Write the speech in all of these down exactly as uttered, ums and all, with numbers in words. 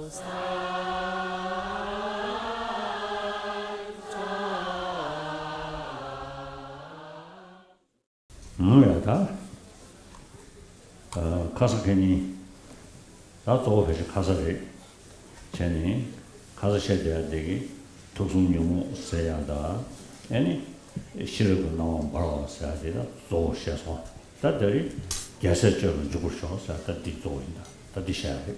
ངུ་ཡ་ད། ཁ་ས་ཁེ་ནི། ད་གཙོ་བོ་ཕལ་ཆེར་ཁ་ས་རེད། བྱས་ནས་ཁ་ས་བཤད་བསྡད་ཡ་དེ་གི་ཐུགས་གསུང་ཉོན་མོངས་ཟེར་ཡ་ད། ཨེ་ནི་ཤེས་རབ་ཀྱི་སྣང་བ་འབར་བ་ཟེར་ཡ་དེ་ད་གཙོ་བོ་བཤད་སོང་། ད་དེ་རིང་རྒྱལ་སྲས་སྤྱོད་ལ་འཇུག་པར་ཤོག་ཟེར་ཡ་ད་འདི་གཙོ་བོ་ཡིན། ད་ད་འདི་བཤད་ཡ་རེད།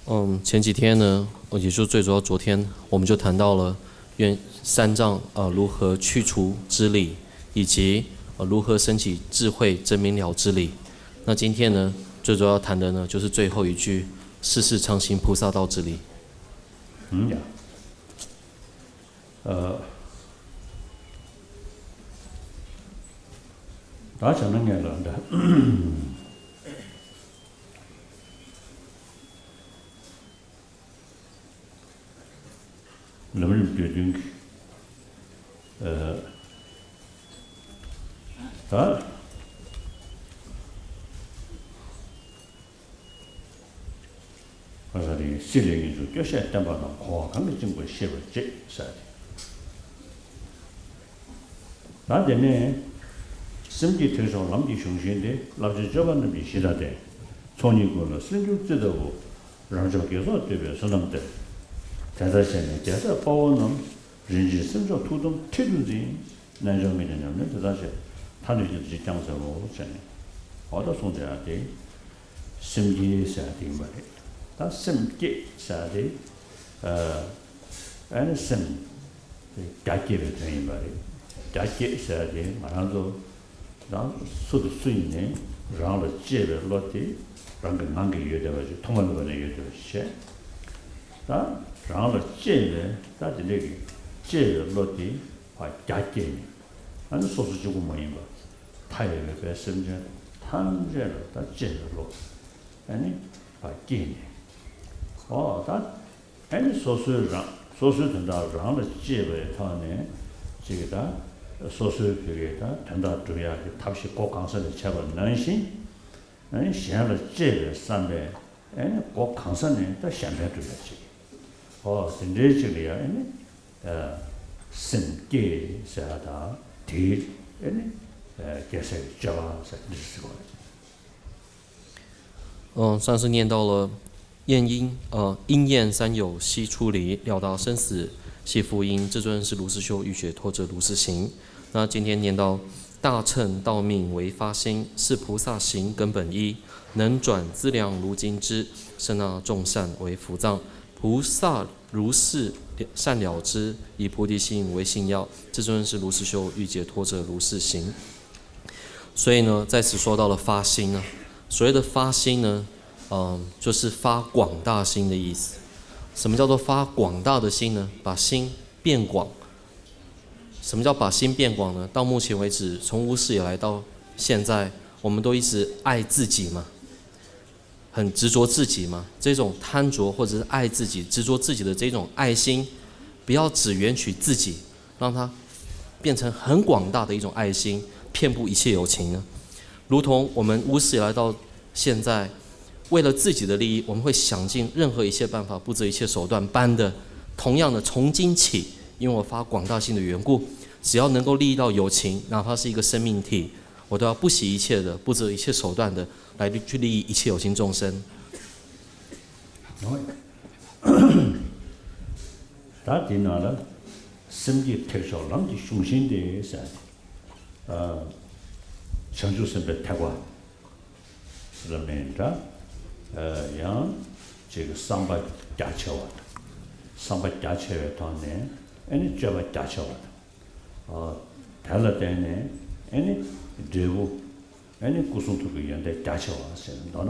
嗯，前几天呢，呃也就最主要昨天，我们就谈到了愿三障呃如何去除之理，以及呃如何升起智慧真明了之理。那今天呢，最主要谈的呢就是最后一句，世事常行菩萨道之理。 ཡ། ཨ། ད་བྱས་ན་ངས་ལབ་འདྲ། ལམ་རིམ་བརྒྱུད་དོན་གྱི། ཨ། ད། ཁ་ས་རེད། སྲིད་ལས་ངེས་འབྱུང་སྐྱོ་ཤས་བརྟན་པ་དང་། འཁོར་བ་གང་གིས་བཅིངས་པར་ཤེས་པར་བྱེད་ཟེར་ཏེ། ད་དེ་ནས་སེམས་བསྐྱེད་ཐེག་མཆོག་ལམ་གྱི་གཞུང་ཤིང་སྟེ། བསླབ་བྱའི་སྤྱོད་པ་རྣམས་ཀྱི་གཞི་དང་ལྡན། ཚོགས་གཉིས་ཀུན་ལ་སེམས་སྐྱོར་རྩི་ལྟ་བུ། རང་ཕྱོགས་དགེ་སོགས་འདོད་པའི་བསོད་ནམས་སྟེ། དེ་ལྟར་བྱས་ནས་རྒྱལ་སྲས་དཔའ་བོ་རྣམས། རིན་ཆེན་སེམས་མཆོག་ཐུགས་དམ་མཐིལ་དུ་འཛིན། རྣལ་འབྱོར་མི་དང་ཉམས་ལེན་དེ་ལྟར་བྱས། མཐར་ཐུག་གི་འཇིགས་སྐྱོང་ཟེར་རོ་བྱས་ནས། འོ་ད་གསུངས་བསྡད་ཡ་དེ། སེམས་བསྐྱེད་ཟེར་ཡ་དེ་ཡིན་པ་རེད། ད་སེམས་བསྐྱེད་ཟེར་ཡ་དེ། ཨ་ནི་སེམས་དེ་རྒྱ་བསྐྱེད་པའི་དོན་ཡིན་པ་རེད། རྒྱ་བསྐྱེད་ཟེར་ཡ་དེ་ང་རང་ཚོ་རང་སུ་དང་སུ་ཡིན་ནའི་རང་ལ་གཅེས་པའི་བློ་དེ་རང་གི་ངང་གིས་ཡོད་བསྡད་པ་ཞིག་ཐོག་མ་མེད་པ་ནས་ཡོད་བསྡད་པ་ཞིག་བྱས། ད་རང་ལ་གཅེས་པའི་ད་དེ་འདྲས་ཀྱི་གཅེས་པའི་བློ་དེ་ཕར་རྒྱ་བསྐྱེད་ནས། ཨ་ནི་སོ་སོ་གཅིག་པུ་མ་ཡིན་པ། མཐའ་ཡས་པའི་དཔེ་སེམས་ཅན་ཐམས་ཅད་ལ་ད་གཅེས་པའི་བློ། ཨ་ནི་ཕར་བསྐྱེད་ནས། ཨོ་ད། ཨ་ནི་སོ་སོའི་རང་སོ་སོའི་དོན་དག་རང་ལ་གཅེས་པའི་ཐོག་ནས་ཅིག་ད་སོ་སོའི་བུ་གའི་ད་དོན་དག་སྒྲུབ་ཡག་གི་ཐབས་ཤེས་སྒོ་གང་ས་ནས་བྱས་པ་ནང་བཞིན། ཨ་ནི་གཞན་ལ་གཅེས་པའི་བསམ་པས་ཨ་ནི་སྒོ་གང་ས་ནས་ད་གཞན་ཕན་སྒྲུབ་ཡག་ཅིག་ཨོ་དེ་འདྲའི་ཅིག་ལ་ཡང་ཨ་ནི་སེམས་བསྐྱེད་ཟེར་ཡ་དང་དེའི་ཨ་ནི་རྒྱལ་སྲས་ཀྱི་སྤྱོད་པ་ཟེར་འདི་ཟེར་བ་རེད། 嗯，上次念到了“厌因，呃，因厌三有悉出离，了达生死悉复因”，这尊是如是修，欲解脱者如是行。那今天念到“大乘道命唯发心，是菩萨行根本一，能转资粮如金枝，摄纳众善为福藏。菩萨如是善了知，以菩提心为信要，这尊是如是修，欲解脱者如是行。”所以呢，在此说到了发心呢，所谓的发心呢，嗯，就是发广大心的意思。什么叫做发广大的心呢？把心变广。什么叫把心变广呢？到目前为止，从无始以来到现在，我们都一直爱自己嘛，很执着自己嘛。这种贪着或者是爱自己、执着自己的这种爱心，不要只缘取自己，让它变成很广大的一种爱心，遍布一切有情呢。如同我们无始以来到现在，为了自己的利益，我们会想尽任何一切办法，不择一切手段般的，同样的，从今起，因为我发广大心的缘故，只要能够利益到有情，哪怕是一个生命体，我都要不惜一切的，不择一切手段的来去利益一切有情众生。 ད་དེའི་ནང་ལ་སེམས་བསྐྱེད་ཐེག་མཆོག་ལམ་གྱི་གཞུང་ཤིང་དེ་ཟེར། ཨ། བྱང་ཆུབ་སེམས་དཔའི་ཐེག་པ་ལ་མིན་འདྲ། ཨ། ཡང་ཅིག་བསམ་པ་རྒྱ་ཆེ་བ་དང་། བསམ་པ་རྒྱ་ཆེ་བའི་ཐོག་ནས་ཨ་ནི་སྤྱོད་པ་རྒྱ་ཆེ་བ་དང་། ཨ། དེ་ལ་བརྟེན་ནས་ཨ་ནི་འབྲས་བུ། ཨ་ནི་སྐུ་གསུང་ཐུགས་ཀྱི་ཡོན་ཏན་རྒྱ་ཆེ་བ་ཟེར་མདོར་ན།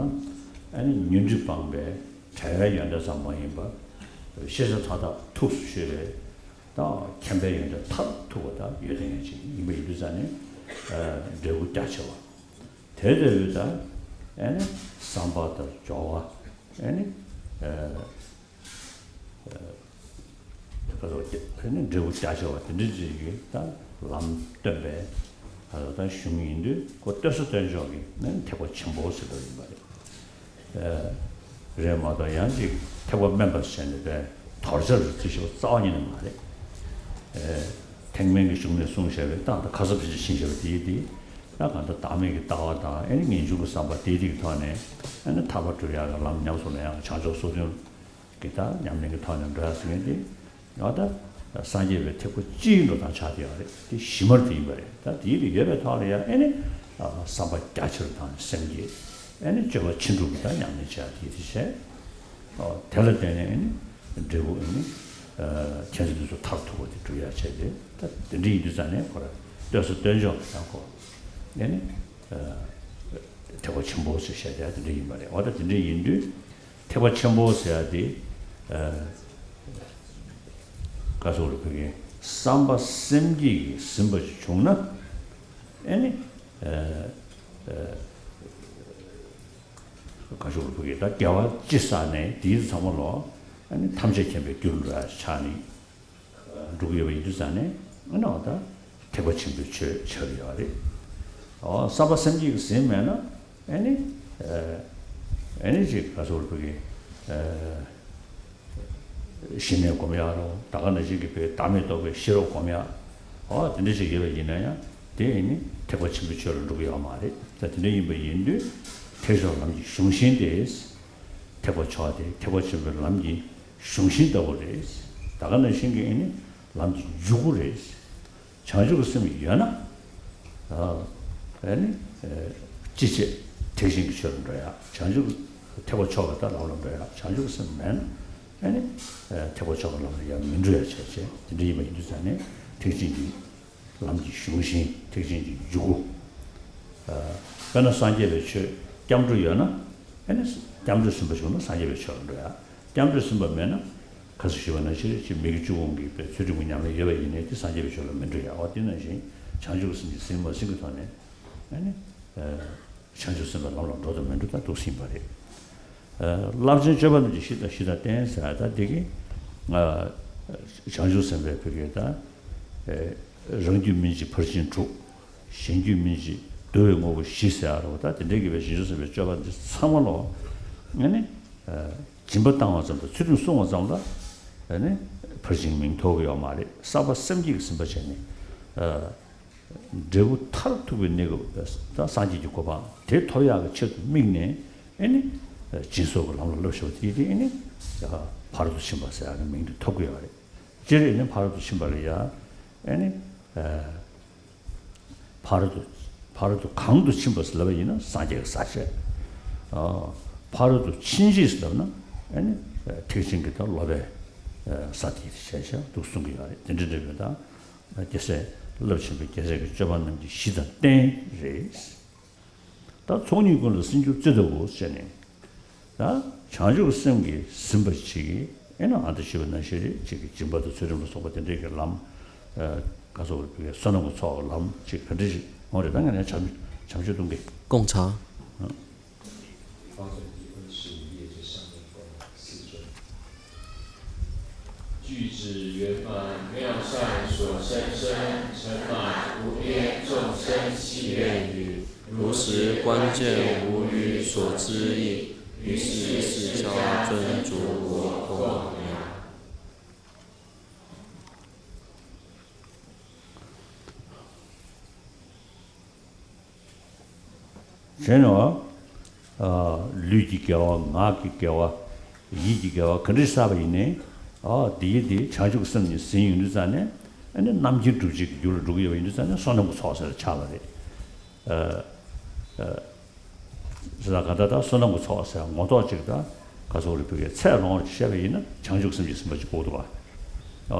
ཨ་ནི་ཉོན་སྒྲིབ་སྤངས་པའི་བྲལ་བའི་ཡོན་ཏན་ཙམ་མ་ཡིན་པར། ཤེས་བྱ་མཐའ་དག་ཐུགས་སུ་ཆུད་པའི་དང་མཁྱེན་པའི་ཡོན་ཏན་མཐར་ཐུག་པ་དང་ཡོན་ཏན་ཡོད་ཅིང་ཡིན་པ་ཡིན་དུས་ཙང་ནས། ཨ། འབྲས་བུ་རྒྱ་ཆེ་བ། དེ་ལྟ་བུའི་ད་ཨ་ནི་བསམ་པ་དང་སྦྱོར་བ། ཨ་ནི། ཨ། ཨ་ནི་འབྲས་བུ་རྒྱ་ཆེ་བ་དེ་འདྲ་ཅིག་གི་ད་ལམ་སྟོན་པའི་ད་གཞུང་ཡིན་དུས། ཁོ་སྟོན་ས་སྟོན་ཕྱོགས་ཀྱི་ནི་ཐེག་པ་ཆེན་པོ་ཟེར་བ་ཡིན་པ་རེད། ཨ། རེད་མ་གཏོགས་ཡང་ཅིག་ཐེག་པ་དམན་པ་བྱས་ནས་པའི་དོར་བྱ་རུ་བརྩི་ཤེས་པ་རྩ་བ་ཉིད་ནས་མ་རེད། ཨེ། ཐེག་དམན་གྱི་གཞུང་ནས་གསུངས་བཞག་པའི་རྟགས་དང་ཁ་གསབ་བྱེད་ཕྱིན་བཞག་པ་དེ་ཡིན་ཏེ། ད་གང་ལྟར་བདག་མེད་ཀྱི་ལྟ་བ་དང་ཨེ་ནི་ངེས་འབྱུང་གི་བསམ་པ་དེ་དེ་གི་ཐོག་ནས་ཨེ་ནི་ཐར་པ་སྒྲུབ་ཡག་གི་ལམ་ཉམས་སུ་ལེན་ཡག་བྱང་ཕྱོགས་སོ་བདུན་གྱི་ད་ཉམས་ལེན་གྱི་ཐོག་ནས་འགྲོ་ཡག་ཟེར་མཁན་དེ། ཡང་ད་སངས་རྒྱས་པའི་ཐེག་པ་སྤྱིའི་འགྲོ་སྟངས་ཆགས་བསྡད་ཡོད་རེད། དེ་གཞི་མར་དེ་ཡིན་པ་རེད། ད་དེའི་རིགས་ཡོད་པའི་ཐོག་ལ་ཡང་ཨེ་ནི་བསམ་པ་རྒྱ་ཆེར་བཏང་ནས་སེམས་བསྐྱེད། ཨེ་ནི་སྤྱོད་པ་ཕྱིན་དྲུག་གི་ད་ཉམས་ལེན་བྱེད་ཡག་དེ་དེ་བྱས། དེ་ལ་བརྟེན་ནས་ཨེ་ནི་འབྲས་བུ་ཨེ་ནི་མཁྱེན་བརྩེ་ནུས་གསུམ་མཐར་ཐུག་པ་དེ་འགྲུབ་ཡག་བྱས་ཏེ། ད་དེ་འདྲ་ཡིན་དུས་ཙང་ནས་ཁོ་ར་ལྟོས་ས་ལྟོས་འཇོག་ཡང་ཁོ་ཨེ་ནི་ཐེག་པ་ཆེན་པོ་ཞེས་བཤད་ཡག་དེ་འདྲ་ཡིན་པ་རེད། འོ་ད་དེ་འདྲ་ཡིན་དུས། ཐེག་པ་ཆེན་པོ་ཟེར་ཡག་དེ། ཨ། ག་ཟེར་དགོས་རེད། བོད་སྐད་བསམ་པ་སེམས་བསྐྱེད་ཀྱིས་ཟིན་པ་ཞིག་བྱུང་ན། ཨེ་ནི། ཨ། ཨ། ག་ཟེར་དགོས་རེད། བོད་སྐད་ད་དགེ་བ་ཅི་བསགས་ནས་དེའི་ཚང་མ་ལོ། ཨེ་ནི་ཐམས་ཅད་མཁྱེན་པའི་རྒྱུར་འགྲོ་ཡག་ཆགས་ནི། འགྲོ་གི་ཡོད་པ་ཡིན་དུས་ཙང་ནས་ཨ་ནི་འོ་ད་ཐེག་པ་ཆེན་པོའི་ཆོས་ཆགས་ཀྱི་ཡོད་རེད། ཨོ་བསམ་པ་སེམས་བསྐྱེད་ཀྱིས་ཟིན་མེད་ན་ཨ་ནི་ཨ་ནི་ཅིག་ག་ཟེར་དགོས་རེད། ཨ། ཞི་གནས་སྒོམ་ཡག་རོ། ད་ག་ནང་བཞིན་གྱི་བོད་བདག་མེད་རྟོགས་པའི་ཤེས་རབ་སྒོམ་ཡག་འོ་དེ་འདྲ་ཅིག་ཡོད་པ་ཡིན་ན་ཡང་དེ་ཨ་ནི་ཐེག་པ་ཆེན་པོའི་ཆོས་ལ་འགྲོ་གི་ཡོད་མ་རེད། ད་དེ་འདྲ་ཡིན་པ་ཡིན་དུས་ཐེག་མཆོག་ལམ་གྱི་གཞུང་ཤིང་དེ། ཐེག་པ་མཆོག་དེ་ཐེག་པ་ཆེན་པོའི་ལམ་གྱི་གཞུང་ཤིང་ལྟ་བུ་རེད། ད་ག་ནང་བཞིན་གྱི་ཨེ་ནི་ལམ་གྱི་མཇུག་སྒོ་རེད། བྱང་ཆུབ་ཀྱི་སེམས་ཡོད་ན། ཨེ་ནི་ཅི་བྱེད་ཐེག་ཆེན་གྱི་ཆོས་ལ་འགྲོ་ཡག་བྱང་ཆུབ་ཐེག་པ་མཆོག་གི་ད་ལམ་ལ་འགྲོ་ཡག་བྱང་ཆུབ་ཀྱི་སེམས་མེད་ན་ཨེ་ནི་ཐེག་པ་མཆོག་གི་ལམ་ལ་ཡང་མི་འགྲོ་ཡག་བྱས་བྱས་དེ་འདྲ་ཡིན་པ་ཡིན་དུས་ཙང་ནས་ཐེག་ཆེན་གྱི་ལམ་གྱི་གཞུང་ཤིང་ཐེག་ཆེན་གྱི་མཇུག་སྒོ། དཔེར་ན་སངས་རྒྱས་པའི་ཆོས་སྐྱབས་འགྲོ་ཡོད་ན། ཨེ་ནི་སྐྱབས་འགྲོས་ཟིན་པ་བྱུང་ན་སངས་རྒྱས་པའི་ཆོས་ལ་འགྲོ་ཡག་སྐྱབས་འགྲོས་ཟིན་པ་མེད་ན། ཁ་སང་ཞུས་པ་ནང་བཞིན་ཅིག་མི་དགེ་བཅུ་སྤོང་གི་པའི་ཚུལ་ཁྲིམས་ཀྱི་ཉམས་ལེན་ཡོད་པ་ཡིན་ནའི་དེ་སངས་རྒྱས་པའི་ཆོས་ལ་མི་འགྲོ་ཡག་འོ་དེ་ནང་བཞིན་བྱང་ཆུབ་ཀྱི་སེམས་ཀྱིས་ཟིན་མ་ཟིན་གྱི་ཐོག་ནས་ཨེ་ནི། བྱང་ཆུབ་སེམས་དཔའི་ལམ་ལ་འགྲོ་དང་མི་འགྲོ་ད་འདུག་སེ་ཡིན་པ་རེད། རླབས་ཆེན་སྤྱོད་པ་རྣམས་ཀྱི་གཞི་དང་གཞི་དང་རྟེན་ཟེར་ཡག་ད་འདི་གི། བྱང་ཆུབ་སེམས་དཔའི་བོད་སྐད་ད། རང་རྒྱུད་སྨིན་བྱེད་ཕར་ཕྱིན་དྲུག་གཞན་རྒྱུད་སྨིན་བྱེད་བསྡུ་བའི་དངོས་པོ་བཞི་ཟེར་ཡག་རེད་བ། ད་དེ་འདྲའི་གི་བའི་བྱང་ཆུབ་སེམས་དཔའི་སྤྱོད་པ་འདི་ཚང་མ་ལོ། ཨེ་ནི། སྦྱིན་པ་བཏང་བ་ཙམ་དང་ཚུལ་ཁྲིམས་བསྲུང་བ་ཙམ་ལ། ཨེ་ནི། ཕར་ཕྱིན་མིང་ཐོབ་ཀྱི་ཡོད་མ་རེད། བསམ་པ་སེམས་བསྐྱེད་ཀྱིས་ཟིན་པ་བྱས་ནས། འབྲས་བུ་མཐར་ཐུག་པའི་གནས་སྐབས་ད་སངས་རྒྱས་ཀྱི་གོ་འཕང་དེ་ཐོབ་ཡག་གི་ཆེད་དུ་དམིགས་ནས་ཨེ་ནི། སྦྱིན་སོགས་ཀྱི་ལམ་ལ་བསླབ་བཞག་པ་དེ་དེ་ཨེ་ནི། ཕ་རོལ་ཏུ་ཕྱིན་པ་ཟེར་ཡག་གི་མིང་དེ་ཐོབ་ཀྱི་ཡོད་རེད། སྤྱིར་ཨེ་ནི་ཕ་རོལ་ཏུ་ཕྱིན་པ་ལ་ཡ། ཨེ་ནི། ཕ་རོལ་ཏུ། ཕ་རོལ་ཏུ་གང་དུ་ཕྱིན་པ་ཟེར་ལབ་པ་ཡིན་ན་སངས་རྒྱས་ཀྱི་ས་བཅད། ཕ་རོལ་ཏུ་ཕྱིན་ཅི་ཟེར་ལབ་ན་ཨེ་ནི། ཐེག་ཆེན་གྱི་ད་སློབ་པའི་ས་དེ་བྱས་བྱས་འདུག་གསུང་གི་ཡོད་རེད། དེ་འདྲ་འདྲ་བའི་ད། རྒྱལ་སྲས་རླབས་ཆེན་པོའི་རྒྱལ་སྲས་ཀྱི་སྤྱོད་པ་རྣམས་ཀྱི་གཞི་དང་རྟེན་རེད། ད་ཚོགས་གཉིས་ཀུན་ལ་སྲིད་འགྱུར་བརྩི་ལྟ་བུ་བྱས་ནས། ད་བྱང་ཆུབ་སེམས་ཀྱིས་ཟིན་པ་ཞིག་གིས་ཨེ་ན་ཨ་ད་ཞུས་པ་ནང་བཞིན་རེད། གཅིག་གིས་སྦྱིན་པ་དང་ཚུལ་ཁྲིམས་ལ་སོགས་པ་དེ་འདྲའི་གི་ལམ། ག་སོགས་པའི་བསོད་ནམས་ཀྱི་ཚོགས་ལམ་གཅིག་ག་འདྲ་ཞིག་འོང་རེད། ད་ང་ནས་བྱམས་བྱམས་ཆོས་གཏོང་གི། 供茶。 句子圆满，妙善所生身，尘满无边，众生悉愿语。如实观见，无余所知矣。于是释迦尊主我供养。 བྱས་ནས། ལུས་ཀྱི་དགེ་བ། ངག་གི་དགེ་བ། ཡིད་ཀྱི་དགེ་བ་ག་འདྲ་བསགས་པ་ཡིན་ནའི། འདི་ཡིས་འདི་བྱང་ཆུབ་སེམས་ཉིད་ཟིན་ཡོང་དུས་ཙང་ནས། ཨ་ནི་རྣམ་མཁྱེན་སྒྲུབ་བྱེད་ཀྱི་རྒྱུ་ལ་འགྲོ་གི་ཡོད་པ་ཡིན་དུས་ཙང་ནས་བསོད་ནམས་ཀྱི་ཚོགས་ཟེར་ཆགས་པ་རེད། ཟེར་ན་ག་ད་ད་བསོད་ནམས་ཀྱི་ཚོགས་ཟེར་ངོ་ཐོག་ཅིག་ད་ག་སོགས་རེ་བོད་སྐད་ཚད་ལོངས་ཀྱི་བཤད་པ་ཡིན་ན་བྱང་ཆུབ་སེམས་ཀྱི་ཟིན་པ་ཅིག་དགོས་འདུག་བ།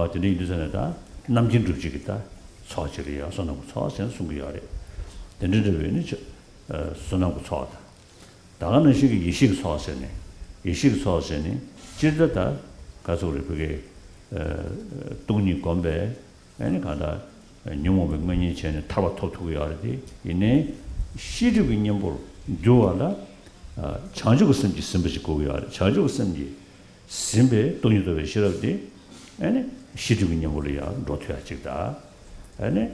དེ་འདྲ་ཡིན་དུས་ཙང་ནས་ད་རྣམ་མཁྱེན་སྒྲུབ་བྱེད་ཀྱི་ད་ཚོགས་ཅིག་ལ་ཡང་བསོད་ནམས་ཀྱི་ཚོགས་ཟེར་ནས་གསུང་གི་ཡོད་རེད། དེ་འདྲ་འདྲ་བའི་ནི་བསོད་ནམས་ཀྱི་ཚོགས་དང་། ད་ག་ནང་བཞིན་གྱི་ཡེ་ཤེས་ཀྱི་ཚོགས་ཟེར་ནས། ཡེ་ཤེས་ཀྱི་ཚོགས་ཟེར་ནས་སྤྱིར་ད་ད་ག་སོགས་རེ་བོད་སྐད་སྟོང་ཉིད་སྒོམ་པས། ཨ་ནི་གང་ལྟར་ཉོན་མོངས་པའི་དངོས་གཉེན་བྱས་ནས་ཐར་པ་ཐོབ་ཐུབ་ཀྱི་ཡོད་རེད་དེ། ཡིན་ནའི་ཤེས་སྒྲིབ་ཀྱི་གཉེན་པོར་འགྱུར་བ་ལ། བྱང་ཆུབ་ཀྱི་སེམས་ཀྱིས་ཟིན་པ་ཞིག་དགོས་ཀྱི་ཡོད་རེད། བྱང་ཆུབ་ཀྱི་སེམས་ཀྱིས་ཟིན་པའི་སྟོང་ཉིད་རྟོགས་པའི་ཤེས་རབ་དེ། ཨ་ནི་ཤེས་སྒྲིབ་ཀྱི་གཉེན་པོ་ལ་ཡང་འགྲོ་ཐུབ་ཡག་ཅིག་དང་། ཨ་ནི།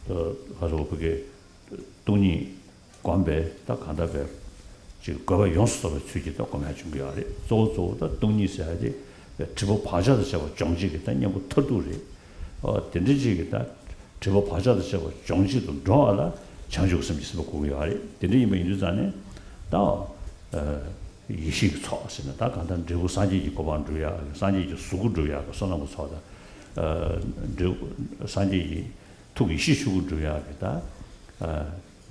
ཁ་སོགས་བོད་སྐད་སྟོང་ཉིད་སྒོམ་པས་ད་གང་ལྟར་བས། ཅིག་དགོས་པ་ཡོངས་སུ་རྫོགས་པའི་ཚུལ་གྱིས་ད་སྒོམ་ཡག་བྱུང་གི་ཡོད་རེད། གཙོ་བོ་གཙོ་བོ་ད་སྟོང་ཉིད་ཟེར་ཡག་དེ་སྒྲིབ་པ་བག་ཆགས་དང་བཅས་པ་སྦྱོང་བྱེད་ཀྱི་ད་གཉེན་པོ་མཐར་ཐུག་རེད། ཨོ་དེ་འདྲ་ཅིག་གི་ད་སྒྲིབ་པ་བག་ཆགས་དང་བཅས་པ་སྦྱོང་བྱེད་དུ་འགྲོ་བ་ལ་བྱང་ཆུབ་སེམས་ཀྱི་སེམས་པ་དགོས་ཀྱི་ཡོད་རེད། དེ་འདྲ་ཡིན་པ་ཡིན་དུས་ཙང་ནས་ད་ཨ་ཡེ་ཤེས་ཀྱི་ཚོགས་ཟེར་ན་ད་གང་ལྟར་འབྲས་བུ་སངས་རྒྱས་ཀྱི་གོ་འཕང་སྒྲུབ་ཡག་གི་སངས་རྒྱས་ཀྱི་གཟུགས་སྐུ་སྒྲུབ་ཡག་གི་བསོད་ནམས་ཀྱི་ཚོགས་དང་། ཨ་འབྲས་བུ་སངས་རྒྱས་ཀྱི་ཐུགས་ཀྱི་ཡེ་ཤེས་ཆོས་སྐུ་སྒྲུབ་ཡག་གི་ད་ཨ་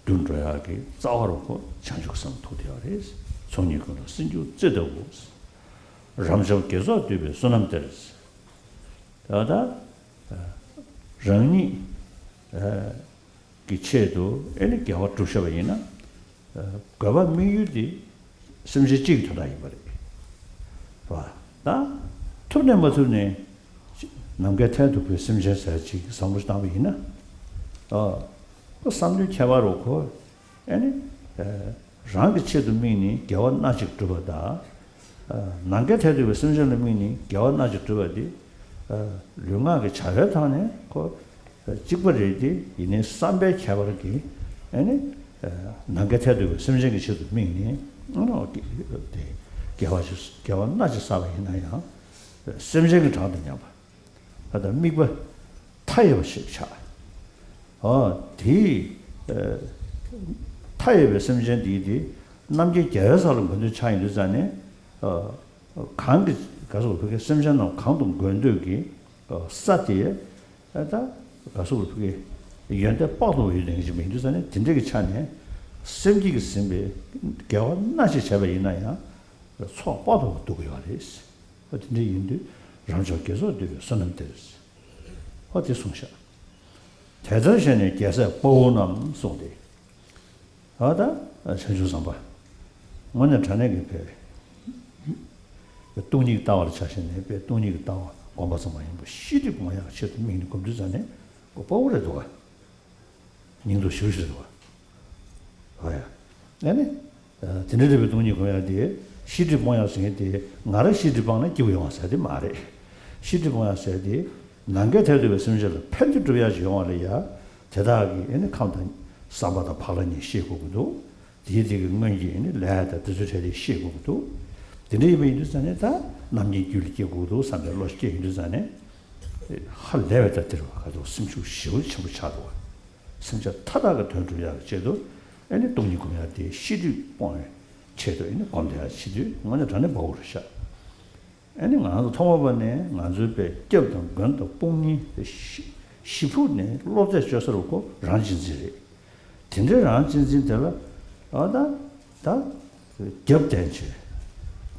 རྒྱུར་འགྲོ་ཡག་གི་རྩ་བ་རུ་ཁོ་བྱང་ཆུབ་སེམས་ཐུགས་བདེ་བ་རེད། ཚོགས་གཉིས་ཀུན་ལ་སེམས་རྒྱུད་རྩེ་ལྟ་བུ། རབ་འབྱམས་དགེ་ཚོགས་འདུས་པའི་བསོད་ནམས་གཏེར། ད་ལྟ་རང་ཉིད་ཀྱི་ཆེད་དུ་ཨེ་ནི་དགེ་བ་སྒྲུབ་ཤེས་པ་ཡིན་ན། དགོས་པ་དམིགས་ཡུལ་དེ་སེམས་ཅན་སྤྱི་ཡི་དོན་དག་ཡིན་པ་རེད། བ། ད་ཐུབ་ནས་མ་ཐུབ་ནས་ནམ་མཁའི་མཐས་གཏུགས་པའི་སེམས་ཅན་ཟེར་ཅིག་བསམ་བློ་བཏང་བ་ཡིན་ན། ཨ་ཁོ་བསམ་བློའི་ཁྱད་པར་རུ་ཁོ་ཨེ་ནི་རང་གི་ཆེད་དུ་དམིགས་ནས་དགེ་བ་སྣ་གཅིག་སྒྲུབ་པ་དང་། ནམ་མཁའི་མཐས་གཏུགས་པའི་སེམས་ཅན་ལ་དམིགས་ནས་དགེ་བ་སྣ་གཅིག་སྒྲུབ་པ་དེ། ལུས་ངག་གི་བྱ་བའི་ཐོག་ནས་ཁོ་གཅིག་པ་རེད་དེ། ཡིན་ནའི་བསམ་པའི་ཁྱད་པར་གྱིས་ཨེ་ནི་ནམ་མཁའི་མཐས་གཏུགས་པའི་སེམས་ཅན་གྱི་ཆེད་དུ་དམིགས་ནས་ཨ་ནི་དེ་དགེ་བ་ཞིག་དགེ་བ་སྣ་གཅིག་བསགས་པ་ཡིན་ན་ཡང་སེམས་ཅན་གྱི་གྲངས་དང་མཉམ་པ། ད་ལྟ་དམིགས་པ་མཐའ་ཡས་པ་ཞིག་ཆགས། ཨ་དེས་ཨ་མཐའ་ཡས་པའི་སེམས་ཅན་འདིའི་དེ་རྣམ་མཁྱེན་རྒྱལ་བའི་ས་ལ་འགོད་འདོད་ཆགས་ཡིན་དུས་ཙང་ནས། ཨ་གང་གི་ག་སོགས་བོད་ཀྱི་སེམས་ཅན་རྣམས་གང་དུ་འགོད་འདོད་ཀྱི་ས་དེ་ད་ག་སོགས་བོད་ཀྱི་ཡོན་ཏན་དཔག་ཏུ་མེད་པ་ཡོད་ལྡན་གྱི་ཅིག་ཡིན་དུས་ཙང་ནས། དེ་འདྲ་གི་ཆ་ནས་སེམས་བསྐྱེད་ཀྱིས་ཟིན་པའི་དགེ་བ་སྣ་གཅིག་བྱས་པ་ཡིན་ན་ཡང་ཚོགས་དཔག་ཏུ་མེད་པ་ཐོབ་ཀྱི་ཡོད་རེད། ཨ་དེ་འདྲ་ཡིན་དུས་རབ་འབྱམས་དགེ་ཚོགས་འདུས་པའི་བསོད་ནམས་གཏེར། ཨ་དེ་གསུངས་ཤག་དེ་ལྟར་བྱས་ནས་རྒྱལ་སྲས་དཔའ་བོ་རྣམས་གསུངས་ཏེ། ཨ་ད་བྱང་ཆུབ་སེམས་དཔའ། དངོས་གནས་དྲང་གནས་ཀྱི་དཔེ་སྟོང་ཉིད་ཀྱི་ལྟ་བ་ལ་ཆ་བཞག་ནས་དཔེ་སྟོང་ཉིད་ཀྱི་ལྟ་བ་སྒོམ་པ་ཙམ་མ་ཡིན་པར་ཤེས་སྒྲིབ་སྤོང་ཡག་ཆེད་དུ་དམིགས་ནས་སྒོམ་དུས་ཙང་ནས་ཁོ་དཔའ་བོ་རེད་འདུག་ག་སྙིང་སྟོབས་ཞེ་པོ་ཞིག་རེད་བ། ཨ་ཡ། ཨ་ནི། དེ་འདྲ་རེད་པའི་སྟོང་ཉིད་སྒོམ་ཡག་དེ་ཤེས་སྒྲིབ་སྤོང་ཡག་ཟེར་མཁན་དེ་ང་རང་ཤེས་སྒྲིབ་སྤངས་ན་སྐྱིད་པོ་ཡོང་བ་ཟེར་དེ་མ་རེད། ཤེས་སྒྲིབ་སྤོང་ཡག་ཟེར་དེ་ནམ་མཁའི་མཐས་གཏུགས་པའི་སེམས་ཅན་ལ་ཕན་བདེ་སྒྲུབ་ཡག་ཅིག་ཡོང་བ་ལ་ཡ། དེ་དག་གི་ཨ་ནི་ཁམས་དང་བསམ་པ་དང་ཕག་ལ་གཉིས་ཤེས་དགོས་ཀྱི་འདུག་དེའི་དེ་གི་སྔོན་གྱི་ཨ་ནི་ལས་དང་དེ་ཚོའི་གྲས་དེ་ཤེས་དགོས་ཀྱི་འདུག་དེ་འདྲ་ཡིན་པ་ཡིན་དུས་ཙང་ནས་ད་རྣམ་མཁྱེན་རྒྱུད་ལ་སྐྱེ་དགོས་ཀྱི་འདུག་བསམ་པའི་བློ་སྐྱེ་ཡོང་དུས་ཙང་ནས། ཧ་ལས་པའི་ད་དེར་ག་ཚོད་སེམས་ཤུགས་ཞེ་པོ་ཆེན་པོ་ཆགས་འདུག་སེམས་ཅན་མཐའ་དག་གི་དོན་སྒྲུབ་ཡག་གི་ཆེད་དུ་ཨ་ནི་སྟོང་ཉིད་སྒོམ་ཡག་དེ་ཤེས་སྒྲིབ་སྤོང་བའི་ཆེད་དུ་ཨ་ནི་སྒོམ་བསྡད་ཡག་བྱེད་དུས་དངོས་གནས་དྲང་གནས་དཔའ་བོ་རེད་ཤག་ཨ་ནི་ང་ཚོ་ཐོག་མ་བར་ནས་ང་ཚོའི་དཔེ་སྐྱབས་དང་མགོན་དང་དཔུང་གཉེན་དཔེ་ཤི་ཤི་ཕུག་ནས་བློ་རྩེ་གཅོད་ས་རུ་ཁོ་རང་གཅེས་འཛིན་རེད། དེ་འདྲའི་རང་གཅེས་འཛིན་དེ་ལ་ཨ་ད་ད་རྒྱབ་བརྟེན་བྱས།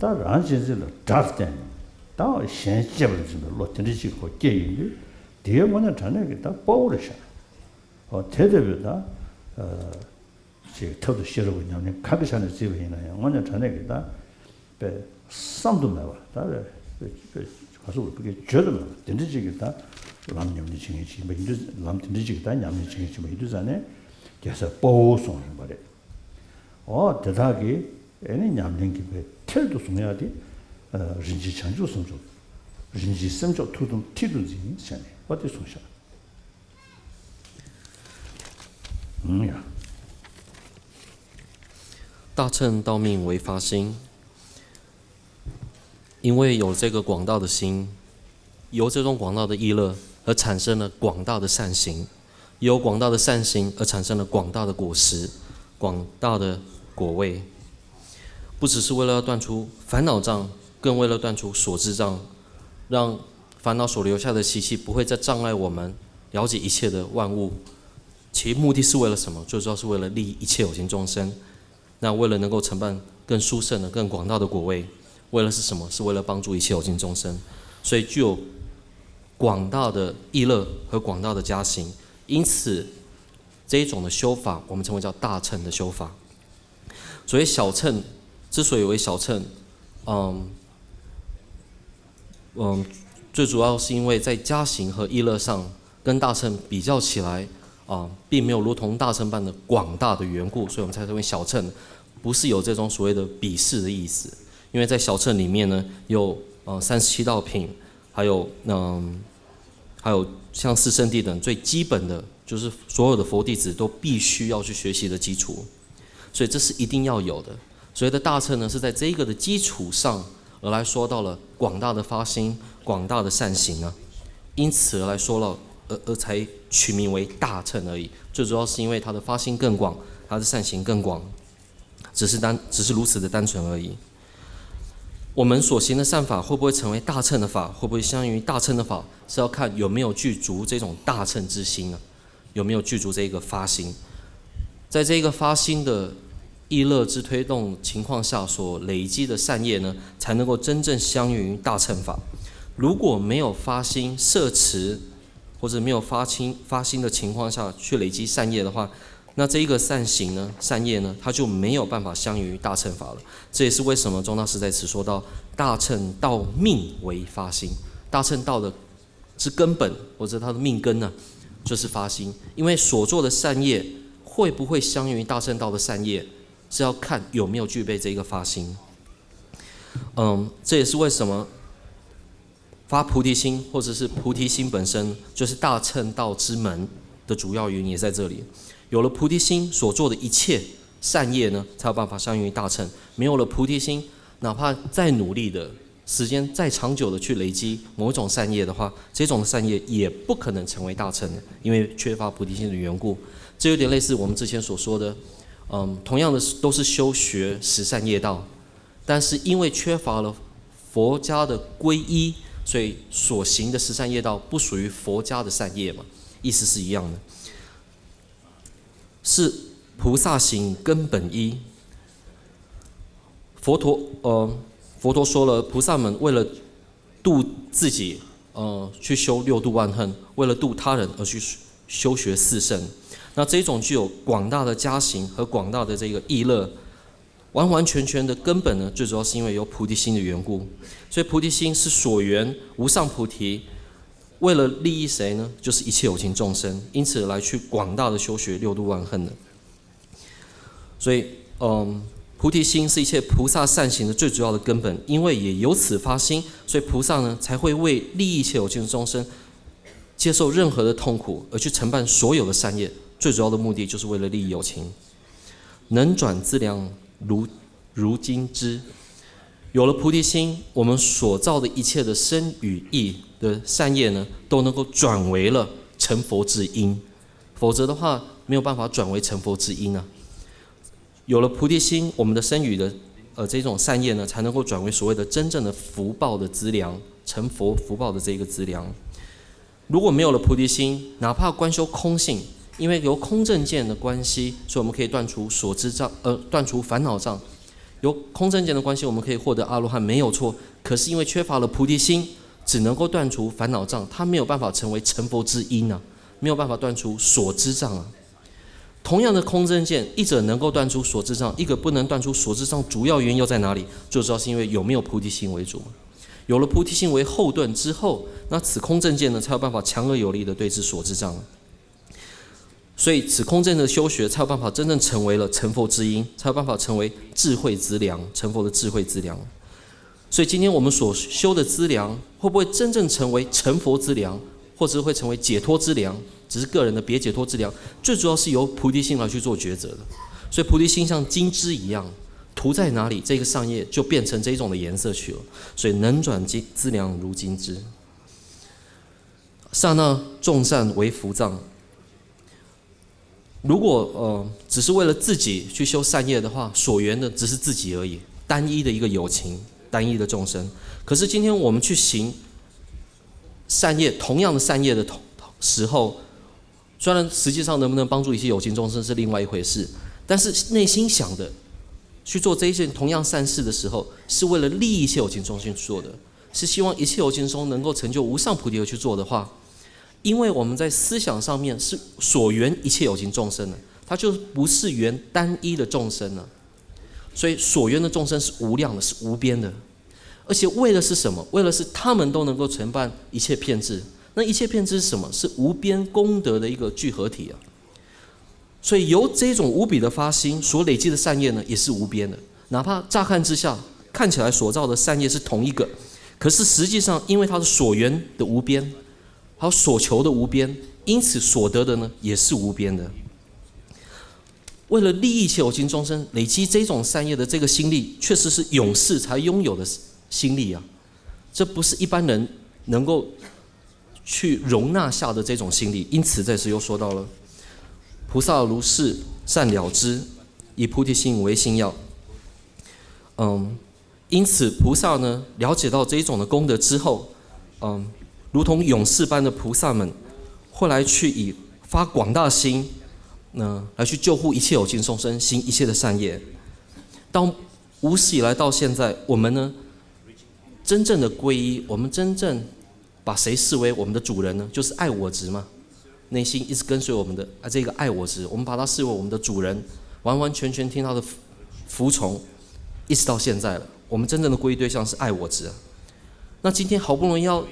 ད་རང་གཅེས་འཛིན་ལ་དགྲར་བརྟེན། ད་གཞན་གཅེས་པར་འཛིན་པའི་བློ་དེ་འདྲ་ཅིག་ཁོ་སྐྱེས་ཡོང་དུས་དེའི་དངོས་གནས་དྲང་གནས་ཀྱི་ད་དཔའ་བོ་རེད་ཤག་ཨོ་དེ་ལྟ་བུའི་ད་ཅིག་ཐབས་དང་ཤེས་རབ་ཀྱི་ཉམས་ལེན་གང་གི་ཆ་ནས་བརྩིས་པ་ཡིན་ན་ཡང་དངོས་གནས་དྲང་གནས་ཀྱི་ད་དཔེ་བསམ་དུ་མེད་པ་ད་དཔེ་ག་སོགས་པའི་བརྗོད་དུ་མེད་པ་དེ་འདྲ་ཅིག་གི་ད་ལམ་ཉམས་ལེན་བྱེད་མཁན་ཅིག་ཡིན་པ་ཡིན་དུས། ལམ་དེ་འདྲ་ཅིག་གི་ད་ཉམས་ལེན་བྱེད་མཁན་ཅིག་ཡིན་པ་ཡིན་དུས་ཙང་ནས་རྒྱལ་སྲས་དཔའ་བོ་གསུངས་ཡིན་པ་རེད། ཨོ་དེ་དག་གིས་ཨེ་ནི་ཉམས་ལེན་གྱི་དཔེ་མཐིལ་དུ་བཟུང་ཡག་དེ། རིན་ཆེན་བྱང་ཆུབ་སེམས་མཆོག་རིན་ཆེན་སེམས་མཆོག་ཐུགས་དམ་མཐིལ་དུ་འཛིན་ཟེར་ནས་ཨོ་དེ་གསུངས་ཤག་ཨང་ཡ། 大乘道命唯发心，因为有这个广大的心，由这种广大的意乐而产生了广大的善行，由广大的善行而产生了广大的果实，广大的果位，不只是为了要断除烦恼障，更为了断除所知障，让烦恼所留下的习气不会再障碍我们了解一切的万物。其目的是为了什么？最主要是为了利益一切有情众生。那为了能够承办更殊胜的、更广大的果位，为了是什么？是为了帮助一切有情众生。所以具有广大的意乐和广大的加行。因此，这一种的修法，我们称为叫大乘的修法。所以小乘之所以为小乘，嗯，嗯，最主要是因为在加行和意乐上跟大乘比较起来，啊，并没有如同大乘般的广大的缘故，所以我们才称为小乘，不是有这种所谓的鄙视的意思。因为在小乘里面呢，有，呃，三十七道品，还有，嗯，还有像四圣谛等最基本的，就是所有的佛弟子都必须要去学习的基础，所以这是一定要有的。所谓的大乘呢，是在这个的基础上而来说到了广大的发心、广大的善行啊，因此而来说了，而而才取名为大乘而已。最主要是因为他的发心更广，他的善行更广，只是单只是如此的单纯而已。我们所行的善法会不会成为大乘的法，会不会相应于大乘的法，是要看有没有具足这种大乘之心啊，有没有具足这个发心。在这个发心的意乐之推动情况下所累积的善业呢，才能够真正相应于大乘法。如果没有发心摄持，或者没有发心发心的情况下去累积善业的话，那这一个善行呢，善业呢，它就没有办法相应于大乘法了。这也是为什么宗大师在此说到大乘道命为发心，大乘道的之根本或者它的命根呢，就是发心。因为所做的善业会不会相应于大乘道的善业，是要看有没有具备这一个发心。嗯，这也是为什么发菩提心或者是菩提心本身就是大乘道之门的主要原因也在这里。有了菩提心，所做的一切善业呢，才有办法相应于大乘。没有了菩提心，哪怕再努力的时间再长久的去累积某一种善业的话，这种善业也不可能成为大乘的，因为缺乏菩提心的缘故。这有点类似我们之前所说的，嗯，同样的是都是修学十善业道，但是因为缺乏了佛家的皈依，所以所行的十善业道不属于佛家的善业嘛，意思是一样的。是菩萨行根本一。佛陀，呃，佛陀说了，菩萨们为了度自己，呃，去修六度万恨，为了度他人而去修学四圣。那这种具有广大的加行和广大的这个意乐，完完全全的根本呢，最主要是因为有菩提心的缘故。所以菩提心是所缘无上菩提，为了利益谁呢？就是一切有情众生，因此来去广大的修学六度万恨的。所以，嗯，菩提心是一切菩萨善行的最主要的根本，因为也由此发心，所以菩萨呢才会为利益一切有情众生，接受任何的痛苦而去承办所有的善业，最主要的目的就是为了利益有情。能转资粮如如金之。有了菩提心，我们所造的一切的身语意的善业呢，都能够转为了成佛之因。否则的话，没有办法转为成佛之因啊。有了菩提心，我们的身语的呃这种善业呢，才能够转为所谓的真正的福报的资粮，成佛福报的这个资粮。如果没有了菩提心，哪怕观修空性，因为由空正见的关系，所以我们可以断除所知障，呃，断除烦恼障。由空正见的关系，我们可以获得阿罗汉，没有错。可是因为缺乏了菩提心，只能够断除烦恼障，它没有办法成为成佛之因啊，没有办法断除所知障啊。同样的空正见，一者能够断除所知障，一个不能断除所知障，主要原因又在哪里？最主要是因为有没有菩提心为主嘛。有了菩提心为后盾之后，那此空正见呢，才有办法强而有力的对治所知障。所以此空正的修学才有办法真正成为了成佛之因，才有办法成为智慧之粮，成佛的智慧之粮。所以今天我们所修的资粮，会不会真正成为成佛之粮，或者会成为解脱之粮？只是个人的别解脱之粮，最主要是由菩提心来去做抉择的。所以菩提心像金枝一样，涂在哪里，这个善业就变成这一种的颜色去了。所以能转金资粮如金枝。刹那众善为福藏。如果呃只是为了自己去修善业的话，所缘的只是自己而已，单一的一个有情，单一的众生。可是今天我们去行善业，同样的善业的同时候，虽然实际上能不能帮助一切有情众生是另外一回事，但是内心想的去做这一件同样善事的时候，是为了利益一切有情众生去做的，是希望一切有情众生能够成就无上菩提而去做的话，因为我们在思想上面是所缘一切有情众生的，它就不是缘单一的众生了。所以所缘的众生是无量的，是无边的。而且为的是什么？为的是他们都能够承办一切遍智。那一切遍智是什么？是无边功德的一个聚合体啊。所以由这种无比的发心所累积的善业呢，也是无边的。哪怕乍看之下，看起来所造的善业是同一个，可是实际上因为它的所缘的无边，还有所求的无边，因此所得的呢，也是无边的。为了利益一切有情众生，累积这种善业的这个心力，确实是勇士才拥有的心力啊！这不是一般人能够去容纳下的这种心力。因此，在此又说到了，菩萨如是善了知，以菩提心为心要。嗯，因此，菩萨呢，了解到这一种的功德之后，嗯，如同勇士般的菩萨们，后来去以发广大心，呢，来去救护一切有情众生，行一切的善业。到无始以来到现在，我们呢，真正的皈依，我们真正把谁视为我们的主人呢？就是爱我执嘛，内心一直跟随我们的啊这个爱我执，我们把他视为我们的主人，完完全全听他的服服从，一直到现在了。我们真正的皈依对象是爱我执啊。那今天好不容易要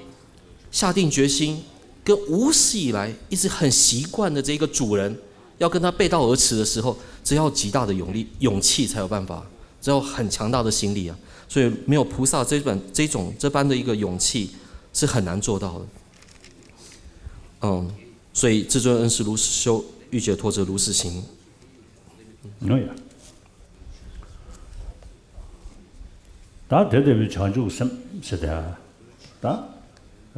下定决心，跟无始以来一直很习惯的这个主人，要跟他背道而驰的时候，只要极大的勇力、勇气才有办法，只要很强大的心力啊。所以没有菩萨这本这种这般的一个勇气是很难做到的。嗯，所以至尊恩师如是修，欲解脱者如是行。 ནོ་ཡ། ད་དེ་ལྟ་བུའི་བྱང་ཆུབ་སེམས་ཟེར་ཏེ། ད་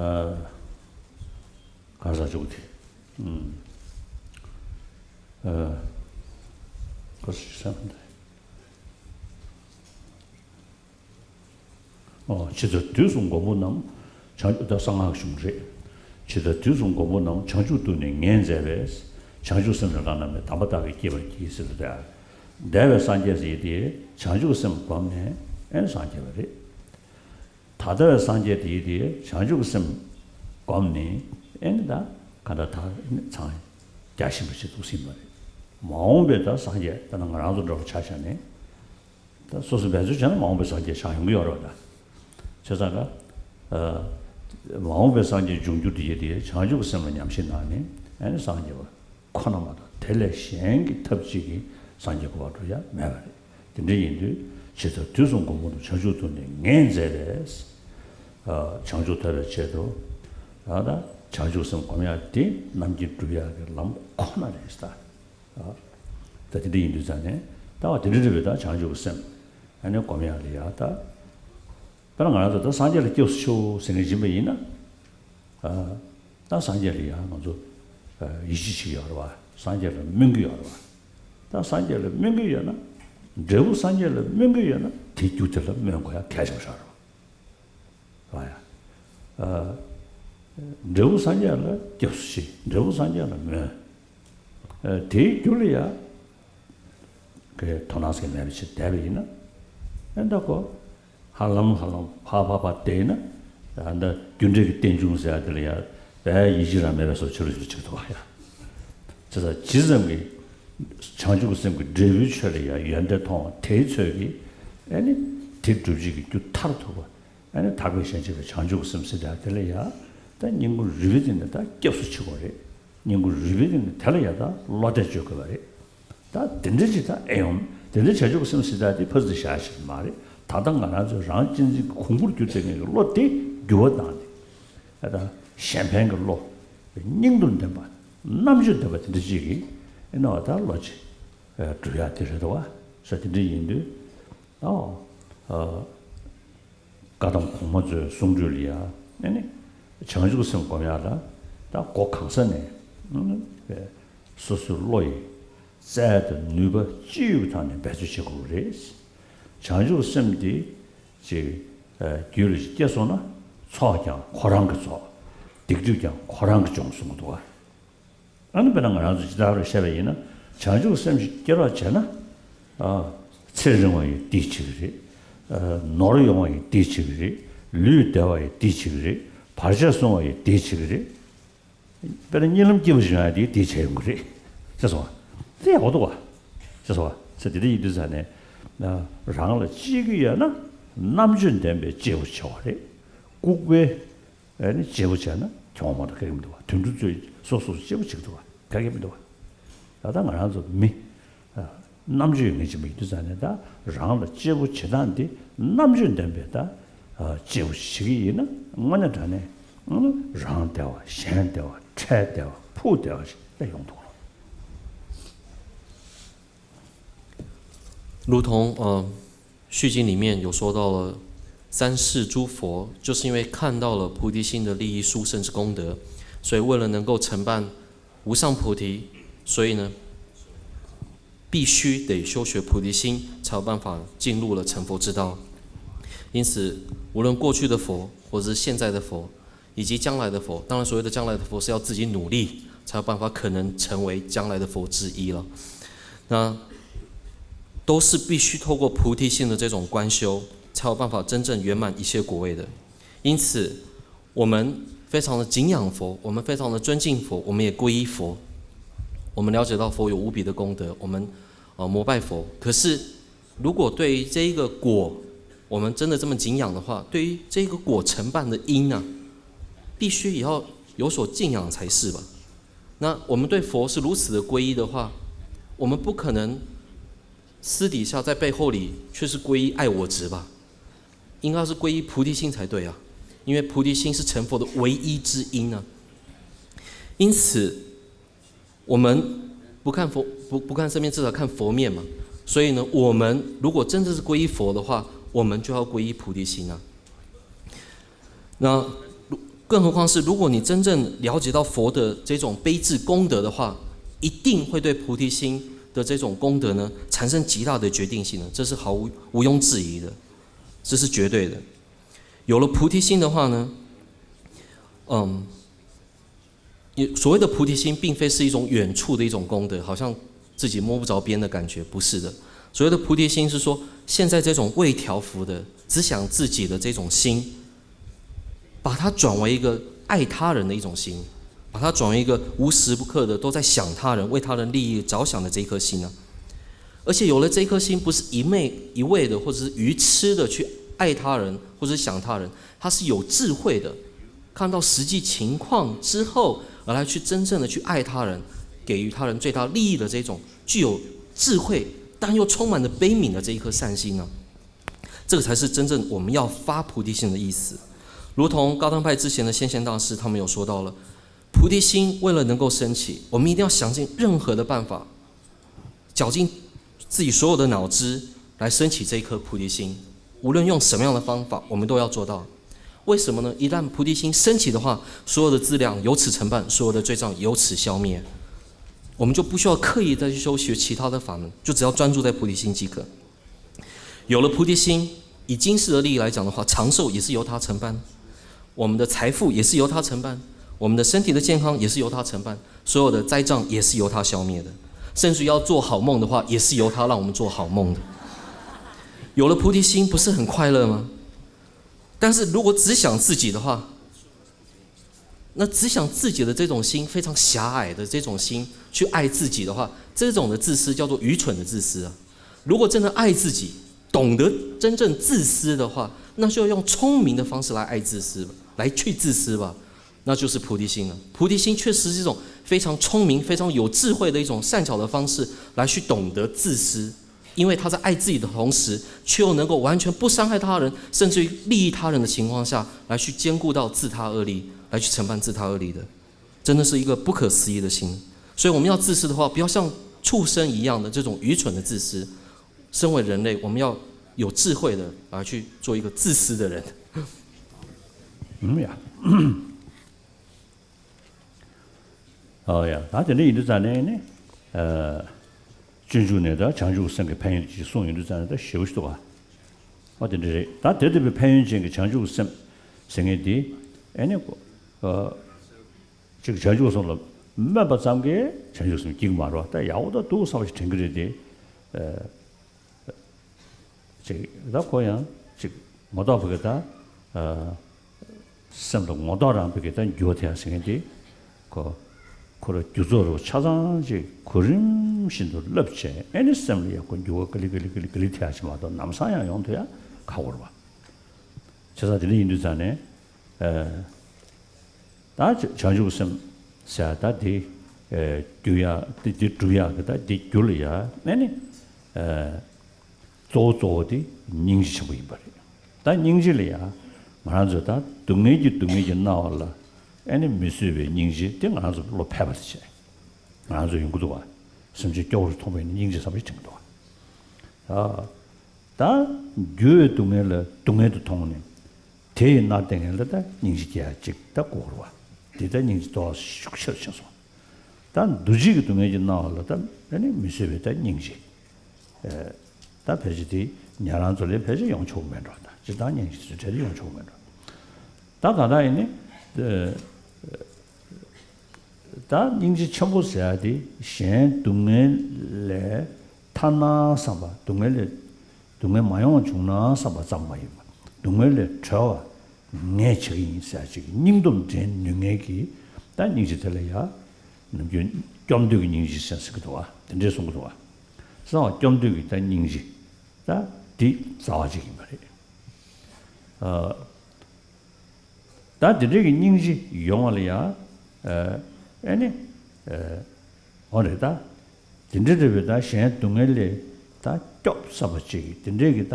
ཨ་ག་ས་བཅུག་དེ། ཨ་ག་ས་བསམ་དེ། ཨོ། ཇི་ལྟར་དུས་གསུམ་མགོན་པོ་རྣམས། བྱང་ཆུབ་ད་གསང་སྔགས་གཞུང་རེད། ཇི་ལྟར་དུས་གསུམ་མགོན་པོ་རྣམས། བྱང་ཆུབ་ཏུ་ནི་ངས་མཛད་པའི། བྱང་ཆུབ་སེམས་ལ་བླ་ན་མེད། དམ་པ་བདག་གིས་བསྐྱེད་པར་བགྱི་ཟེར་ཏེ། འདས་པའི་སངས་རྒྱས་ཟེར་དེ་བྱང་ཆུབ་སེམས་བསྒོམས་ནས་ཨེ་སངས་རྒྱས་པ་རེད། ད་ལྟ་བའི་སངས་རྒྱས་དེ་དེ་བྱང་ཆུབ་སེམས་བསྒོམས་ནས་ཨེ་ནི་ད་ག་འདྲ་ད་ཚང་རྒྱ་ཆེན་པོ་ཞིག་འདུག་ཟིན་པ་རེད། མ་འོངས་པའི་ད་སངས་རྒྱས་ད་ང་རང་ཚོ་འདྲ་བོ་ཆ་བཞག་ནས། ད་སོ་སོ་འབད་རྩོལ་བྱས་ན་མ་འོངས་པའི་སངས་རྒྱས་ཆགས་ཡོང་གི་ཡོད་རེད་པ། ད་བྱས་ཙང་ཀ་ཨ་མ་འོངས་པའི་སངས་རྒྱས་འབྱུང་འགྱུར་དེ་ཡི་དེ་བྱང་ཆུབ་སེམས་ལ་ཉམས་བཞེས་གནང་ནས་ཨ་ནི་སངས་རྒྱས་པ་ཁོ་ན་མ་གཏོགས་དེ་ལས་གཞན་གྱི་ཐབས་གཅིག་གིས་སངས་རྒྱས་གོ་བ་འགྲོ་ཡ་མེད་པ་རེད། དེ་འདྲ་ཡིན་དུས་ཇི་ལྟར་དུས་གསུམ་མགོན་པོ་རྣམས། བྱང་ཆུབ་ཏུ་ནི་ངས་མཛད་པའི། ཨ་བྱང་ཆུབ་ཐོབ་པའི་ཆེད་དུ་ཨ་ད་བྱང་ཆུབ་སེམས་སྒོམ་ཡ་དེ་རྣམ་མཁྱེན་སྒྲུབ་ཡ་གི་ལམ་ཁོ་ན་རེད་ད། ཨ་ད་དེ་འདྲ་ཡིན་དུས་ཙང་ནས་ད་བ་དེ་འདྲ་རེད་པས། ད་བྱང་ཆུབ་སེམས་ཨ་ནི་སྒོམ་ཡག་ལ་ཡ་ད། དཔེར་ན་ང་རང་ཚོ་ད་སངས་རྒྱས་ལ་སྐྱབས་སུ་མཆིའོ་ཟེར་མཁན་ཡིན་པ་ཡིན་ན། ཨ་ད་སངས་རྒྱས་ལ་ཡ་ང་ཚོ་ཨ་ཡིད་ཆེས་བྱེད་ཀྱི་ཡོད་རེད་པ། སངས་རྒྱས་ལ་སྨོན་གྱི་ཡོད་རེད་པ། ད་སངས་རྒྱས་ལ་སྨོན་གྱི་ཡོད་ན། འབྲས་བུ་སངས་རྒྱས་ལ་སྨོན་གྱི་ཡོད་ན་དེ་རྒྱུ་དེ་ལ་སྨོན་དགོས་ཡ་གལ་ཆེན་པོ་ཞིག་རེད་པ། ཨ་ཡ། ཨ་འབྲས་བུ་སངས་རྒྱས་ལ་སྐྱབས་སུ་མཆི། འབྲས་བུ་སངས་རྒྱས་ལ་སྨོན། ཨ་དེའི་རྒྱུ་ལ་ཡ། གི་དོ་སྣང་ཟེར་མེད་པ་ཞིག་བསྡད་པ་ཡིན་ན། ཨེ་འདྲ་གོ། ཧ་ལམ་ཧ་ལམ་ཕར་ཕར་ཕར་བལྟས་ན། ཨ་འདྲ་རྒྱུ་འབྲས་ཀྱི་རྟེན་འབྱུང་ཟེར་ཡ་དེ་ལ་ཡ་བས་ཡིད་ཆེས་རང་མེད་པའི་བཟོ་ཆེ་རུ་ཞིག་ཅིག་འདུག་ཡ། བྱས་ཙང་ཇི་ཙམ་གྱི་བྱང་ཆུབ་སེམས་ཀྱི་འབྲས་བུའི་ཆོས་ལ་ཡ་ཡོན་ཏན་མཐོང་བ་དེའི་ཚོད་ཀྱིས་ཨེ་ནི་དེ་སྒྲུབ་བྱེད་ཀྱི་རྒྱུ་མཐར་ཐུག་པ། ཨ་ནི་ཐར་པའི་ཞིང་གཤེགས་པའི་བྱང་ཆུབ་སེམས་ཟེར་ཡ་དེ་ལ་ཡ། ད་སྙིང་པོ་རུས་པའི་གཏིང་ནས་ད་སྐྱབས་སུ་མཆི་དགོས་རེད། སྙིང་པོ་རུས་པའི་གཏིང་ནས་དེ་ལ་ཡ་ད་བློ་གཏད་བཅོལ་དགོས་པ་རེད། ད་དེ་འདྲ་ཅིག་ད་ཨེ་ཡོང་། དེ་འདྲ་བྱང་ཆུབ་སེམས་ཟེར་ཡ་དེ་ཕར་ཚུར་བཞག་ཞིག་མ་རེད། ད་ལྟ་ང་རང་ཚོའི་རང་གཅེས་འཛིན་གྱི་གོང་བུར་གྱུར་བསྡད་མཁན་གྱི་བློ་དེ་འགྱུར་བ་བཏང་སྟེ། ཨ་ད་གཞན་ཕན་གྱི་བློ། སྙིང་དུ་ལྡན་པ། རྣམ་དཔྱོད་ལྡན་པ་དེ་འདྲ་ཅིག་གིས་ཨེ་ན་བ་ད་བློ་ཅིག་སྒྲུབ་ཡ་དེ་རེད་དོ། ས་དེ་འདྲ་ཡིན་དུས། ཨོ། ཨ། བཀའ་གདམས་གོང་མ་ཚོའི་གསུང་སྒྲོས་ལ་ཡ། ཨ་ནི། བྱང་ཆུབ་སེམས་སྒོམ་ཡག་ལ། ད་སྒོ་གང་ས་ནས། ཨ་ནི། སོ་སོའི་བློ་ཡི། རྩལ་དང་ནུས་པ་ཅི་ཡོད་ཀྱི་ཐོག་ནས་འབད་རྩོལ་བྱེད་དགོས་རེད། བྱང་ཆུབ་སེམས་དེ། ཅིག་རྒྱུད་ལ་སྐྱེས་སོང་ན། ཚོགས་ཀྱང་ཁོ་རང་གི་ཚོགས། སྡིག་སྒྲིབ་ཀྱང་ཁོ་རང་གིས་སྦྱོང་གསུང་གི་འདུག་བ། ཨ་ནི་དཔེར་ན་ང་རང་ཚོ་ཇི་ལྟར་བཤད་པ་ཡིན་ན། བྱང་ཆུབ་སེམས་ཤིག་སྐྱེ་རོགས་བྱས་ན། ཨ། ཚེ་རིང་བ་ཡི་དེ་བྱེད་ཀྱི་རེད། ཨ། ནོར་ཡོང་བ་ཡི་དེ་བྱེད་ཀྱི་རེད། ལུས་བདེ་བ་ཡི་དེ་བྱེད་ཀྱི་རེད། བར་ཆད་སྲུང་བ་ཡི་དེ་བྱེད་ཀྱི་རེད། དཔེར་ན་གཉིད་ལམ་སྐྱིད་པོ་ཞིག་ཡོང་ཡ་དེ་དེ་བྱས་ཡོང་གི་རེད། ཤེས་སོང་ང་། དེ་ཡག་པོ་འདུག་བ། ཤེས་སོང་ང་། ཚེ་འདི་འདྲ་ཡིན་དུས་ཙང་ནས། རང་ལ་གཅེས་ཀྱི་ཡོད་ན། རྣམ་དཔྱོད་ལྡན་པའི་གཅེས་པོ་བྱེད་པ་རེད། ལྐུགས་པའི། ཨ་ནི་གཅེས་པོ་བྱས་ན་གྱོང་མ་གཏོགས་ག་གེ་མི་འདུག་བ། དུད་འགྲོ་ཚོས་སོ་སོར་གཅེས་པོ་བྱེད་ཀྱི་འདུག་བ། ག་གེ་མི་འདུག་བ། ད་ལྟ་ང་རང་ཚོ་མི། ཨ། རྣམ་དཔྱོད་ཡོད་མཁན་ཅིག་མ་ཡིན་དུས་ཙང་ནས། ད་རང་ལ་གཅེས་པོ་བྱེད་སྟངས་འདི་རྣམ་དཔྱོད་ལྡན་པའི་ད། ཨ། གཅེས་པོ་བྱེད་ཀྱི་ཡིན་ན། དངོས་གནས་དྲང་གནས། ཨ། རང་བདེ་བ། གཞན་བདེ་བ། འཕྲལ་བདེ་བ། ཕུགས་བདེ་བ་ཞིག་ད་ཡོང་ཐུབ་ལ། 如同呃，续经里面有说到了三世诸佛，就是因为看到了菩提心的利益殊胜之功德，所以为了能够承办无上菩提，所以呢，必须得修学菩提心，才有办法进入了成佛之道。因此，无论过去的佛，或者是现在的佛，以及将来的佛，当然所谓的将来的佛是要自己努力，才有办法可能成为将来的佛之一了。那都是必须透过菩提心的这种观修，才有办法真正圆满一切果位的。因此，我们非常的敬仰佛，我们非常的尊敬佛，我们也皈依佛。我们了解到佛有无比的功德，我们呃膜拜佛。可是，如果对于这一个果，我们真的这么敬仰的话，对于这个果承办的因啊，必须也要有所敬仰才是吧？那我们对佛是如此的皈依的话，我们不可能私底下在背后里却是皈依爱我执吧？应该是皈依菩提心才对啊，因为菩提心是成佛的唯一之因啊。因此，我们不看佛不不看僧面，至少看佛面嘛。所以呢，我们如果真的是皈依佛的话，我们就要皈依菩提心啊。那更何况是，如果你真正了解到佛的这种悲智功德的话，一定会对菩提心的这种功德呢，产生极大的决定性的，这是毫无毋庸置疑的，这是绝对的。有了菩提心的话呢，嗯，也所谓的菩提心，并非是一种远处的一种功德，好像自己摸不着边的感觉，不是的。所谓的菩提心是说，现在这种未调伏的、只想自己的这种心，把它转为一个爱他人的一种心，把它转为一个无时不刻的都在想他人、为他人利益着想的这一颗心呢。而且有了这一颗心，不是一昧一味的或者是愚痴的去爱他人或者是想他人，他是有智慧的，看到实际情况之后，而来去真正的去爱他人，给予他人最大利益的这种具有智慧但又充满了悲悯的这一颗善心呢，这个才是真正我们要发菩提心的意思。如同高汤派之前的先贤大师，他们有说到了，菩提心为了能够升起，我们一定要想尽任何的办法，绞尽自己所有的脑汁来升起这一颗菩提心，无论用什么样的方法，我们都要做到。为什么呢？一旦菩提心升起的话，所有的资粮由此成办，所有的罪障由此消灭，我们就不需要刻意再去修学其他的法门，就只要专注在菩提心即可。有了菩提心，以今世的利益来讲的话，长寿也是由它承办，我们的财富也是由它承办，我们的身体的健康也是由它承办，所有的灾障也是由它消灭的，甚至要做好梦的话，也是由它让我们做好梦的。有了菩提心，不是很快乐吗？但是如果只想自己的话，那只想自己的这种心，非常狭隘的这种心去爱自己的话，这种的自私叫做愚蠢的自私啊。如果真的爱自己，懂得真正自私的话，那就要用聪明的方式来爱自私，来去自私吧。那就是菩提心了。菩提心确实是一种非常聪明、非常有智慧的一种善巧的方式，来去懂得自私。因为他在爱自己的同时，却又能够完全不伤害他人，甚至于利益他人的情况下，来去兼顾到自他二利，来去承办自他二利的，真的是一个不可思议的心。所以我们要自私的话，不要像畜生一样的这种愚蠢的自私。身为人类，我们要有智慧的，啊，去做一个自私的人。嗯呀。 ཨོ་ཡ། ད་དེ་འདྲ་ཡིན་དུས་ཙང་ནས་ནི། ཨ། སྤྱོད་འཇུག་ནས་ད་བྱང་ཆུབ་སེམས་ཀྱི་ཕན་ཡོན་ཅིག་གསུངས་ཡོང་དུས་ཙང་ནས་ད་ཞེ་པོ་ཞིག་འདུག་ག། ཨོ་དེ་འདྲ་རེད། ད་དེ་ལྟ་བུའི་ཕན་ཡོན་ཅན་གྱི་བྱང་ཆུབ་སེམས་ཟེར་མཁན་དེ་ཨེ་ནི། ཨ། ཅིག་བྱང་ཆུབ་སེམས་ལ་སྨོན་པ་ཙམ་གྱིས་བྱང་ཆུབ་སེམས་སྐྱེ་གི་མ་རེད་བ། ད་ཡག་པོ་ད་འདུག་བསམ་པ་ཞིག་དྲན་གི་རེད་དེ། ཨ། ཅིག་ད་ཁོ་ཡང་ཅིག་ངོ་ཐོག་བུ་ག་ད། ཨ། སེམས་ལ་ངོ་ཐོག་རང་བུ་ག་ད་འགྱུར་བ་ཐེབས་ཟེར་མཁན་དེ། ཁོ་ཁོ་ར་རྒྱུ་ཚོགས་རུ་ཆ་ཚང་ཅིག་གོ་རིམ་བཞིན་དུ་བསླབ་བྱས། ཨེ་ནི་སེམས་ལ་ཡག་པོ་འགྱུར་བ་ཀ་ལི་ཀ་ལི་ཀ་ལི་ཀ་ལི་ཐེབས་ཡ་ཅིག་མ་གཏོགས་ལམ་སང་ཡང་ཡོང་ཐུབ་ཡ་ཁག་པོ་རེད་བ། བྱས་ཙང་དེ་འདྲ་ཡིན་དུས་ཙང་ནས། ཨ། ད་བྱང་ཆུབ་སེམས་ཟེར་ད་དེ། ཨ། རྒྱུ་ཡ་དེ་དེ་སྒྲུབ་ཡ་གི་ད་དེ་རྒྱུ་ལ་ཡ་ཨེ་ནི། ཨ། གཙོ་བོ་གཙོ་བོ་དེ་སྙིང་རྗེ་ཆེན་པོ་ཡིན་པ་རེད། ད་སྙིང་རྗེ་ལ་ཡ་ང་རང་ཚོས་ད་སྡུག་བསྔལ་གྱི་སྡུག་བསྔལ་གྱི་སྣང་བ་ལ་ཨེ་ནི་མི་བཟོད་པའི་སྙིང་རྗེ་དེ་ང་རང་ཚོ་བློ་ཕལ་པ་དེ་བྱས། ང་རང་ཚོ་ཡོང་གི་འདུག་བ། སེམས་ཅན་སྐྱོ་བོར་མཐོང་བའི་སྙིང་རྗེ་བསམ་པ་ཞིག་དྲན་གི་འདུག་བ། ད་འགྱུར་བའི་སྡུག་བསྔལ་ལ་སྡུག་བསྔལ་དུ་མཐོང་ནས། དེ་ཡི་མནར་བསྡད་མཁན་ལ་ད་སྙིང་རྗེ་སྐྱེ་ཡ་ཅིག་ད་དགོས་རེད་བ། དེ་ད་སྙིང་རྗེ་སྟོབས་ཤུགས་ཆེ་རུ་ཕྱིན་སོང་། ད་འདུ་བྱེད་ཀྱི་སྡུག་བསྔལ་གྱི་སྣང་བ་ལ་ད་ཨ་ནི་མི་བཟོད་པའི་ད་སྙིང་རྗེ། ཨེ། ད་ཕལ་ཆེར་དེ་ཉན་རང་ཚོ་ལས་ཕལ་ཆེར་ཡོང་ཆོག་མེད་འགྲོ། ད་སྤྱིར་བཏང་སྙིང་རྗེ་དེ་ཚོའི་གྲས་ལ་ཡོང་ཆོག་མེད་འགྲོ། ད་གང་ལྟར་ཡིན་ནི། ཨེ། ད་སྙིང་རྗེ་ཆེན་པོ་ཟེར་ཡ་དེ་གཞན་སྡུག་བསྔལ་ལས་ཐར་ན་བསམ་པ། སྡུག་བསྔལ་ལས་སྡུག་བསྔལ་མ་ཡོང་བ་བྱུང་ན་བསམ་པ་ཙམ་མ་ཡིན་པར། སྡུག་བསྔལ་ལས་གྲོལ་བ་ངས་བྱེད་ཀྱི་ཡིན་ཟེར་ཡ་ཅིག་སྙིང་སྟོབས་འདྲེན་ནུས་མཁན་གྱི་ད་སྙིང་རྗེ་དེ་ལ་ཡ་ནམ་རྒྱུན་སྐྱོབ་འདོད་ཀྱི་སྙིང་རྗེ་ཟེར་ཟེར་གྱི་འདུག་བ། དེ་འདྲས་གསུང་གི་འདུག་བ། བསམ་པ་སྐྱོབ་འདོད་ཀྱི་ད་སྙིང་རྗེ་ད་འདི་རྩ་བ་ཅིག་ཡིན་པ་རེད། ཨ། ད་དེ་འདྲའི་གི་སྙིང་རྗེ་ཡོང་བ་ལ་ཡང་། ཨ་ནི། འོ་རེད་ད། དེ་འདྲ་རེད་པས། ད་གཞན་སྡུག་བསྔལ་ལས་ད་སྐྱོབ་བསམ་པ་ཅིག་གིས་དེ་འདྲའི་གི་ད་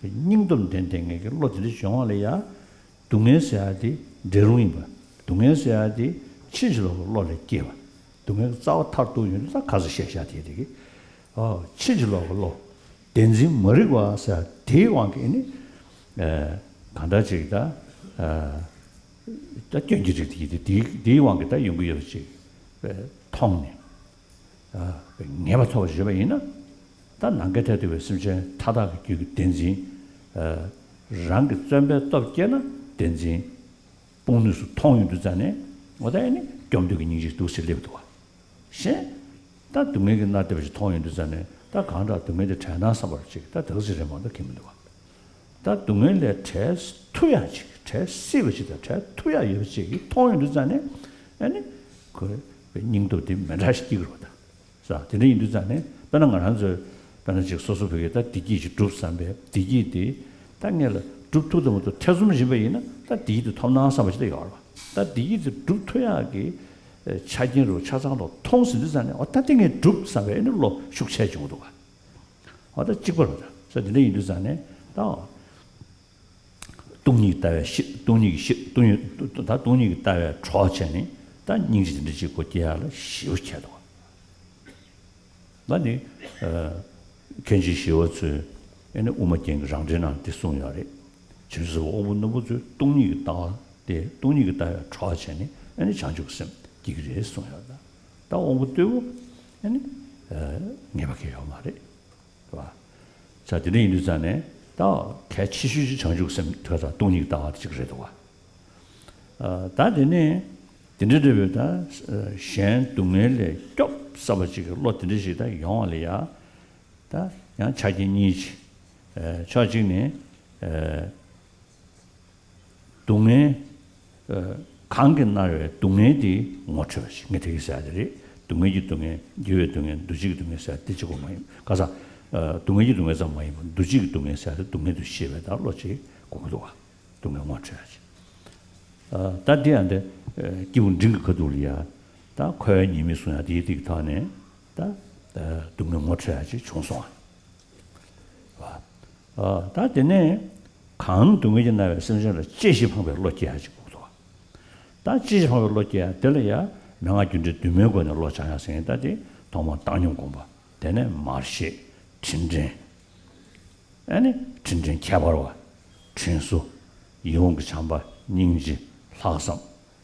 སྙིང་སྟོབས་ལྡན་ལྡན་ངེས་ཀྱི་བློ་དེ་འདྲ་ཡོང་བ་ལ་ཡང་། སྡུག་བསྔལ་ཟེར་ཡ་དེ་འདྲེ་རུང་ཡིན་པ། སྡུག་བསྔལ་ཟེར་ཡ་དེ་ཕྱིན་ཅི་ལོག་གི་བློ་ལས་སྐྱེས་པ། སྡུག་བསྔལ་གྱི་རྩ་བ་མཐར་གཏུགས་ཡོང་དུས་ད་ཁ་སང་བཤད་བཞག་དེ་རེད་གི། ཨོ། ཕྱིན་ཅི་ལོག་གི་བློ། བདེན་འཛིན་མ་རིག་པ་ཟེར་དེའི་དབང་གིས་ནི། ཨེ། གང་ལྟར་ཅིག་ད། ཨ། ད་སྐྱོན་གྱི་རིགས་དེ་དེ་དེའི་དབང་གིས་ད་ཡོང་གི་ཡོད་པ་ཅིག་ཨེ། མཐོང་ནས། ཨ། ངེས་པ་ཐོབ་པ་ཞུས་པ་ཡིན་ན། ད་ནམ་མཁའ་མཐས་གཏུགས་པའི་སེམས་ཅན་མཐའ་དག་གི་རྒྱུད་ཀྱི་བདེན་འཛིན། ཨ། རང་གི་བརྩོན་པའི་སྟོབས་བསྐྱེད་ན་བདེན་འཛིན། སྤོང་ནུས་སུ་མཐོང་ཡོང་དུས་ཙ་ནས། འོ་ད་ཨེ་ནི་སྐྱོབ་འདོད་ཀྱི་སྙིང་རྗེ་འདུག་སེ་སླེབས་འདུག་བ། གཞན། ད་སྡུག་བསྔལ་གྱི་མནར་བསྡད་པ་ཞིག་མཐོང་ཡོང་དུས་ཙ་ནས། ད་གང་དྲག་སྡུག་བསྔལ་དེ་བྲལ་ན་བསམ་པ་ཅིག་ད་དེ་ག་ཅིག་རེད་མ་གཏོགས་ཁེལ་མི་འདུག་བ། ད་སྡུག་བསྔལ་ལས་བྲལ་ཐུབ་ཡག་ཅིག་བྲལ་སྲིད་པ་ཅིག་དང་བྲལ་ཐུབ་ཡག་ཡོད་པ་ཅིག་གིས་མཐོང་ཡོང་དུས་ཙ་ནས། ཨེ་ནི། ཁོའི་སྙིང་སྟོབས་དེ་མི་འདྲ་ཞིག་སྐྱེ་གི་རེད་བ་ད། ས་དེ་འདྲ་ཡིན་དུས་ཙང་ནས། དཔེར་ན་ང་རང་ཚོས་དཔེར་ན་ཅིག་སོ་སོ་བོད་སྐད་ད་བདེ་སྐྱིད་ཅིག་སྒྲུབ་བསམ་པས། བདེ་སྐྱིད་དེ་ད་ངེད་ལ་སྒྲུབ་ཐུབ་དང་མ་ཐུབ་ཐེ་ཚོམ་བཞིན་པ་ཡིན་ན། ད་བདེ་སྐྱིད་དེ་ཐོབ་ན་བསམ་པ་ཞིག་ད་ཡོད་རེད་བ། ད་བདེ་སྐྱིད་དེ་སྒྲུབ་ཐུབ་ཡག་གི་ཆ་རྐྱེན་རུ་ཆ་ཚང་རུ་མཐོང་ཟིན་དུས་ཙང་ནས། འོ་ད་དེ་ངས་སྒྲུབ་བསམ་པའི་ཨེ་ནི་བློ་ཤུགས་ཆེ་བྱུང་འདུག་ག་འོ་ད་གཅིག་པ་རེད་བ། ས་དེ་འདྲ་ཡིན་དུས་ཙང་ནས་ད། སྟོང་ཉིད་ལྟ་བའི་ཤེས། སྟོང་ཉིད་ཀྱི་ཤེས། སྟོང་ཉིད་ད་སྟོང་ཉིད་ཀྱི་ལྟ་བའི་གྲོགས་བྱས་ནས་ད་སྙིང་རྗེ་དེ་འདྲ་ཅིག་སྒོ་སྐྱེ་ཡག་ལ་ཞེ་པོ་ཁྱད་འདུག་ད་ནི། ཨ། མཁན་ཆེན་ཞི་བ་འཚོས་ཨེ་ནི་དབུ་མ་རྒྱན་གྱི་རང་འགྲེལ་ནང་འདི་གསུངས་ཡོད་རེད། བྱང་ཆུབ་སེམས་དབང་པོ་རྣོན་པོ་ཚོས་སྟོང་ཉིད་ཀྱི་ལྟ་བ་དེ། སྟོང་ཉིད་ཀྱི་ལྟ་བའི་གྲོགས་བྱས་ནས་ཨེ་ནི་བྱང་ཆུབ་སེམས་སྐྱེ་གི་རེད་གསུངས་ཡོད་རེད། ད་དབང་པོ་རྟུལ་པོ་ཨེ་ནི། ཨ། ངེས་པ་གང་ཡང་ཡོད་མ་རེད། རེད་བ། ས་དེ་འདྲ་ཡིན་དུས་ཙང་ནས་ད་གལ་ཆེ་ཤོས་ཅིག་བྱང་ཆུབ་སེམས་དེ་དང་སྟོང་ཉིད་ཀྱི་ལྟ་བ་དེ་གཅིག་རེད་འདུག་བ། ཨ། ད་དེ་ནས་དེ་འདྲ་འདྲ་བའི་ད་གཞན་སྡུག་བསྔལ་ལས་སྐྱོབ་བསམ་པ་ཅིག་གི་བློ་དེ་འདྲ་ཞིག་ད་ཡོང་བ་ལ་ཡ། ད་ཡང་ཆ་རྐྱེན་གཉིས་ཅིག་ཨ། ཕྱོགས་གཅིག་ནས། ཨ། སྡུག་བསྔལ། ཨ། གང་གིས་མནར་བའི་སྡུག་བསྔལ་དེ་ངོ་འཕྲོད་པ་ཞིག་ངས་དེ་གི་ཟེར་ཡ་དེ་རེད། སྡུག་བསྔལ་གྱི་སྡུག་བསྔལ། འགྱུར་བའི་སྡུག་བསྔལ། འདུ་བྱེད་ཀྱི་སྡུག་བསྔལ་ཟེར་ཡ་དེ་གཅིག་པོ་མ་ཡིན། ཁ་སང་། ཨ། སྡུག་བསྔལ་གྱི་སྡུག་བསྔལ་ཙམ་མ་ཡིན་པར་འདུ་བྱེད་ཀྱི་སྡུག་བསྔལ་ཟེར་ཡ་དེ་སྡུག་བསྔལ་དུ་ཤེས་པའི་ད་བློ་ཅིག་དགོས་ཀྱི་འདུག་བ། སྡུག་བསྔལ་ངོ་འཕྲོད་ཡ་ཅིག་ཨ། ད་འདི་ཡང་འདི། ཨ། སྐྱེས་བུ་འབྲིང་གི་ཁ་ཐུག་ལ་ཡ། ད་འཁོར་བའི་ཉེས་དམིགས་གསུང་ཡ་དེའི་སྟེང་ཐོག་ནས་ད། ཨ། སྡུག་བསྔལ་ངོ་འཕྲོད་ཡ་ཅིག་བྱུང་སོང་བ། ཨ། ད་དེ་ནས་གང་སྡུག་བསྔལ་གྱིས་མནར་བའི་སེམས་ཅན་ལ་གཅེས་ཤིང་ཕངས་པའི་བློ་སྐྱེ་ཡ་ཅིག་དགོས་འདུག་བ། ད་གཅེས་ཤིང་ཕངས་པའི་བློ་སྐྱེ་ཡ་དེ་ལ་ཡ། མན་ངག་རྒྱུ་འབྲས་བདུན་མའི་སྒོ་ནས་བློ་སྦྱང་ཡ་ཟེར་མཁན་ད་དེ། ཐོག་མར་བཏང་སྙོམས་སྒོམ་པ། དེ་ནས་མར་ཤེས། དྲིན་དྲན། ཨ་ནི་དྲིན་དྲན་ཁྱད་པར་བ། དྲིན་གཟོ། ཡིད་འོང་གི་བྱམས་པ། སྙིང་རྗེ། ལྷག་བསམ།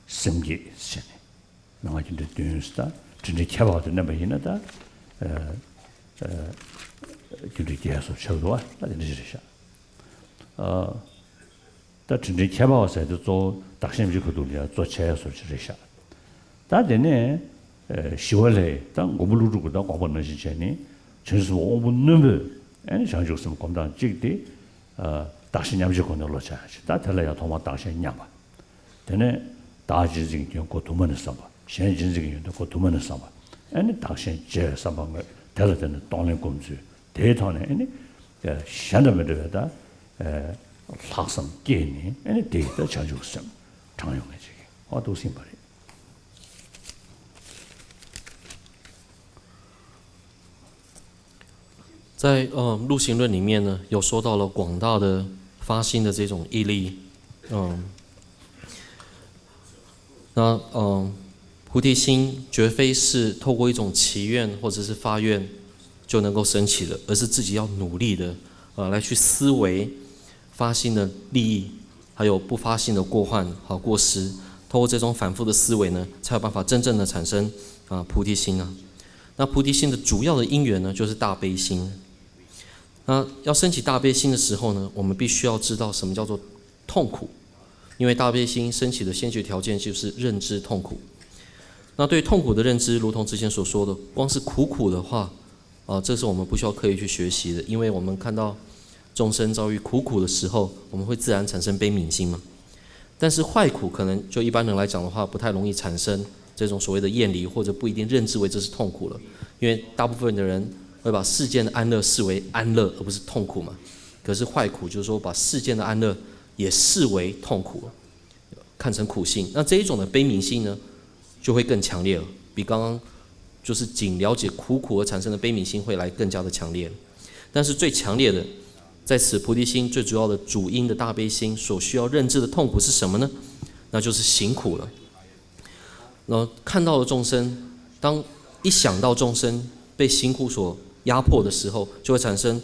སེམས་བསྐྱེད་ཟེར་ནས། མན་ངག་རྒྱུ་འབྲས་བདུན་ཟེར། ད་དྲིན་དྲན་ཁྱད་པར་བ་དེ་བསྣན་པ་ཡིན་ན་ད། ཨ། ཨ། རྒྱུ་འབྲས་སྐྱེ་ཡ་སོགས་ཆགས་འདུག་བ། ད་དེ་འདྲ་ཞིག་རེད་ཤག་ཨ། ད་དྲིན་དྲན་ཁྱད་པར་བ་ཟེར་དེ་གཙོ་བོ་བདག་གཞན་སྤྱིའི་ཁ་ཐུག་ལ་ཡ་གཙོ་ཆེ་ཡ་སོགས་ཅིག་རེད་ཤག་ད་དེ་ནས། ཨ། ཞི་བ་ལྷས་ད་མགོན་པོ་ཀླུ་སྒྲུབ་ཀྱིས་ད་དགོངས་པ་ནང་བཞིན་བྱས་ནས། བྱང་ཆུབ་སེམས་དབང་པོ་རྣོན་པོས་ཨ་ནི་བྱང་ཆུབ་སེམས་སྒོམ་སྟངས་གཅིག་དེ། ཨ། བདག་གཞན་མཉམ་བརྗེའི་སྒོ་ནས་བློ་སྦྱང་ཡ་ཅིག་ད་དེ་ལ་ཡང་ཐོག་མར་བདག་གཞན་མཉམ་པ། དེ་ནས་བདག་གཅེས་འཛིན་གྱི་ཡོན་ཏན་ཁོ་དུ་མ་ནས་བསམ་པ། གཞན་གཅེས་འཛིན་གྱི་ཡོན་ཏན་ཁོ་དུ་མ་ནས་བསམ་པ། ཨ་ནི་བདག་གཞན་བརྗེ་བའི་བསམ་པ་དངོས་དེ་ལ་བརྟེན་ནས་གཏོང་ལེན་སྒོམ་ཚུལ་དེའི་ཐོག་ནས་ཨ་ནི། ཨ། གཞན་དང་མི་འདྲ་བའི་ད། ཨ། ལྷག་བསམ་སྐྱེས་ནས་ཨ་ནི་དེ་ཡི་ད་བྱང་ཆུབ་སེམས་དྲངས་ཡོང་མཁན་ཅིག་ཨ་འདུག་སེ་ཡིན་པ་རེད། 在，呃，陆行论里面呢，有说到了广大的发心的这种毅力。嗯，那，嗯，菩提心绝非是透过一种祈愿或者是发愿就能够升起了，而是自己要努力的，呃，来去思维发心的利益，还有不发心的过患、好过失。通过这种反复的思维呢，才有办法真正的产生啊、呃、菩提心啊。那菩提心的主要的因缘呢，就是大悲心。那要升起大悲心的时候呢，我们必须要知道什么叫做痛苦，因为大悲心升起的先决条件就是认知痛苦。那对痛苦的认知，如同之前所说的，光是苦苦的话，啊，这是我们不需要刻意去学习的，因为我们看到众生遭遇苦苦的时候，我们会自然产生悲悯心嘛。但是坏苦可能就一般人来讲的话，不太容易产生这种所谓的厌离，或者不一定认知为这是痛苦了，因为大部分的人会把世间的安乐视为安乐，而不是痛苦嘛。可是坏苦就是说把世间的安乐也视为痛苦，看成苦性。那这一种的悲悯心呢，就会更强烈了，比刚刚就是仅了解苦苦而产生的悲悯心会来更加的强烈。但是最强烈的，在此菩提心最主要的主因的大悲心所需要认知的痛苦是什么呢？那就是行苦了。然后看到了众生，当一想到众生被行苦所压迫的时候，就会产生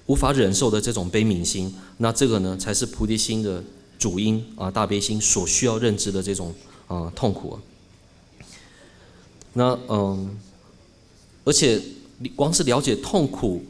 无法忍受的这种悲悯心。那这个呢，才是菩提心的主因啊，大悲心所需要认知的这种啊痛苦啊。那嗯，而且光是了解痛苦，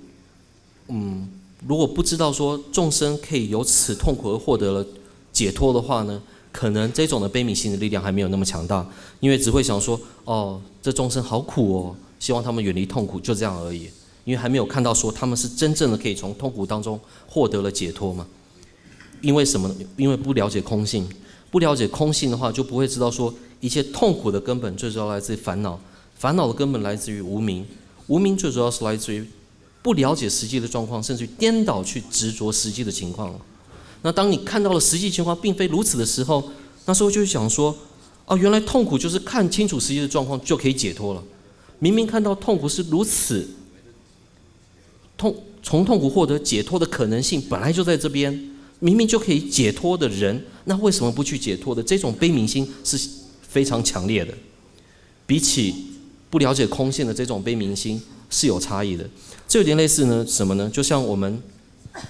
嗯，如果不知道说众生可以由此痛苦而获得了解脱的话呢，可能这种的悲悯心的力量还没有那么强大，因为只会想说，哦，这众生好苦哦，希望他们远离痛苦，就这样而已。因为还没有看到说他们是真正的可以从痛苦当中获得了解脱嘛。因为什么呢？因为不了解空性，不了解空性的话，就不会知道说一切痛苦的根本最主要来自于烦恼，烦恼的根本来自于无明，无明最主要是来自于不了解实际的状况，甚至于颠倒去执着实际的情况了。那当你看到了实际情况并非如此的时候，那时候就会想说，哦，原来痛苦就是看清楚实际的状况就可以解脱了。明明看到痛苦是如此痛，从痛苦获得解脱的可能性本来就在这边，明明就可以解脱的人，那为什么不去解脱的？这种悲悯心是非常强烈的，比起不了解空性的这种悲悯心是有差异的。这有点类似呢什么呢？就像我们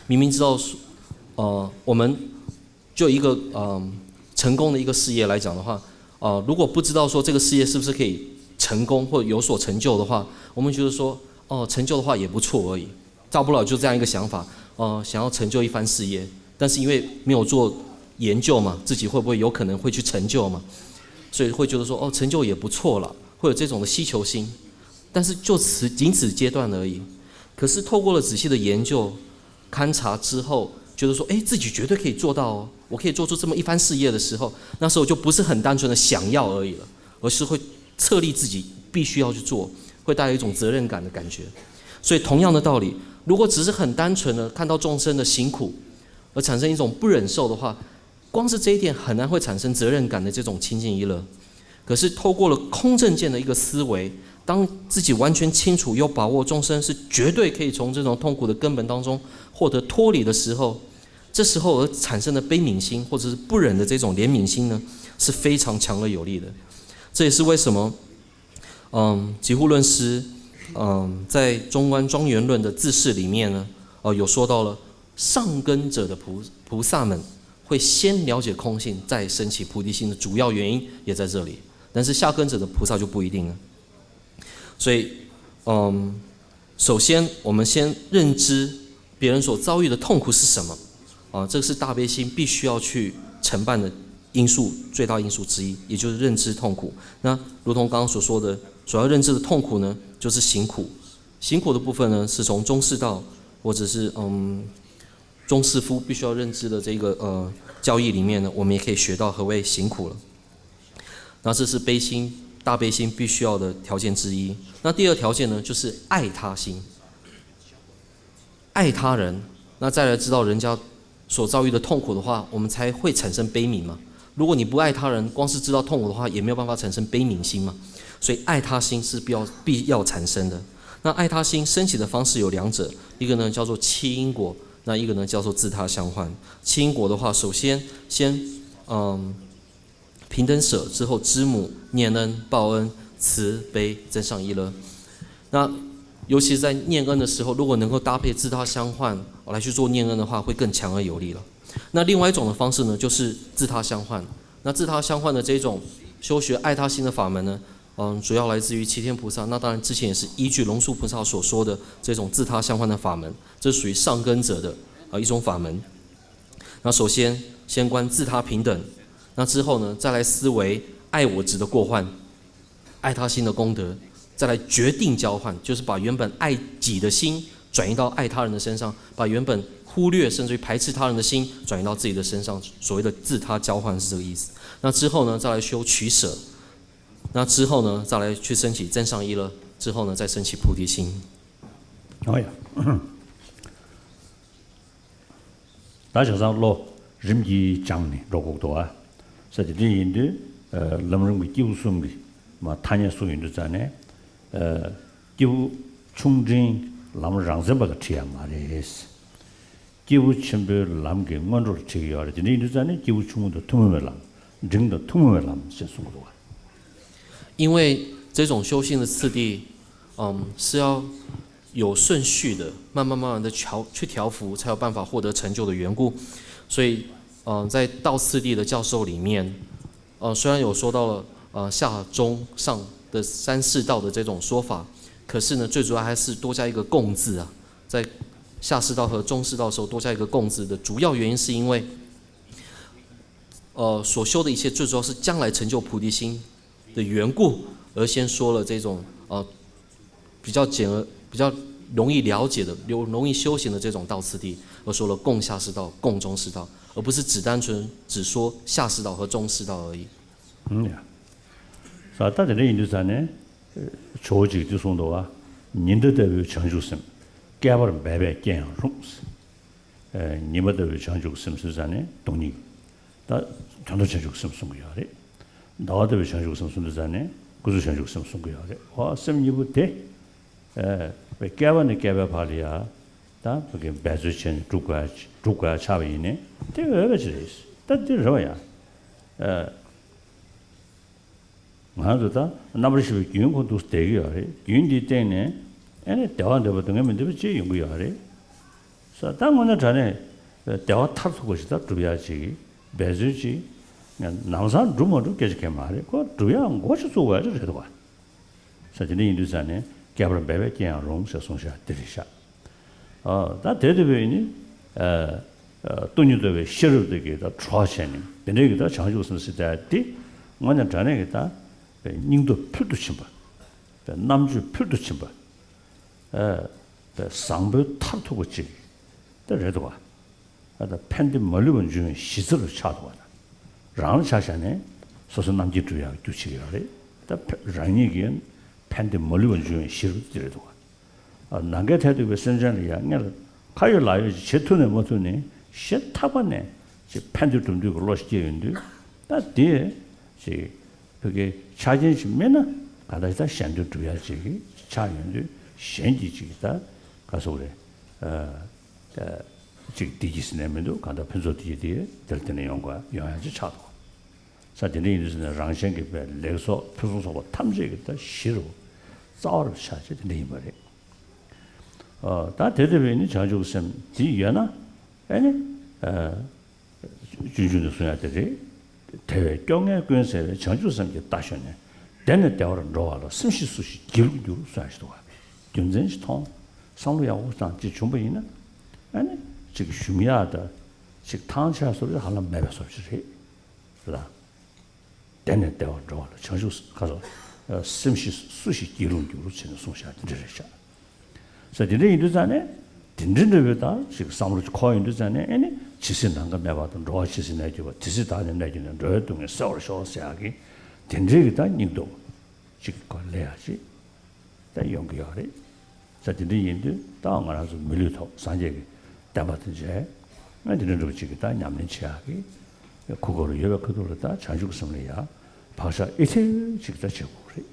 明明知道，呃，我们就一个嗯成功的一个事业来讲的话，呃，如果不知道说这个事业是不是可以成功或有所成就的话，我们就是说，哦，成就的话也不错而已，大不了就这样一个想法，哦，想要成就一番事业，但是因为没有做研究嘛，自己会不会有可能会去成就嘛，所以会觉得说，哦，成就也不错了，会有这种的希求心，但是就此仅此阶段而已。可是透过了仔细的研究、勘察之后，觉得说，哎，自己绝对可以做到哦，我可以做出这么一番事业的时候，那时候就不是很单纯的想要而已了，而是会策立自己必须要去做，会带有一种责任感的感觉。所以同样的道理，如果只是很单纯的看到众生的辛苦，而产生一种不忍受的话，光是这一点很难会产生责任感的这种清净一乐。可是透过了空正见的一个思维，当自己完全清楚、有把握众生是绝对可以从这种痛苦的根本当中获得脱离的时候，这时候而产生的悲悯心或者是不忍的这种怜悯心呢，是非常强而有力的。这也是为什么，嗯，几乎论师，嗯，在中观庄严论的自释里面呢，呃，有说到了上根者的菩菩萨们会先了解空性，再升起菩提心的主要原因也在这里。但是下根者的菩萨就不一定了。所以，嗯，首先我们先认知别人所遭遇的痛苦是什么啊，这个是大悲心必须要去承办的因素，最大因素之一，也就是认知痛苦。那如同刚刚所说的，所要认知的痛苦呢，就是行苦。行苦的部分呢，是从中士道或者是嗯中士夫必须要认知的这个呃教义里面呢，我们也可以学到何谓行苦了。那这是悲心，大悲心必须要的条件之一。那第二条件呢，就是爱他心，爱他人。那再来知道人家所遭遇的痛苦的话，我们才会产生悲悯嘛。如果你不爱他人，光是知道痛苦的话，也没有办法产生悲悯心嘛。所以爱他心是必要必要产生的。那爱他心升起的方式有两者，一个呢叫做弃因果，那一个呢叫做自他相换。弃因果的话，首先先嗯平等舍，之后知母、念恩、报恩、慈悲、增上一乐。那尤其是在念恩的时候，如果能够搭配自他相换来去做念恩的话，会更强而有力了。那另外一种的方式呢，就是自他相换。那自他相换的这种修学爱他心的法门呢，嗯，主要来自于齐天菩萨。那当然之前也是依据龙树菩萨所说的这种自他相换的法门，这属于上根者的呃一种法门。那首先先观自他平等，那之后呢，再来思维爱我执的过患，爱他心的功德，再来决定交换，就是把原本爱己的心转移到爱他人的身上，把原本忽略甚至于排斥他人的心转移到自己的身上。所谓的自他交换是这个意思。那之后呢，再来修取舍，那之后呢，再来去升起增上一了，之后呢，再升起菩提心。 ཨོ་ཡ། ད་བྱས་ཙང་བློ་རིམ་གྱིས་སྦྱངས་ནས་འགྲོ་དགོས་འདུག་ཨ། ས་དེ་འདྲ་ཡིན་དུས་ལམ་རིམ་གྱི་སྐྱེས་བུ་གསུམ་གྱི་མ་ཐ་སྙད་སུ་ཡིན་དུས་ཙང་ནས་སྐྱེས་བུ་ཆུང་འབྲིང་ལམ་རང་མཚན་པ་ལ་ཁྲིད་ཡ་མ་རེད། སྐྱེས་བུ་ཆེན་པོའི་ལམ་གྱི་སྔོན་འགྲོ་ལ་ཁྲིད་ཀྱི་ཡོད་རེད། དེ་འདྲ་ཡིན་དུས་ཙང་ནས་སྐྱེས་བུ་ཆུང་ངུ་དང་ཐུན་མོང་བའི་ལམ། འབྲིང་དང་ཐུན་མོང་བའི་ལམ་ཞེས་གསུང་གི་འདུག་ཨ། 因为这种修行的次第，嗯，是要有顺序的，慢慢慢慢的调去调伏，才有办法获得成就的缘故。所以，嗯，在道次第的教授里面，呃，虽然有说到了呃下中上的三四道的这种说法，可是呢，最主要还是多加一个共字啊，在下士道和中士道的时候多加一个共字的主要原因是因为，呃，所修的一切最主要是将来成就菩提心的缘故，而先说了这种呃比较简而比较容易了解的、容容易修行的这种道次第，而说了共下士道、共中士道，而不是只单纯只说下士道和中士道而已。 ཡ། ས་ད་དེ་འདྲ་ཡིན་དུས་ཙང་ནས་ཇོ་བོ་རྗེས་འདི་གསུངས་འདུག་བ། ཉི་ཟླ་ལྟ་བུའི་བྱང་ཆུབ་སེམས། བསྐལ་པར་འབད་པས་སྐྱེ་ཡང་རུང་། ཉི་མ་ལྟ་བུའི་བྱང་ཆུབ་སེམས་ཟེར་ཙང་ནས་སྟོང་ཉིད། ད་དོན་དམ་བྱང་ཆུབ་སེམས་གསུང་གི་ཡོད་རེད། ཟླ་བ་ལྟ་བུའི་བྱང་ཆུབ་སེམས་གསུང་དུས་ཙང་ནས་སྐུ་གསུམ་བྱང་ཆུབ་སེམས་གསུང་གི་ཡོད་རེད། འོ་སེམས་གཉིས་པོ་དེ། བསྐལ་པ་ནས་བསྐལ་པའི་བར་ལ་ཡ། ད་བོད་ཀྱི་འབད་རྩོལ་བྱས་ནས་སྒྲུབ་དགོས་ཡ་སྒྲུབ་དགོས་ཡ་ཆགས་པ་ཡིན་ནའི་དེ་འོས་པ་ཅིག་རེད། ད་འདི་རེད་བ་ཡ། ང་ཚོ་ད་རྣམ་པར་ཤེས་པའི་རྒྱུན་ཁོ་འདུག་བསྡད་ཀྱི་ཡོད་རེད། རྒྱུན་འདིའི་སྟེང་ནས་ཨེ་ནས་བདེ་བ་འདོད་པ་དང་ངེས་མི་འདོད་པ་ཅིག་ཡོང་གི་ཡོད་རེད། ས་ད་དངོས་གནས་དྲང་གནས་བདེ་བ་མཐར་ཐུག་པ་ཞིག་ད་སྒྲུབ་ཡ་ཅིག་འབད་རྩོལ་ཅིག་ནམ་སང་སྒྲུབ་མ་སྒྲུབ་སྐད་ཆ་གང་མ་རེད། ཁོ་སྒྲུབ་ཡ་འགོ་ཅིག་བཙུགས་དགོས་ཡ་ཅིག་རེད་འདུག་བ། ས་དེ་འདྲ་ཡིན་དུས་ཙང་ནས་བསྐལ་པར་འབད་པས་སྐྱེ་ཡང་རུང་ཞེས་གསུངས་ཤག་དེ་རེད་ཤག་ཨ་ད་དེ་དེ་བས་ནི་ཨ་ཨ་སྟོང་ཉིད་རྟོགས་པའི་ཤེས་རབ་དེ་གི་ད་གྲོགས་བྱས་ནས་དེ་འདྲའི་གི་ད་བྱང་ཆུབ་སེམས་ཟེར་ཡ་དེ་དངོས་གནས་དྲང་གནས་གི་ད་སྙིང་སྟོབས་ཕུལ་དུ་ཕྱིན་པ། རྣམ་དཔྱོད་ཕུལ་དུ་ཕྱིན་པ། ཨ་བཟང་པོའི་མཐར་ཐུག་པ་ཅིག་དེ་རེད་འདུག་བ། ཨ་ད་ཕན་བདེ་མ་ལུས་པ་འབྱུང་བའི་གཞི་རྩ་རུ་ཆགས་འདུག་བ། རང་ལ་ཆ་བཞག་ནས་སོ་སོ་རྣམ་མཁྱེན་སྒྲུབ་ཡག་རྒྱུ་བྱེད་ཀྱི་ཡོད་རེད། ད་ཕ་རང་ཉིད་ཀྱིས་ཕན་བདེ་མ་ལུས་པ་འབྱུང་བའི་གཞི་རུ་དེ་རེད་འདུག་བ། ཨ་ནམ་མཁའི་མཐས་གཏུགས་པའི་སེམས་ཅན་ལ་ཡང་སྔར་ཁ་ཡོད་ལག་ཡོད་ཅིག་བྱེད་ཐུབ་ནས་མ་ཐུབ་ནས་ཞེ་ཐག་པ་ནས་ཅིག་ཕན་བདེ་སྒྲུབ་འདོད་ཀྱི་བློ་ཞིག་སྐྱེས་ཡོང་དུས། ད་དེ་ཅིག་བོད་ཀྱི་ཆ་རྐྱེན་ཅིག་མེད་ན་ག་ད་ད་གཞན་དོན་སྒྲུབ་ཡ་ཅིག་ཆགས་ཡོང་དུས། གཞན་གྱིས་ཅིག་ད་ག་སོག་རེད། ཨ་ད་ཅིག་བདེ་སྐྱིད་ཟེར་ནས་མི་འདུག་ག་ད་ཕུན་ཚོགས་བདེ་སྐྱིད་དེ་དེར་བརྟེན་ནས་ཡོང་དགོས་ཡོང་ཡ་ཅིག་ཆགས་འདུག་ས་དེ་འདྲ་ཡིན་དུས་ཟེར་ན་རང་གཞན་གྱི་བའི་ལེགས་ཚོགས་ཕུན་སུམ་ཚོགས་པ་ཐམས་ཅད་ཀྱི་ད་གཞི་རུ་རྩ་བ་རུ་ཆགས་ཆེ་དེ་འདྲ་ཡིན་པ་རེད། ཨ་ད་དེ་དེ་བས་ནི་བྱང་ཆུབ་སེམས་དེ་ཡོད་ན་ཨེ་ནི་ཨ་སྤྱོད་འཇུག་ནས་གསུང་ཡ་དེ་རེད། དེ་བས་སྐྱོ་ངལ་ཀུན་སེལ་བའི་བྱང་ཆུབ་སེམས་ཀྱི་རྟ་ཞོན་ནས། བདེ་ནས་བདེ་བར་འགྲོ་བ་ལ། སེམས་ཤེས་སུ་ཞིག་སྒྱིད་ལུག་འགྱུར་གསུང་ཡ་ཞིག་འདུག་བ། རྒྱུ་མཚན་ཞིག་མཐོང་། བསམ་བློ་ཡག་པོ་བཏང་ཅིག་བྱུང་པ་ཡིན་ན། ཨ་ནི་ཅིག་ཞུམ་ཡག་དང་ཅིག་ཐང་ཆད་སོགས་ཀྱི་ཧ་ལམ་མེད་པའི་བཟོ་ཅིག་རེད་ལ། བདེ་ནས་བདེ་བར་འགྲོ་བ་ལ་བྱང་ཆུབ་ཁ་སོ། སེམས་ཤེས་སུ་ཞིག་སྒྱིད་ལུག་འགྱུར་ཟེར་ནས་གསུངས་བཞག་དེ་འདྲ་རེད་ཤག་ས་དེ་འདྲ་ཡིན་དུས་ཙང་ནས་དེ་འདྲ་འདྲ་བོའི་ད་ཅིག་བསམ་བློ་ཅིག་འཁོར་ཡོང་དུས་ཙང་ནས་ཨེ་ནི་ཇི་སྲིད་ནམ་མཁའ་མེད་པ་དང་། འགྲོ་བ་ཇི་སྲིད་གནས་གྱུར་པ། དེ་སྲིད་བདག་ནི་གནས་གྱུར་ནས། འགྲོ་བའི་སྡུག་བསྔལ་སེལ་བར་ཤོག་ཟེར་ཡག་གི་དེ་འདྲའི་གི་ད་སྙིང་སྟོབས་ཅིག་གོ་སླེབས་ཡག་ཅིག་ད་ཡོང་གི་ཡོད་རེད། ས་དེ་འདྲ་ཡིན་དུས་ད་ང་རང་ཚོ་མི་ལུས་ཐོག་སངས་རྒྱས་ཀྱི་བསྟན་པ་དང་མཇལ་ང་དེ་འདྲ་འདྲ་བོ་ཅིག་གི་ད་ཉམས་ལེན་བྱེད་ཡག་གི་གུ་གུ་རུ་ཡོད་པའི་ཁ་ཐུག་ལ་ད་བྱང་ཆུབ་སེམས་ལ་ཡ་བག་ཆགས་ཨེ་ཐེར་ཅིག་ད་བྱེད་དགོས་རེད།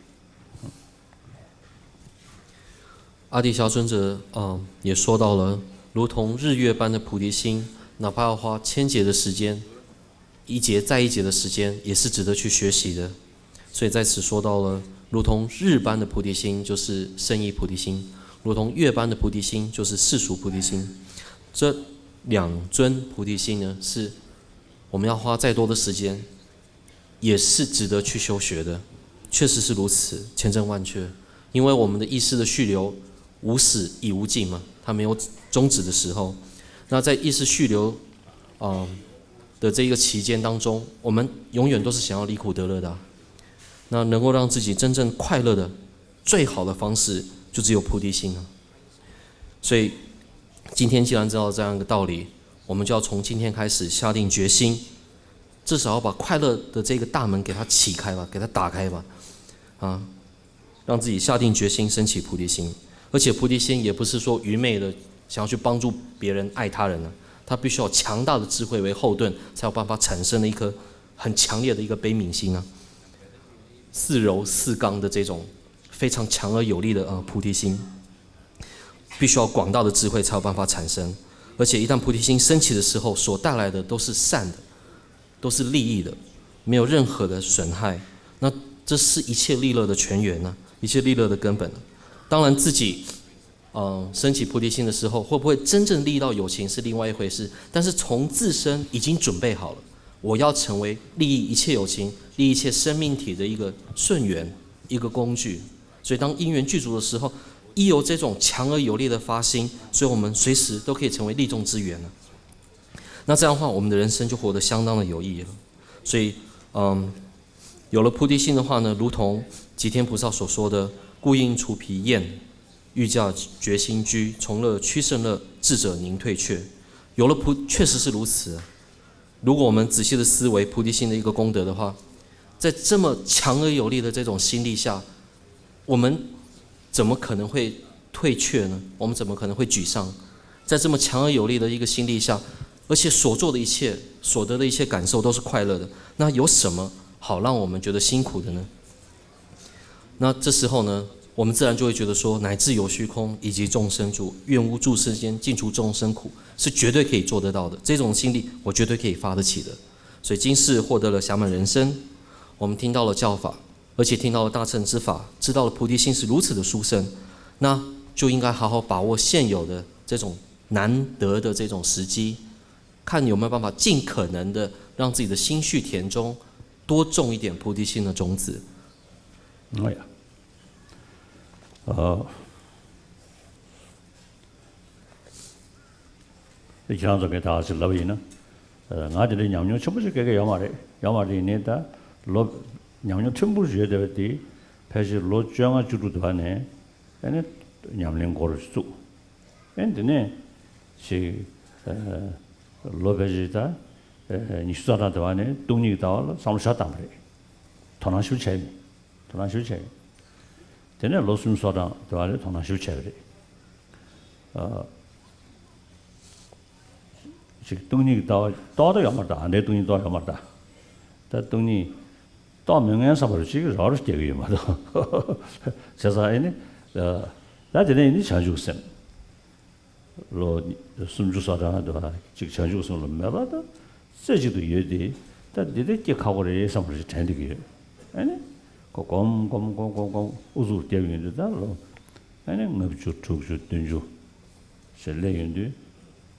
阿底峡尊者，嗯，也说到了，如同日月般的菩提心，哪怕要花千劫的时间，一劫再一劫的时间，也是值得去学习的。所以在此说到了，如同日般的菩提心，就是圣意菩提心。如同月般的菩提心，就是世俗菩提心。这两尊菩提心呢，是我们要花再多的时间，也是值得去修学的。确实是如此，千真万确。因为我们的意识的续流无始已无尽嘛，它没有终止的时候。那在意识续流，嗯、的这一个期间当中，我们永远都是想要离苦得乐的啊。那能够让自己真正快乐的最好的方式，就只有菩提心了。所以，今天既然知道这样一个道理，我们就要从今天开始下定决心，至少要把快乐的这个大门给它启开吧，给它打开吧，啊，让自己下定决心升起菩提心。而且菩提心也不是说愚昧的想要去帮助别人、爱他人了，它必须要有强大的智慧为后盾，才有办法产生的一颗很强烈的一个悲悯心啊，似柔似刚的这种非常强而有力的呃菩提心。必须要广大的智慧才有办法产生。而且一旦菩提心升起的时候，所带来的都是善的，都是利益的，没有任何的损害。那这是一切利乐的泉源呢，一切利乐的根本。当然，自己嗯升起菩提心的时候，会不会真正利益到有情是另外一回事。但是从自身已经准备好了，我要成为利益一切有情、利益一切生命体的一个顺缘、一个工具。所以，当因缘具足的时候，依由这种强而有力的发心，所以我们随时都可以成为利众之源了。那这样的话，我们的人生就活得相当的有意义了。所以，嗯，有了菩提心的话呢，如同吉天菩萨所说的“故应除疲厌，欲驾决心居，从乐趣胜乐，智者宁退却”。有了菩，确实是如此。如果我们仔细的思维菩提心的一个功德的话，在这么强而有力的这种心力下，我们怎么可能会退却呢？我们怎么可能会沮丧？在这么强而有力的一个心力下，而且所做的一切、所得的一切感受都是快乐的，那有什么好让我们觉得辛苦的呢？那这时候呢，我们自然就会觉得说，乃至有虚空，以及众生住，愿无住世间，尽除众生苦，是绝对可以做得到的。这种心力，我绝对可以发得起的。所以今世获得了暇满人身，我们听到了教法，而且听到了大乘之法，知道了菩提心是如此的殊胜，那就应该好好把握现有的这种难得的这种时机，看有没有办法尽可能的让自己的心绪田中多种一点菩提心的种子。 ཨོ་ཡ། ཨོ། ཁྱེད་རང་ཚོ་གིས་ད་ག་ཅིག་ལབ་པ་ཡིན་ན། ང་དེ་འདྲའི་ཉམས་མྱོང་ཆེན་པོ་ཞིག་སྐྱེ་གི་ཡོད་མ་རེད། ཡོད་མ་རེད། ཡིན་ནའི་ད་ལོ་ཉམས་མྱོང་ཕྲན་བུ་ཞིག་ཡོད་བསྡད་པ་དེ་ཕལ་ཆེར་ལོ་བཅོ་ལྔ་བཅུ་དྲུག་དེ་བ་ནས་ཨ་ནི་ཉམས་ལེན་འགོ་རུ་བཙུགས། ཨ་ནི་དེ་ནས་ཅིག་ལོ་ཕལ་ཆེར་ད་ཉི་ཤུ་རྩ་གྲངས་དེ་བ་ནས་སྟོང་ཉིད་ཀྱི་ལྟ་བ་ལ་བསམ་བློ་ཞེ་དྲག་བཏང་བ་རེད། དོ་སྣང་ཞེ་པོ་བྱས་ཡིན། དོ་སྣང་ཞེ་པོ་བྱས་ཡིན། དེ་ནས་ལོ་སུམ་ཅུ་སོ་གྲངས་དེ་བ་ལ་དོ་སྣང་ཞེ་པོ་བྱས་པ་རེད། ཨ། ཅིག་སྟོང་ཉིད་ཀྱི་ལྟ་བ་རྟོགས་ད་ཡོད་མ་རེད། ད་ཨ་འདྲའི་སྟོང་ཉིད་རྟོགས་ཡོད་མ་རེད། ད་ད་སྟོང་ཉིད་རྟོགས་མི་ངན་བསམ་པ་རུ་ཅིག་རོགས་རུ་སྐྱེ་གི་ཡོད་མ་གཏོགས། བྱས་ཙང་ཨེ་ནི། ད་དེ་ནས་ཨེ་ནི་བྱང་ཆུབ་སེམས། ལོ་སུམ་ཅུ་སོ་གྲངས་དུ་ཅིག་བྱང་ཆུབ་སེམས་ལ་མོས་པ་དང་རྩེ་གཅིག་ཏུ་ཡོད་དེ། ད་འདི་འདྲ་སྐྱེ་ཁག་པོ་རེད་བསམ་པ་ཞིག་དྲན་བསྡད་ཀྱི་ཡོད། ཨ་ནི་ཁོ་གོམ་གོམ་གོམ་གོམ་གོམ་ཨུ་ཚུགས་རྒྱབ་ཡོང་དུས་ད་ལོ་ཨ་ནི་ལྔ་བཅུ་དྲུག་ཅུ་བདུན་ཅུ་ཞིག་སླེབས་ཡོང་དུས་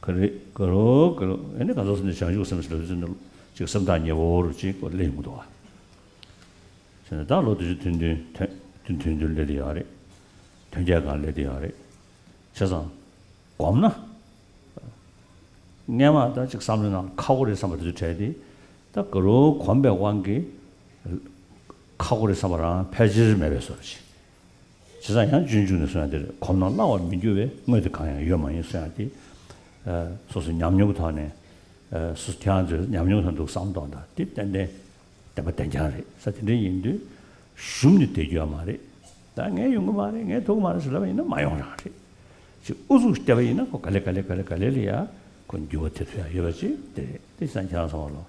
ག་རེ་ག་རོ་ག་རོ་ཨ་ནི་གང་ཟག་སུ་ནས་བྱང་ཆུབ་སེམས་ཞིག་ལ་ཚུད་ནས་ཅིག་སེམས་ཐག་ཉེ་བོ་རུ་ཅིག་སླེབས་ཡོང་གི་འདུག་བ། བྱས་ནས་ད་ལོ་དུས་ཚོད་ཐུང་ཐུང་ཐུང་ཐུང་སླེབས་བསྡད་ཡོད་རེད། ཐོན་སྐྱེད་སྒང་སླེབས་བསྡད་ཡོད་རེད། བྱས་ཙང་། གོམས་ན། སྔས་མ་ད་ཅིག་བསམ་བློའི་ནང་ཁག་པོ་རེད་བསམ་པ་དེ་ཚོ་བྲལ་ཏེ། ད་དགའ་རབ་གོམས་པའི་དབང་གིས། ཁག་པོ་རེད་བསམ་པ་རང་ཕལ་ཆེར་མེད་པའི་བཟོ་འདྲ་ཅིག་བྱས་ཙང་ཡང་སྤྱོད་འཇུག་ནས་གསུངས་ཡ་དེ་རེད། གོམས་ན་སླ་བར་མི་འགྱུར་བའི་དངོས་དེ་གང་ཡང་ཡོད་མ་ཡིན་གསུངས་ཡ་དེ། སོ་སོའི་ཉམས་མྱོང་གི་ཐོག་ནས། སོ་སོ་ཁྱེད་རང་ཚོའི་ཉམས་མྱོང་ཐོག་འདུག་བསམ་དོན་དང་དེ་ཏན་ཏན། བདེན་པ་བདེན་རྐྱང་རེད་ས། དེ་འདྲ་ཡིན་དུས་ཞུམ་ནས་བསྡད་རྒྱུ་ཡོད་མ་རེད། ད་ངས་ཡོང་གི་མ་རེད། ངས་ཐུབ་ཀྱི་མ་རེད་ཟེར་ལབ་པ་ཡིན་ན་མ་ཡོང་རང་རེད། ཅིག་ཨུ་ཚུགས་བརྒྱབ་པ་ཡིན་ན་ཁོ་ག་ལེ་ག་ལེ་ག་ལེ་ག་ལེ་ལ་ཡ་ཁོ་འགྱུར་བ་ཐེབས་ཐུབ་ཡ་ཡོད་པ་ཅིག་དེ་རེད། དེ་སང་ཁྱེད་རང་ཚང་མ་ལོ་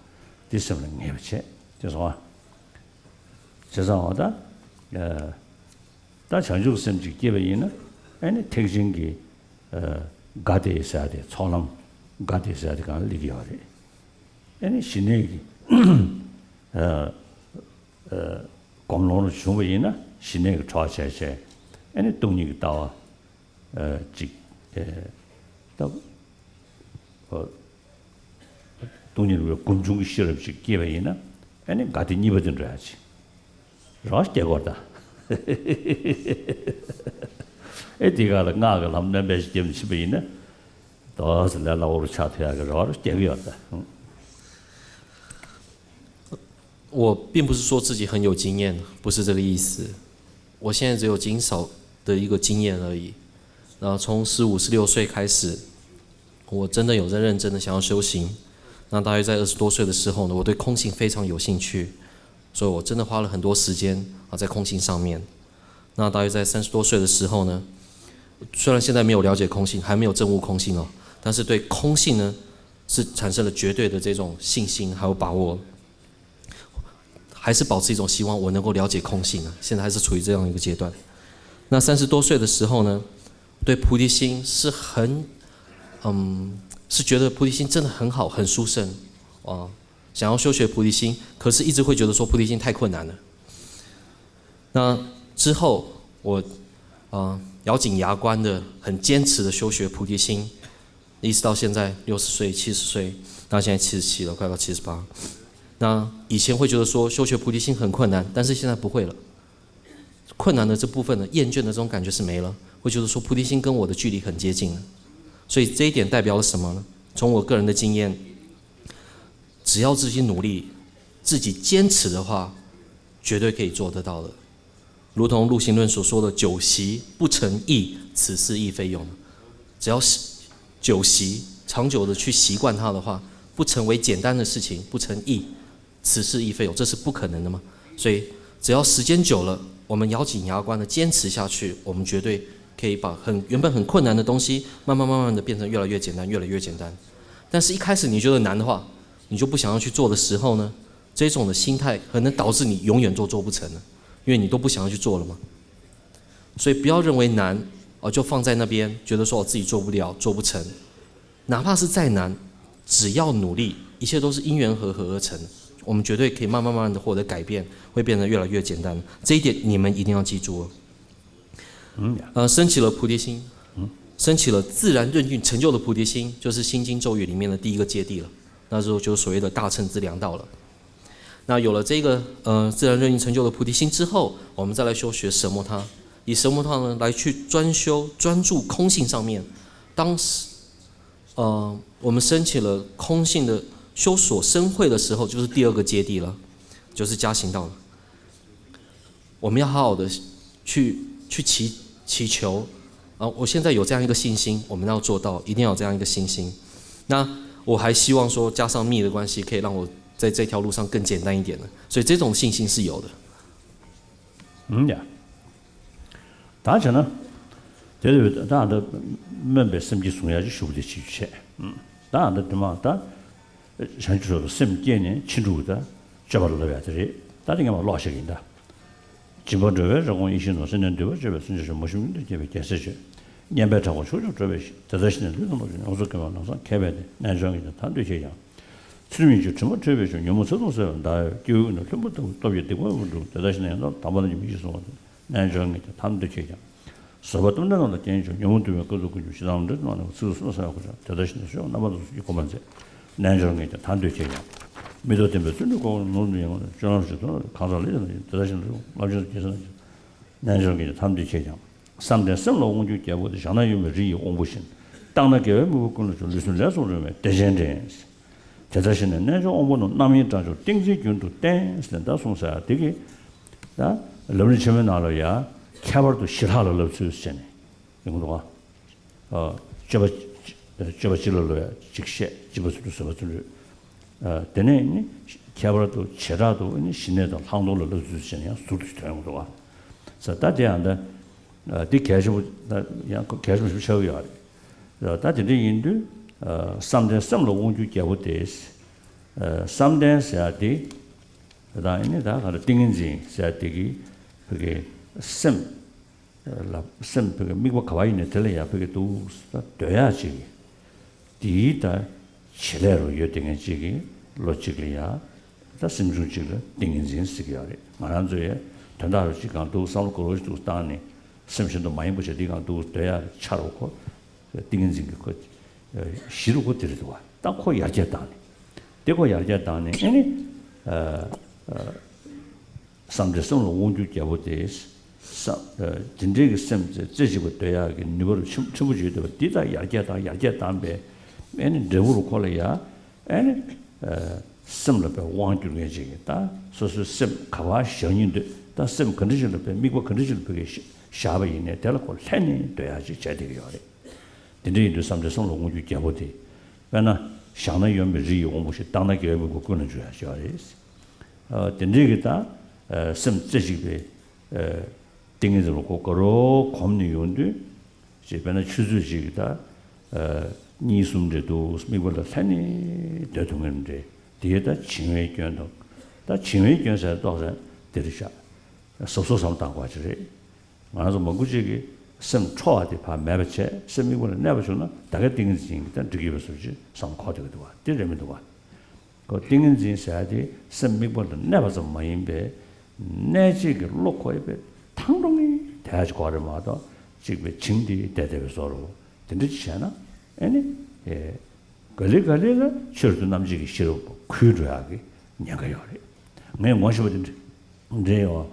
དེ་སེམས་ལ་ངེས་པ་བྱས་དེ་སོང་ཨ། བྱས་ཙང་འོ་ད་ད་བྱང་ཆུབ་སེམས་ཅིག་སྐྱེས་པ་ཡིན་ན་ཨ་ནི་ཐེག་ཆེན་གྱི་དགའ་བདེ་ཟེར་ཡ་དེ་ཚོགས་ལམ་དགའ་བདེ་ཟེར་ཡ་དེ་གང་ལ་སླེབས་ཀྱི་ཡོད་རེད། ཨ་ནི་ཞི་གནས་ཀྱི་སྒོམ་ལོང་རུ་བྱུང་བ་ཡིན་ན་ཞི་གནས་ཀྱི་གྲོགས་བྱས་བྱས་ཨ་ནི་སྟོང་ཉིད་ཀྱི་ལྟ་བ་ ཨ་ཅིག་ཨེ་ད་ཨ་སྟོང་ཉིད་རིག་པའི་སྒོམ་བྱུང་གི་ཤེས་རབ་ཅིག་སྐྱེས་པ་ཡིན་ན། ཨ་ནི་དགའ་བདེ་གཉིས་པ་དེ་འགྲོ་ཡ་ཅིག་རེ་བ་སྐྱེ་དགོས་ད། ཨེ་དེ་ག་ལ་སྔགས་ཀྱི་ལམ་སྣོན་པ་ཞིག་བརྒྱབ་ནས་ཕྱིན་པ་ཡིན་ན། ཏོག་ཙམ་ལས་སླ་བོ་རུ་ཆགས་ཐུབ་ཡག་གི་རེ་བ་རུ་སྐྱེ་གི་ཡོད་ད། 我并不是说自己很有经验，不是这个意思。我现在只有极少的一个经验而已。然后从十五、十六岁开始，我真的有在认真的想要修行。那大约在二十多岁的时候呢，我对空性非常有兴趣，所以我真的花了很多时间啊在空性上面。那大约在三十多岁的时候呢，虽然现在没有了解空性，还没有证悟空性哦，但是对空性呢是产生了绝对的这种信心还有把握，还是保持一种希望我能够了解空性啊。现在还是处于这样一个阶段。那三十多岁的时候呢，对菩提心是很，嗯，是觉得菩提心真的很好，很殊胜啊，想要修学菩提心，可是一直会觉得说菩提心太困难了。那之后我，呃，咬紧牙关的，很坚持的修学菩提心，一直到现在六十岁、七十岁，那现在七十七了，快到七十八。那以前会觉得说修学菩提心很困难，但是现在不会了。困难的这部分呢，厌倦的这种感觉是没了，会觉得说菩提心跟我的距离很接近了。所以这一点代表了什么呢？从我个人的经验，只要自己努力，自己坚持的话，绝对可以做得到的。如同陆行论所说的“久习不成易，此事亦非容”。只要是久习，长久的去习惯它的话，不成为简单的事情，不成易，此事亦非容，这是不可能的嘛。所以只要时间久了，我们咬紧牙关的坚持下去，我们绝对可以把很原本很困难的东西，慢慢慢慢的变成越来越简单，越来越简单。但是一开始你觉得难的话，你就不想要去做的时候呢，这种的心态可能导致你永远都做不成了，因为你都不想要去做了嘛。所以不要认为难，哦，就放在那边，觉得说我自己做不了，做不成。哪怕是再难，只要努力，一切都是因缘和合而成的。我们绝对可以慢慢慢慢的获得改变，会变得越来越简单。这一点你们一定要记住哦。嗯，呃，升起了菩提心，升起了自然任运成就的菩提心，就是心经咒语里面的第一个阶地了。那时候就所谓的大乘之粮道了。那有了这个呃自然任运成就的菩提心之后，我们再来修学奢摩他，以奢摩他呢来去专修专注空性上面。当时呃我们升起了空性的修所生慧的时候，就是第二个阶地了，就是加行道了。我们要好好的去去祈祈求啊！我现在有这样一个信心，我们要做到，一定要有这样一个信心。那我还希望说，加上密的关系，可以让我在这条路上更简单一点的，所以这种信心是有的。嗯呀，ད་བྱས་ན། དེ་ལས་ད་ཨ་ད་སྨོན་པའི་སེམས་བསྐྱེད་བཟུང་ཡ་ཅིག་ཞུ་བ་དེ་བྱེད་རྒྱུ་བྱས། ད་ཨ་ད་དེ་མ་ད་བྱང་ཆུབ་མཆོག་ཏུ་སེམས་བསྐྱེད་ནས་ཕྱིན་དྲུག་ད་སྤྱོད་པ་ལ་བསླབ་ཡ་དེ་རེད། ད་དེ་ངས་མ་ཀློག་བཤད་ཀྱི་ཡིན་ད། སྦྱིན་པ་འགྲོ་བའི་རེ་སྐོང་ཡིད་བཞིན་ནོར། སེམས་ལྡན་འདུས་པར་སྤྱོད་པའི་བརྩོན་འགྲུས་ཆེན་པོ། མ་ཞུམ་སྙིང་རྗེ་བསྐྱེད་པའི་རྒྱལ་སྲས་མཆོག་བསྙེན་པས་བསྐྲག་པ་ཕྱོགས་བཅུར་སྒྲོལ་བའི་གཤིས། དེ་ལྟར་ཤེས་ནས་ལུས་དང་ལོངས་སྤྱོད་ཡོངས་སུ་བརྒལ་བ་ལམ་སེང་ཁྱད་པར་ཏེ། རྣལ་འབྱོར་ངེས་ཀྱང་ཐར་འདོད་ཆེས་ཀྱང་། ཚུལ་ཁྲིམས་ཡིད་ཆེས་དྲི་མ་བྲལ་བའི་ཆོས། ཉོན་མོངས་ཚེ་དུག་སེལ་བར་བཟླ་བའི་དཀྱིལ་འཁོར་ནས། ལྷུན་པོ་ལྟ་བུ་སྟོབས་ཀྱིས་སྡིག་པ་དབུལ་བ་འཇོམས། དེ་ལྟར་ཤེས་ནས་ཡང་དག་པར་དམ་པ་ལ་མི་ཞིག་གསུང་བ་དེ། རྣལ་འབྱོར་ངེས་ཀྱང་ཐར་འདོད་ཆེས་ཀྱང་། བཟོད་པ་གཏུམ་དྲག་རྣམས་ལ་སྐྱོན་ཡོད་ཀྱང་། ཉོན་མོངས་འདུལ་བའི་བཀའ་ཚུལ་ཀུན་ཀྱང་། ཇི་ལྟར་འོང་འདྲ་སྣང་བ་ཚིག་ཏུ་གསུངས་ལ་སོགས་པ་ཀུན་ཀྱང་། དེ་ལྟར་ཤེས་ནས་ཆོས་རྣམ་པ་སྣ་ཚོགས་ཀྱི་གོ་འཕང་མཛད། རྣལ་འབྱོར་ངེས་ཀྱང་ཐར་འདོད་ཆེས་ཀྱང་། མི་ལྡོག་བདེན་པའི་བརྩོན་འགྲུས་ཀུན། ནོར་བུ་ཡིན་ལ་སྤྱོད་ལམ་ཞིག་ཏུ། གང་ཟག་ལས་དང་དེ་ལྟར་ཤེས་ནས་ཆོས་རྣམ་སྦྱིན་སོགས་ཀྱི། རྣལ་འབྱོར་ངེས་ཀྱང་ཐར་འདོད་ཆེས་ཀྱང་། བསམ་གཏན་སེམས་ལ་དབང་བསྒྱུར་རྒྱལ་པོ་དེ། བཞག་ན་གཡོ་མེད་རི་ཡི་དབང་པོ་བཞིན། བཏང་ན་དགེ་བའི་དམིགས་པ་ཀུན་ལ་འབྱོར། ལུས་སེམས་ལས་སུ་རུང་བའི་བདེ་ཆེན་འདྲེན། དེ་ལྟར་ཤེས་ནས་རྣལ་འབྱོར་དབང་པོ་རྣམས། རྣམ་གཡེང་དགྲ་བཅོམ་ཏིང་འཛིན་རྒྱུན་དུ་བསྟེན། ཟེར་ནས་ད་གསུངས་ས་དེ་གི། ད་ལམ་རིམ་ཆེན་མོའི་ནང་ལ་ཡང་ཁྱད་པར་དུ་ཞི་ལྷག་ལ་བསླབ་ཚུལ་ཟེར་ནས་ཡོང་གི་འདུག་ག། སྤྱོད་པ་སྤྱོད་པ་སྤྱི་ལ་བསླབ་ཡ་གཅིག་བཤད། སྤྱི་པ་བརྩོན་འགྲུས། བཟོད་པ་བརྩོན་འགྲུས། དེ་ནས་ནི་ཁྱད་པར་དུ་བྱེ་བྲག་ཏུ་ནི་ཞི་གནས་དང་ལྷག་མཐོང་ལ་བསླབ་ཚུལ་ཟེར་ནས་ཡང་ཟུར་དུ་ཐོན་ཡོང་གི་འདུག་ག། ས་ད་དེ་ཡང་ད་འདི་གལ་ཆེན་པོ་ད་ཡང་གལ་ཆེན་པོ་ཞིག་ཆགས་ཀྱི་ཡོད་རེད། ད་དེ་འདྲ་ཡིན་དུས། བསམ་གཏན་སེམས་ལ་དབང་བསྒྱུར་རྒྱལ་པོ་དེ། བསམ་གཏན་ཟེར་ཡ་དེ། ད་ཨ་ནི་ད་ག་རེ་ཏིང་ངེ་འཛིན་ཟེར་ཡ་དེ་གི་བོད་ཀྱི་སེམས་ལ་སེམས་བོད་ཀྱི་དམིགས་པ་ག་པར་ཡིན་ནའི་དེ་ལ་ཡ་བོད་ཀྱི་འདུག་ད་སྡོད་ཡ་ཅིག་དེའི་ད་བྱེད་ལས་རུ་ཡོད་དེ་ངེས་ཅིག་གི་བློ་གཅིག་ལ་ཡ། ད་སེམས་བྱུང་གཅིག་ལ་ཏིང་ངེ་འཛིན་ཟེར་གྱི་ཡོད་རེད། ང་རང་ཚོ་ཡ་དོན་དག་རུ་གཅིག་གང་འདུག་བསམ་བློ་གོ་རོ་ཞིག་འདུག་བཏང་ནས། སེམས་གཞན་དུ་མ་ཡེངས་པ་བྱས་དེའི་སྒང་དུ་སྡོད་ཡ་ཆ་རུ་ཁོ། ཏིང་ངེ་འཛིན་གྱི་ཁོ། གཞི་རུ་ཁོ་དེ་རེད་འདུག་བ། ད་ཁོ་ཡར་རྒྱས་བཏང་ནས། དེ་ཁོ་ཡར་རྒྱས་བཏང་ནས་ཨེ་ནི། བསམ་གཏན་སེམས་ལ་དབང་སྒྱུར་རྒྱལ་པོ་དེ། བསམ། དེ་འདྲའི་གི་སེམས་རྩེ་གཅིག་པ་སྡོད་ཡག་གི་ནུས་པ་རུ་ཆེན་ཆེན་པོ་ཅིག་ཡོད་དེ་བ་འདི་དག་ཡར་རྒྱས་དང་ཡར་རྒྱས་བཏང་པའི་ཨེ་ནི་འབྲས་བུ་རུ་ཁོ་ལ་ཡ་ཨེ་ནི། སེམས་ལ་པའི་དབང་སྒྱུར་མཁན་ཅིག་གི་ད་སོ་སོའི་སེམས་ག་པར་བཞག་སྙིང་འདོད་ད་སེམས་ག་འདྲ་ཞིག་ལ་པའི་དམིགས་པ་ག་འདྲ་ཞིག་ལ་བོད་ཀྱི་བཞག་པ་ཡིན་ནའི་དེ་ལ་ཁོ་ལྷན་ནས་སྡོད་ཡག་ཅིག་བྱས་བསྡད་ཀྱི་ཡོད་རེད། དེ་འདྲ་ཡིན་དུས་བསམ་གཏན་སེམས་ལ་དབང་སྒྱུར་རྒྱལ་པོ་དེ། དཔེར་ན། བཞག་ན་གཡོ་བའི་རི་ཡི་དབང་པོ་ཞིག་བཏང་ན་དགེ་བའི་མགོན་ཀུན་ལ་འཇུག་ཡག་ཅིག་ཡོད་རེད། དེ་འདྲའི་གི་ད། སེམས་རྩེ་གཅིག་པའི། ཏིང་ངེ་འཛིན་ལ་ཁོ་དགའ་རབ་གོམས་ནས་ཡོང་དུས། ཅེས་དཔེར་ན་ཆུ་ཚོད་ཅིག་གི་ད། གཉིས་གསུམ་རེ་འདུག་དམིགས་པ་ལ་ལྷན་ནས་སྡོད་ཐུབ་མཁན་རེད། དེ་ད་བྱིང་བའི་སྐྱོན་དང་། ད་བྱིང་བའི་སྐྱོན་ཟེར་ཏོག་ཙམ་དེ་རེད་ཤག་གཟབ་གཟབ་བསམ་བཏང་དགོས་ཅིག་རེད། ང་ཚོ་མང་པོ་ཅིག་གིས་སེམས་འཕྲོ་བ་དེ་ཕར་མེད་པ་བྱས་སེམས་དམིགས་པ་ལ་གནས་པ་བྱུང་ན་ད་ག་ཏིང་ངེ་འཛིན་གྱི་ད་འགྲིག་གི་ཡོད་པའི་བཟོ་ཅིག་བསམ་འཁོར་བསྡད་ཀྱི་འདུག་བ་དེ་རེད་མི་འདུག་བ། ཁོ་ཏིང་ངེ་འཛིན་ཟེར་ཡ་དེ་སེམས་དམིགས་པ་ལ་གནས་པ་ཙམ་མ་ཡིན་པའི། གནས་བྱེད་ཀྱི་བློ་ཁོ་ཡི་པའི་ཐང་འགྲོ་ངེས་དེ་ཡ་ཅིག་གོ་རེད་མ་གཏོགས་གཅིག་པའི་བྱིང་དེ་བསྡད་བསྡད་པའི་བཟོ་རུ། དེ་འདྲ་ཅིག་བྱས་ན་ཨེ་ནི། ག་ལེ་ག་ལེ་ལ་ཆོས་རབ་ཏུ་རྣམ་འབྱེད་ཀྱི་ཤེས་རབ་ཁུལ་འགྲོ་ཡག་གི་ཉེན་ཁ་ཡོད་རེད། ངས་ངོ་ཤེས་པ་དེ་འདྲ་འདྲ་ཡོད།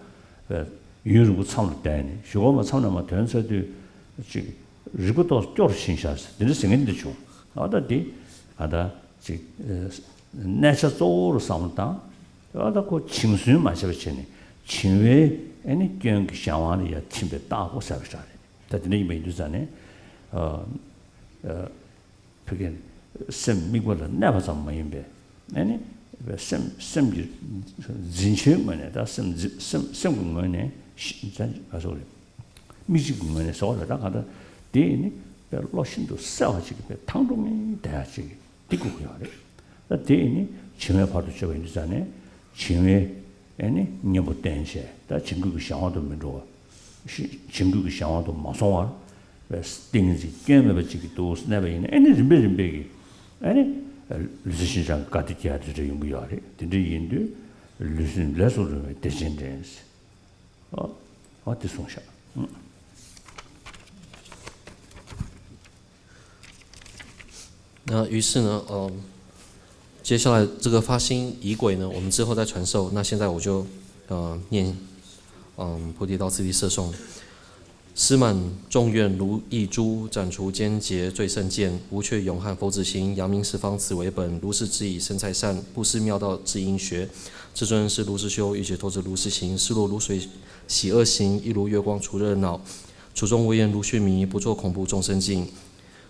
ཡུན་རིང་པོ་མཚམས་ལ་བསྡད་ནས་གཞུག་གོ་མ་མཚམས་ནས་མ་ཐོན་ཚར་དུས་ཅིག་རིག་པ་ཏོག་སྐྱོ་རུ་ཕྱིན་ཤག་ཟེར་དེ་འདྲ་ཟེར་མཁན་འདི་བྱུང་། ཨ་ད་འདི་ཨ་ད་ཅིག་གནས་ཆ་གཙོ་བོ་རུ་བསམ་བློ་བཏང་། ཨ་ད་ཁོ་བྱིང་སུན་མ་བྱས་པ་བྱས་ནས་བྱིང་བའི་ཨེ་ནི་སྐྱོན་གྱི་གཞན་དབང་ལ་ཡ་ཐིམ་པའི་རྟགས་ཁོ་གསལ་པོ་ཆགས་རེད། ད་དེ་འདྲ་ཡིན་པ་ཡིན་དུས་ཙང་ནས། བོད་ཀྱི་སེམས་དམིགས་པ་ལ་གནས་པ་ཙམ་མ་ཡིན་པའི་ཨ་ནི་སེམས་སེམས་ཀྱི་འཛིན་ཆོས་ངོས་ནས་ད་སེམས་འཛིན་སེམས་སེམས་ཀྱི་ངོས་ནས་ཤི་ད་ག་སོགས་རེད། མིག་གཅིག་གི་ངོས་ནས་ཟེར་བ་ལ་ད་ག་ད་དེ་ནི་དཔེ་བློ་ཤིན་ཏུ་གསལ་བ་ཅིག་གི་དཔེ་ཐང་འགྲོ་ངེས་བསྡད་ཡག་ཅིག་འདི་དགོས་ཀྱི་ཡོད་རེད། ད་དེ་ནི་བྱིང་བའི་བར་དུ་གཅོད་པ་ཡིན་དུས་ཙང་ནས་བྱིང་བའི་ཨེ་ནི་གཉེན་པོ་བསྟེན་བྱས་ད་བྱིང་རྒོད་ཀྱི་གཞན་དབང་དུ་མི་འགྲོ་བ། ཤི་བྱིང་རྒོད་ཀྱི་གཞན་དབང་དུ་མ་སོང་བར། ཏིང་ངེ་འཛིན་སྐྱོན་མེད་པ་ཅིག་གི་འདུག་གནས་པ་ཡིན་ན་ཨེ་ནི་རིམ་པས་རིམ་པས་ཀྱི་ཨེ་ནི་ལུས་སེམས་ཤིན་སྦྱངས་ཀྱི་དགའ་བདེ་སྐྱེ་ཡ་དེ་འདྲ་ཡོང་གི་ཡོད་རེད། དེ་འདྲ་ཡིན་དུས་ལུས་སེམས་ལས་སུ་རུང་བའི་བདེ་ཆེན་འདྲེན། ཨོ་ཨོ་དེ་གསུངས་ཤག那于是呢，呃，接下来这个发心仪轨呢，我们之后再传授。那现在我就呃念，嗯，菩提道次第摄颂。司满众愿如意珠，斩除间节最胜见。无却永汉佛子行，扬名十方此为本。如是知已，生财善，布施妙道自应学。至尊是如是修，欲解脱者如是行。是若如水洗恶行，亦如月光除热恼。 除众恶业如须弥，不作恐怖众生境。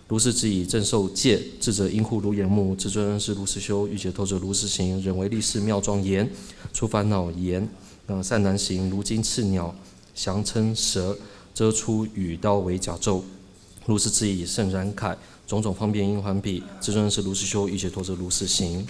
如是知已，正受戒。智者应护如眼目。至尊是如是修，欲解脱者如是行。忍为利是妙庄严，除烦恼言，呃，善男行。如金翅鸟，翔称蛇，蛰出羽刀为甲胄。如是知已，甚然铠，种种方便应还彼。至尊是如是修，欲解脱者如是行。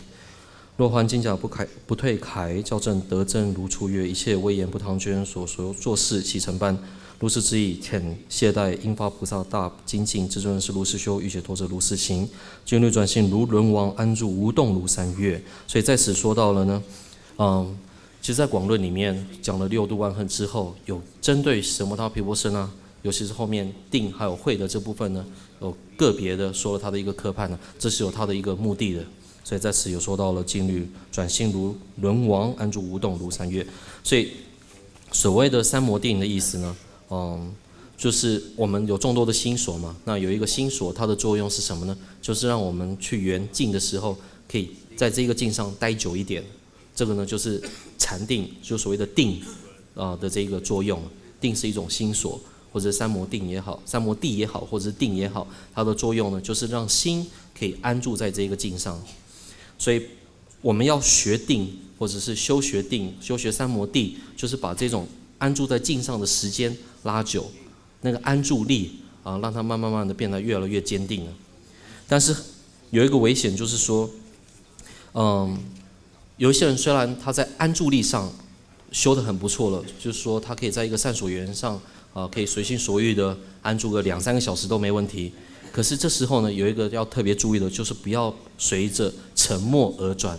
若还金甲不铠不退铠，校正德正如初月，一切威严不唐捐，所所作事悉成办。如是知已，遣谢带应发菩萨大精进。至尊是如是修，欲解脱者如是行。戒律转性如轮王，安住无动如三月。所以在此说到了呢，嗯，其实，在广论里面讲了六度万恨之后，有针对什么他毗婆舍那，尤其是后面定还有慧的这部分呢，有个别的说了他的一个科判呢，这是有他的一个目的的。 所以在此有说到了戒律转性如轮王，安住无动如三月。所以所谓的三摩地的意思呢，嗯，就是我们有众多的心所嘛，那有一个心所，它的作用是什么呢？就是让我们去缘境的时候，可以在这个境上待久一点。这个呢，就是禅定，就所谓的定，啊、的这个作用。定是一种心所，或者三摩定也好，三摩地也好，或者是定也好，它的作用呢，就是让心可以安住在这个境上。所以我们要学定，或者是修学定、修学三摩地，就是把这种安住在境上的时间拉久，那个安住力啊，让它慢慢慢的变得越来越坚定了。但是有一个危险，就是说，嗯，有一些人虽然他在安住力上修得很不错了，就是说他可以在一个善所缘上，啊，可以随心所欲的安住个两三个小时都没问题。可是这时候呢，有一个要特别注意的，就是不要随着沉没而转。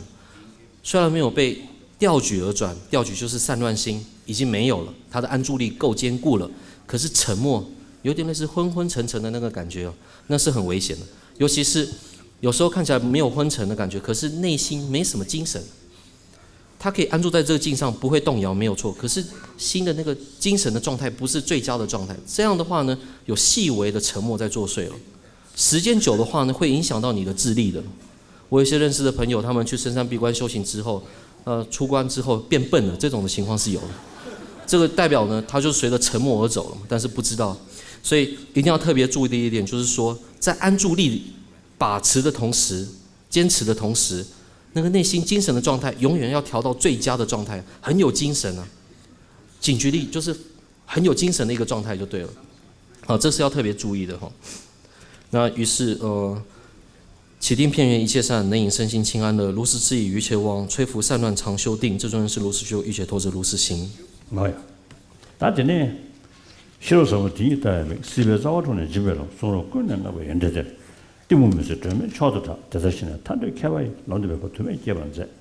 虽然没有被调举而转，调举就是散乱心，已经没有了，他的安住力够坚固了。可是沉默有点类似昏昏沉沉的那个感觉哦，那是很危险的。尤其是有时候看起来没有昏沉的感觉，可是内心没什么精神。他可以安住在这个境上，不会动摇，没有错。可是心的那个精神的状态不是最佳的状态，这样的话呢，有细微的沉默在作祟了。时间久的话呢，会影响到你的智力的。我有一些认识的朋友，他们去深山闭关修行之后，呃，出关之后变笨了，这种的情况是有的。这个代表呢，他就随着沉默而走了，但是不知道。所以一定要特别注意的一点，就是说，在安住力、把持的同时，坚持的同时，那个内心精神的状态永远要调到最佳的状态，很有精神啊，警觉力就是很有精神的一个状态就对了。好，这是要特别注意的哈。那于是呃， 起定片缘一切善，能引身心清安乐。如是知已，愚且忘，摧伏散乱常修定。这尊是如是修，愚且脱之，如是行。 ང་ཡ། ད་དེ་ནས་ཤེས་རབ་ཟབ་མོ་དེ་ཉིད་ལྟ་བའི་མིག་སྲིད་པའི་རྩ་བ་དྲུངས་ནས་འབྱིན་པའི་ལམ། གསུང་རབ་ཀུན་ནས་བསྔགས་པའི་ཡོན་ཏན་ལྡན། གཏི་མུག་མུན་སེལ་སྒྲོན་མེ་མཆོག་ཏུ་གྲགས། དེ་ལྟར་ཤེས་ནས་ཐར་འདོད་མཁས་པ་ཡི། ལམ་སྟོན་པའི་བཀའ་ཐུགས་མཉེས་སྐྱེས་པར་མཛད།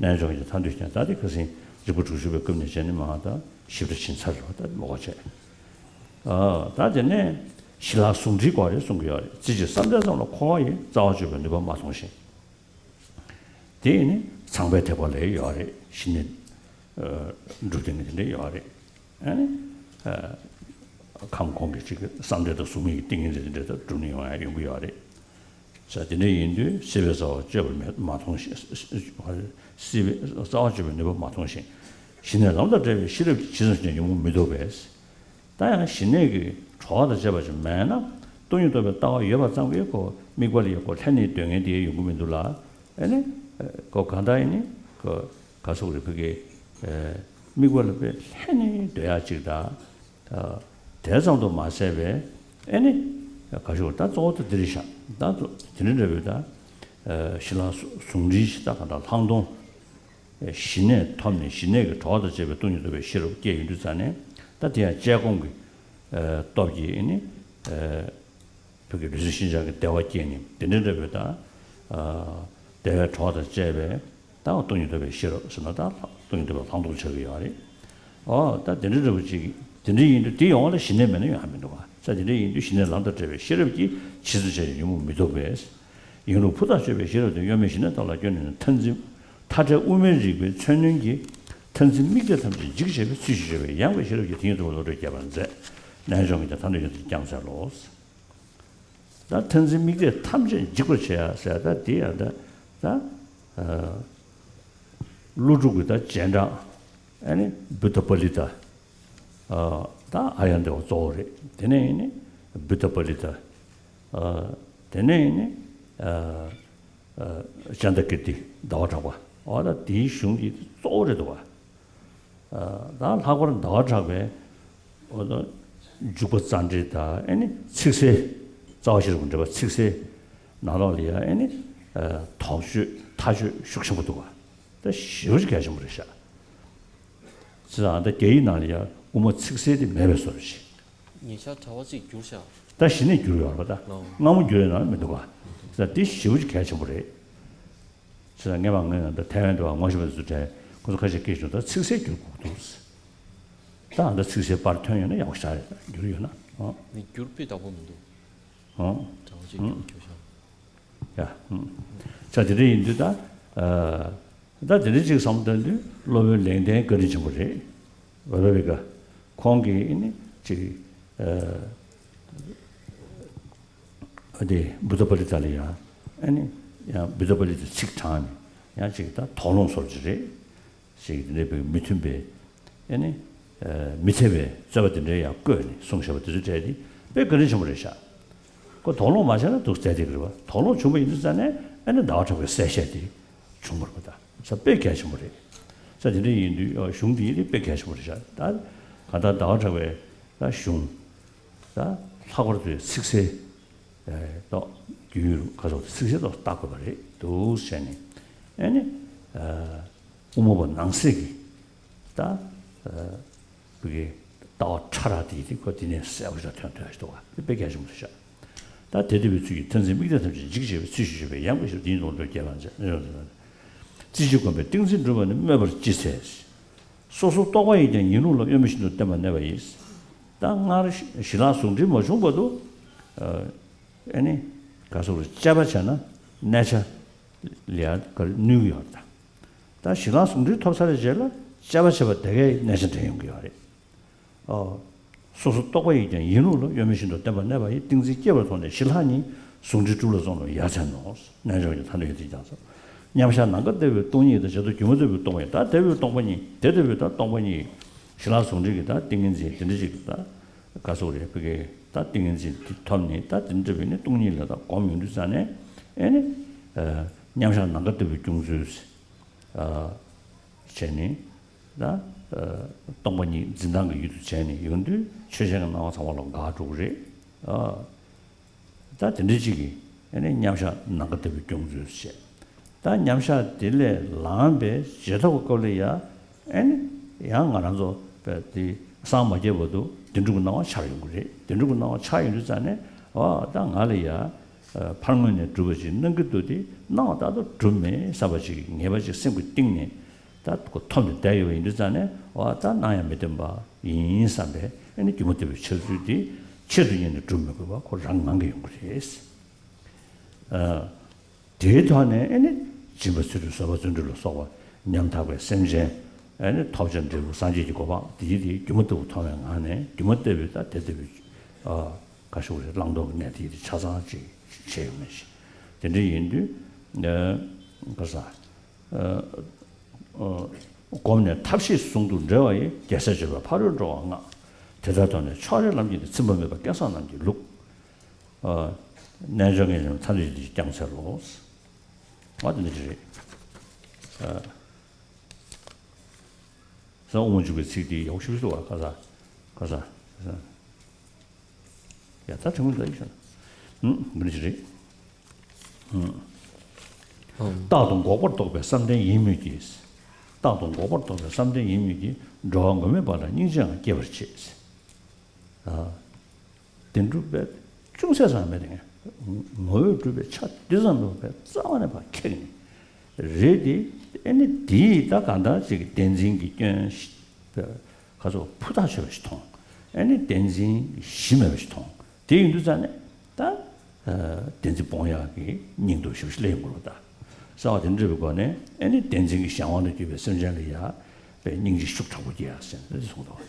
རྣལ་འབྱོར་གྱི་ཐར་འདོད་ཀྱང་ད་དེ་ཁ་སང་རིག་པ་དྲུག་ཅུ་པའི་སྐབས་ནས་བྱས་ནས་མ་ད་ཞིབ་ཕྲ་ཕྱིན་ཚར་རེད་བ། ད་མ་གོ་བྱས། ཨ། ད་དེ་ནས་ཞི་ལྷག་ཟུང་འབྲེལ་སྐོར་རེ་གསུང་གི་ཡོད་རེད། རྩེ་གཅིག་བསམ་གཏན་ཙམ་ལ་འཁོར་བ་ཡི་རྩ་བ་གཅོད་པའི་ནུས་པ་མ་མཐོང་ཞིང་། དེ་ནི་ཚངས་པའི་ཐེག་པ་ལ་ཡོད་རེད། ཞི་གནས་སྒྲུབ་སྟེགས་ཀྱི་དེ་འདྲ་ཡོད་རེད། ཨ་ནི་ཁམས་གོང་གི་ཅིག་བསམ་གཏན་དང་གཟུགས་མེད་ཀྱི་ཏིང་ངེ་འཛིན་དེ་འདྲ་སྒྲུབ་ནས་ཡོང་ཡ་ཡོང་གི་ཡོད་རེད། ས་དེ་འདྲ་ཡིན་དུས་སྲིད་པའི་རྩ་བ་གཅོད་པ་མ་མཐོང་ཞིང་། སྲིད་པའི་རྩ་བ་གཅོད་པའི་ནུས་པ་མ་མཐོང་ཞིང་། ཞི་གནས་ལམ་དང་བྲལ་བའི་ཤེས་རབ་ཀྱིས། ཇི་ཙམ་བྱས་ཀྱང་ཉོན་མོངས་མི་ལྡོག་པས། ད་ཡང་ཞི་གནས་ཀྱི་གྲོགས་དང་བཅས་པ་ཅིག་མེད་ན། སྟོང་ཉིད་རྟོགས་པའི་ལྟ་བ་ཡོད་པ་ཙམ་གྱིས་ཁོ་དམིགས་པ་ལ་ཡང་ཁོ་ལྷན་ནེ་སྡོད་མཁན་དེ་ཡོང་གི་མི་འདུག་ལ། ཨེ་ནི་ཁོ་གང་ལྟར་ཡིན་ནི་ཁོ་ག་སོགས་རེད། ཕ་གི་དམིགས་པ་ལ་དཔེ་ལྷན་ནེ་སྡོད་ཡ་ཅིག་དང་། ད་དེ་ཙམ་དུ་མ་ཟད་པའི་ཨེ་ནི་ག་ཞུ། ད་གཙོ་བོ་ད་འདི་རེད་ཤག་ད་དེ་འདྲ་འདྲ་བོའི་ད་ཞི་ལྷག་ཟུང་འབྲེལ་ཞིག་ད་གང་ལྟར་ལྷག་མཐོང་ཞི་གནས་ཐོབ་ནས་ཞི་གནས་ཀྱི་གྲོགས་དང་བཅས་པའི་སྟོང་ཉིད་རྟོགས་པའི་ཤེས་རབ་སྐྱེས་ཡོང་དུས་ཙ་ནས། ད་དེ་ཡང་དཔྱད་སྒོམ་གྱི་སྟོབས་ཀྱིས་ཨེ་ནི་བོད་ཀྱི་ལུས་སེམས་ཤིན་སྦྱངས་ཀྱི་བདེ་བ་སྐྱེས་ནས་དེ་འདྲ་འདྲ་བོའི་ད་བདེ་བའི་གྲོགས་དང་བཅས་པའི་ད་སྟོང་ཉིད་རྟོགས་པའི་ཤེས་རབ་ཟེར་ན་ད་སྟོང་ཉིད་རྟོགས་པའི་ལྷག་མཐོང་ཆགས་ཀྱི་ཡོད་རེད། ཨོ་ད་དེ་འདྲ་འདྲ་བོ་ཅིག་དེ་འདྲ་ཡིན་དུས་དེ་ཡོང་བ་ལ་ཞི་གནས་མེད་ན་ཡོང་ཡ་མི་འདུག་ག་ས་དེ་འདྲ་ཡིན་དུས་ཞི་གནས་ལམ་དང་བྲལ་བའི་ཤེས་རབ་ཀྱིས། ཇི་ཙམ་བྱས་ཀྱང་ཉོན་མོངས་མི་ལྡོག་པས། ཡིན་ལུགས་ཕུ་ཐག་ཆོད་པའི་ཤེས་རབ་དེ། གཡོ་མེད་ཞི་གནས་ཐོབ་ལ་སྐྱོན་ནི་མཐར་འཛིན། མཐའ་བྲལ་དབུ་མའི་རིག་པའི་མཚོན་རྣོན་གྱིས། མཐར་འཛིན་དམིགས་གཏད་ཐམས་ཅད་འཇིག་བྱེད་པའི་ཚུལ་ཞིག་བརྗོད་པས། ཡངས་པའི་ཤེས་རབ་ཀྱིས་དེ་ཉིད་རྟོགས་པའི་བློ་གྲོས་སྐྱེས་པར་མཛད། རྣལ་འབྱོར་མ་གྱུར་ཐར་འདོད་ཡོན་ཏན་ཀྱང་མཛད་ལོ། ད་མཐར་འཛིན་དམིགས་གཏད་ཐམས་ཅད་འཇིག་པར་བྱེད་ཡ་ཟེར་ཡ་ད་དེ་ཡང་ད་ད་ཀླུ་སྒྲུབ་ཀྱི་ད་རྗེས་འབྲང་ཨ་ནི་བུདྡྷ་པཱ་ལི་ཏ། ད་ཨཱརྱ་དེ་བ་གཙོ་བོ་རེད། དེ་ནས་ཡིན་ནི་བུདྡྷ་པཱ་ལི་ཏ། དེ་ནས་ཡིན་ནི་ཅནྡ་ཀིརྟི་ཟླ་བ་གྲགས་པ། འོ་ད་དེའི་གཞུང་འདི་གཙོ་བོ་རེད་འདུག་བ། ད་ལྷག་པར་ཟླ་བ་གྲགས་པའི་འོ་ད་འཇུག་པ་རྩ་འགྲེལ་དང་ཨེ་ནི་ཚིག་གསལ། རྩ་བ་ཤེས་རབ་ཀྱི་འགྲེལ་པ་ཚིག་གསལ་ནང་ལོགས་ལ་ཡ་ཨེ་ནི་དོགས་གཅོད་མཐའ་གཅོད་ཤུགས་ཆེན་པོ་འདུག་བ། ད་ཞེ་པོ་ཅིག་གལ་ཆེན་པོ་རེད་ཤག་ཅི་ཙང་ད་རྒྱ་ཡིག་ནང་ལ་ཡ་དབུ་མ་ཚིག་གསལ་དེ་མེད་པའི་བཟོ་འདྲ་ཞིག་ཉེ་ཆར་དྲ་བ་གཅིག་བསྒྱུར་ཤག་ད་གཞི་ནས་བསྒྱུར་ཡོད་རེད་པ། ད་ལོ། སྔ་མོ་བསྒྱུར་ཡོད་ན་མི་འདུག་ག་ད་འདི་ཞེ་པོ་ཅིག་གལ་ཆེན་པོ་རེད། ཅི་ཙང་སྔས་མ་ངས་ད་ཐའེ་ཝན་དུ་ངོ་ཤེས་པ་ཚོ་དྲན། ཁོ་ཚོ་ཁ་ཤས་སྐད་ཆ་ད་ཚིག་གསལ་བསྒྱུར་དགོས་འདུག་ད་ད་ཚིག་གསལ་པར་ཐོན་ཡོད་ན་ཡག་པོ་ཞེ་དྲག་རེད། ད་བསྒྱུར་ཡོད་ན་ཨང་། ནི་བསྒྱུར་སྤུས་དག་པོ་མི་འདུག་ཨང་། དྲ་བ་གཅིག་ཨང་བསྒྱུར་བསྒྱུར་ཤག་ཡ། ཨང་། ཅི་ཙང་དེ་འདྲ་ཡིན་དུས་ད། ཨ། ད་དེ་འདྲ་ཅིག་བསམ་བློ་བཏང་དུས་སློབ་དཔོན་ལེགས་ལྡན་བཀའ་དྲིན་ཆེན་པོ་རེད། བ་བ་བི་ཀ་ཁོང་གིས་ནི་ཅིག་ཨ། ཨ་དེ་བུདྡྷ་པཱ་ལི་ཏ་ལ་ཡང་ཨ་ནི་ཡང་བུདྡྷ་པཱ་ལི་ཏའི་ཚིག་དྲངས་ནས་ཡང་ཅིག་ད་དོགས་སློང་བཟོ་རྒྱུ་རེད། ཞིག་དེ་འདྲའི་བའི་མི་མཐུན་པའི་ཨེ་ནི་མི་འཚེ་བའི་རྩོད་པ་དེ་འདྲའི་ཡང་བཀོད་ནས་གསུངས་བཞག་པ་དེ་ཚོའི་གྲས་དེ་དཔེ་བཀའ་དྲིན་ཆེན་པོ་རེད་ཤག་ཁོ་དོགས་སློང་མ་བྱས་ན་འདུག་ཟེར་དེ་གི་རེད་བ། དོགས་སློང་བྱུང་བ་ཡིན་དུས་ཙ་ནས་ཨེ་ནི་ཟླ་བ་གྲགས་པའི་གསལ་བཤད་དེ་བྱུང་བ་རེད་བ། ད་ས་དཔེ་གལ་ཆེན་པོ་རེད། ས་དེ་འདྲ་ཡིན་དུས་གཞུང་དེ་ཡིན་དུས་དཔེ་གལ་ཆེན་པོ་རེད་ཤག་ད་ག་ད་ཟླ་བ་གྲགས་པའི་ད་གཞུང་ད་ལྷག་པར་དུ་ཚིག་གསལ་ཏོག་རྒྱུན་ཡོད་ཁ་སོགས་ཚིག་གསལ་ཏོག་ལྟ་དགོས་པ་རེད་འདུག་བྱས་ནས་ཨེ་ནི། དབུ་མ་པ་ནང་གསེས་ཀྱི་ད་བོད་ཀྱི་ལྟ་བ་ཕྲ་རགས་དེ་དེ་ཁོ་དེ་ནས་གསལ་པོ་ཞིག་ཐོན་ཐོན་ཞིག་འདུག་བ། དེ་དཔེ་གལ་ཆེན་པོ་རེད་ཤག་ད་དེ་ལྟ་བུའི་ཚུལ་གྱིས་མཐར་འཛིན་དམིགས་གཏད་ཐམས་ཅད་འཇིག་བྱེད་པའི་ཚུལ་ཞིག་བརྗོད་པས་ཡངས་པའི་ཤེས་རབ་དེ་ཉིད་རྟོགས་པའི་བློ་གྲོས་སྐྱེས་པར་མཛད། རྩེ་གཅིག་བསྒོམས་པས་ཏིང་འཛིན་འགྲུབ་པ་ནི། སྨོད་པར་ཅི་འཚལ། སོ་སོར་རྟོག་པ་ཡིས་ཀྱང་ཡིན་ལུགས་ལ། གཡོ་མེད་བཞིན་དུ་བསྟན་པ་གནས་པ་ཡིས། ད་སྔར་ཞི་ལྷག་ཟུང་འབྲེལ་མ་བྱུང་བར་དུ། ཨ་ནི་ག་སོགས་དཔྱད་པ་བྱས་ན་གནས་ཆ་ལ་ཡ་ག་རེ་གནོད་ཀྱི་ཡོད་རེད། ད་ད་ཞི་ལྷག་ཟུང་འབྲེལ་ཐོབ་ཚར་བའི་རྗེས་ལ་དཔྱད་པ་བྱས་པ་དེ་གས་གནས་ཆ་འདྲེན་ཡོང་གི་ཡོད་རེད། ཨོ། སོ་སོ་རྟོག་པ་ཡིས་ཀྱང་ཡིན་ལུགས་ལ་གཡོ་མེད་བཞིན་དུ་བསྟན་པ་གནས་པ་ཡི་ཏིང་འཛིན་སྐྱེ་བར་དོགས་ནས་ཞི་ལྷག་ཉིད་ཟུང་འབྲེལ་གྲུབ་ལ་སོགས་ནོ་ཡ་མཚན་ནོ། རྣལ་འབྱོར་གྱི་ཐ་སྙད་ཡོད་ཚིག་ཀྱང་སོ། མཉམ་གཞག་ནམ་མཁའ་ལྟ་བུའི་སྟོང་ཉིད་དང་བྱེ་བྲག་སྒྱུ་མ་ལྟ་བུའི་སྟོང་པ་ཉིད། ད་ལྟ་བུའི་སྟོང་པ་ཉིད་དེ་ལྟ་བུའི་ད་སྟོང་པ་ཉིད། ཞི་ལྷག་ཟུང་འབྲེལ་གྱི་ད་ཏིང་ངེ་འཛིན་དེ་འདྲ་ཅིག་གི་ད་ག་སོགས་རེད་བི་གའི་ད་ཏིང་ངེ་འཛིན་དེ་ཐོབ་ནས་ད་དེ་འདྲ་བའི་ནི་སྟོང་ཉིད་ལ་ད་སྒོམ་ཡོང་དུས་ཙ་ནས་ཨེ་ནི། མཉམ་གཞག་ནམ་མཁའ་ལྟ་བུའི་སྐྱོང་ཚུལ། བྱས་ནས་ད་སྟོང་པ་ཉིད་འཛིན་སྟངས་ཀྱི་ཡུལ་དུ་བྱས་ནས་ཡོང་དུས་ཆོས་ཅན་གྱི་སྣང་བ་ཚང་མ་ལ་འགག་འགྲོ་གི་རེད། ད་དེ་འདྲ་ཅིག་གིས་ཨེ་ནི་མཉམ་གཞག་ནམ་མཁའ་ལྟ་བུའི་སྐྱོང་ཚུལ་བྱས། ད་མཉམ་གཞག་དེ་ལས་ལངས་པའི་རྗེས་ཐོབ་ཀྱི་སྐབས་ལ་ཡ་ཨེ་ནི་ཡང་ང་རང་ཚོ་བས་དེ་སངས་མ་རྒྱས་བར་དུ་བདེན་གྲུབ་ཀྱི་སྣང་བ་འཆར་ཡོང་གི་རེད། བདེན་གྲུབ་ཀྱི་སྣང་བ་འཆར་ཡོང་དུས་ཙ་ནས་ཨ་ད་ང་ལ་ཡ། ཕར་ངོས་ནས་གྲུབ་པ་ཅིག་སྣང་གི་འདུག་སྟེ་སྣང་བ་ལྟར་དུ་གྲུབ་མེད་བསམ་པ་ཅིག་ངེས་པ་ཅིག་སེམས་ཀྱི་གཏིང་ནས་ད་ཁོ་ཐོབ་ནས་བསྡད་ཡོད་པ་ཡིན་དུས་ཙང་ནས་འོ་ད་སྣང་ཡང་མི་བདེན་པ་ཡིན་བསམ་པའི་ཨ་ནི་སྒྱུ་མ་ལྟ་བུའི་འཆར་ཚུལ་དེ་ཆེད་དུ་གཉེར་ནས་གྲུབ་མི་དགོས་པ་ཁོ་རང་ངང་གིས་ཡོང་གི་རེད། དེའི་ཐོག་ནས་ཨ་ནི་སྦྱིན་པ་ཚུལ་ཁྲིམས་བཟོད་པ་བརྩོན་འགྲུས་ལ་སོགས་པ་ཉམ་ཐག་པའི་སེམས་ཅན་ཨ་ནི་ཐོབ་བྱ་འབྲས་བུ་སངས་རྒྱས་ཀྱི་གོ་འཕང་དེ་ཡི་དེ་སྒྱུ་མ་ལྟ་བུ་མཐོང་བའི་ངང་ནས་སྒྱུ་མ་ལྟ་བུའི་ད་དེ་ལྟ་བུའི། ཁ་ཤུགས་རེ་བླང་དོར་གྱི་གནས་དེ་ཆ་ཚང་ཅིག་བྱས་ཡོད་མེད་ཞིག་དེ་འདྲ་ཡིན་དུས། ག་ས། སྒོམ་ནས་ཐབས་ཤེས་ཟུང་དུ་འབྲེལ་བ་ཡི། རྒྱལ་སྲས་སྤྱོད་པའི་ཕ་རོལ་འགྲོ་བར་མངའ། དེ་ལྟར་མཐོང་ནས་ཕྱོགས་རེའི་ལམ་གྱི་ནི། ཚིམ་པ་མེད་པ་སྐལ་བཟང་རྣམས་ཀྱི་ལུགས། རྣལ་འབྱོར་ངེས་ཀྱང་ཐ་སྙད་ཀྱིས་ཀྱང་འཚལ་ལོ། ཨ་དེ་འདྲ་ཅིག་རེད། ས་དབུ་མ་འཇུག་པའི་ཚིག་འདི་ཡག་ཤོས་སུ་བ་ཁ་ས། ཁ་ས། ཡ་ད་དྲི་མོ་འདི་ཡིན་ཤག་ཨུམ་འདི་འདྲ་ཅིག་རེད། ཨུམ། རྟག་ཏུ་འགོག་པར་རྟོག་པའི་བསམ་གཏན་ཡིན་མོད་ཀྱི། རྟག་ཏུ་འགོག་པར་རྟོག་པའི་བསམ་གཏན་ཡིན་མོད་ཀྱི། འགྲོ་བ་མགོན་མེད་པ་ལ་སྙིང་རྗེའང་སྐྱེ་བར་བྱེད། ཨ། བདེན་གྲུབ་པའི་ཅུང་ཟད་ཙམ་མེད་དེ། ངོ་བོས་གྲུབ་པའི་ཆ་འདི་ཙམ་ལ་བའི་རྩ་བ་ནས་ཕར་ཁེགས་ནས་རེད་དེ། ཨེ་ནི་དེའི་ད་གང་ལྟར་ཅིག་བདེན་འཛིན་གྱི་སྐྱོན་ཞིག་ཁ་ཚོ་ཕུ་ཐག་ཆོད་པ་ཞིག་མཐོང་། ཨེ་ནི་བདེན་འཛིན་གྱི་གཞི་མེད་པ་ཞིག་མཐོང་། དེ་ཡིན་དུས་ཙང་ནས་ད་བདེན་འཛིན་སྤོང་ཡག་གི་སྙིང་སྟོབས་ཞེ་པོ་ཞིག་སླེབས་ཡོང་གི་རེད་ད། གསལ་བ་དེ་འདྲ་བའི་སྒོ་ནས་ཨེ་ནི་བདེན་འཛིན་གྱི་གཞན་དབང་དུ་གྱུར་པའི་སེམས་ཅན་ལ་ཡ་བའི་སྙིང་རྗེ་ཤུགས་དྲག་པོ་སྐྱེ་ཡག་ཟེར་ནས་གསུངས་འདུག་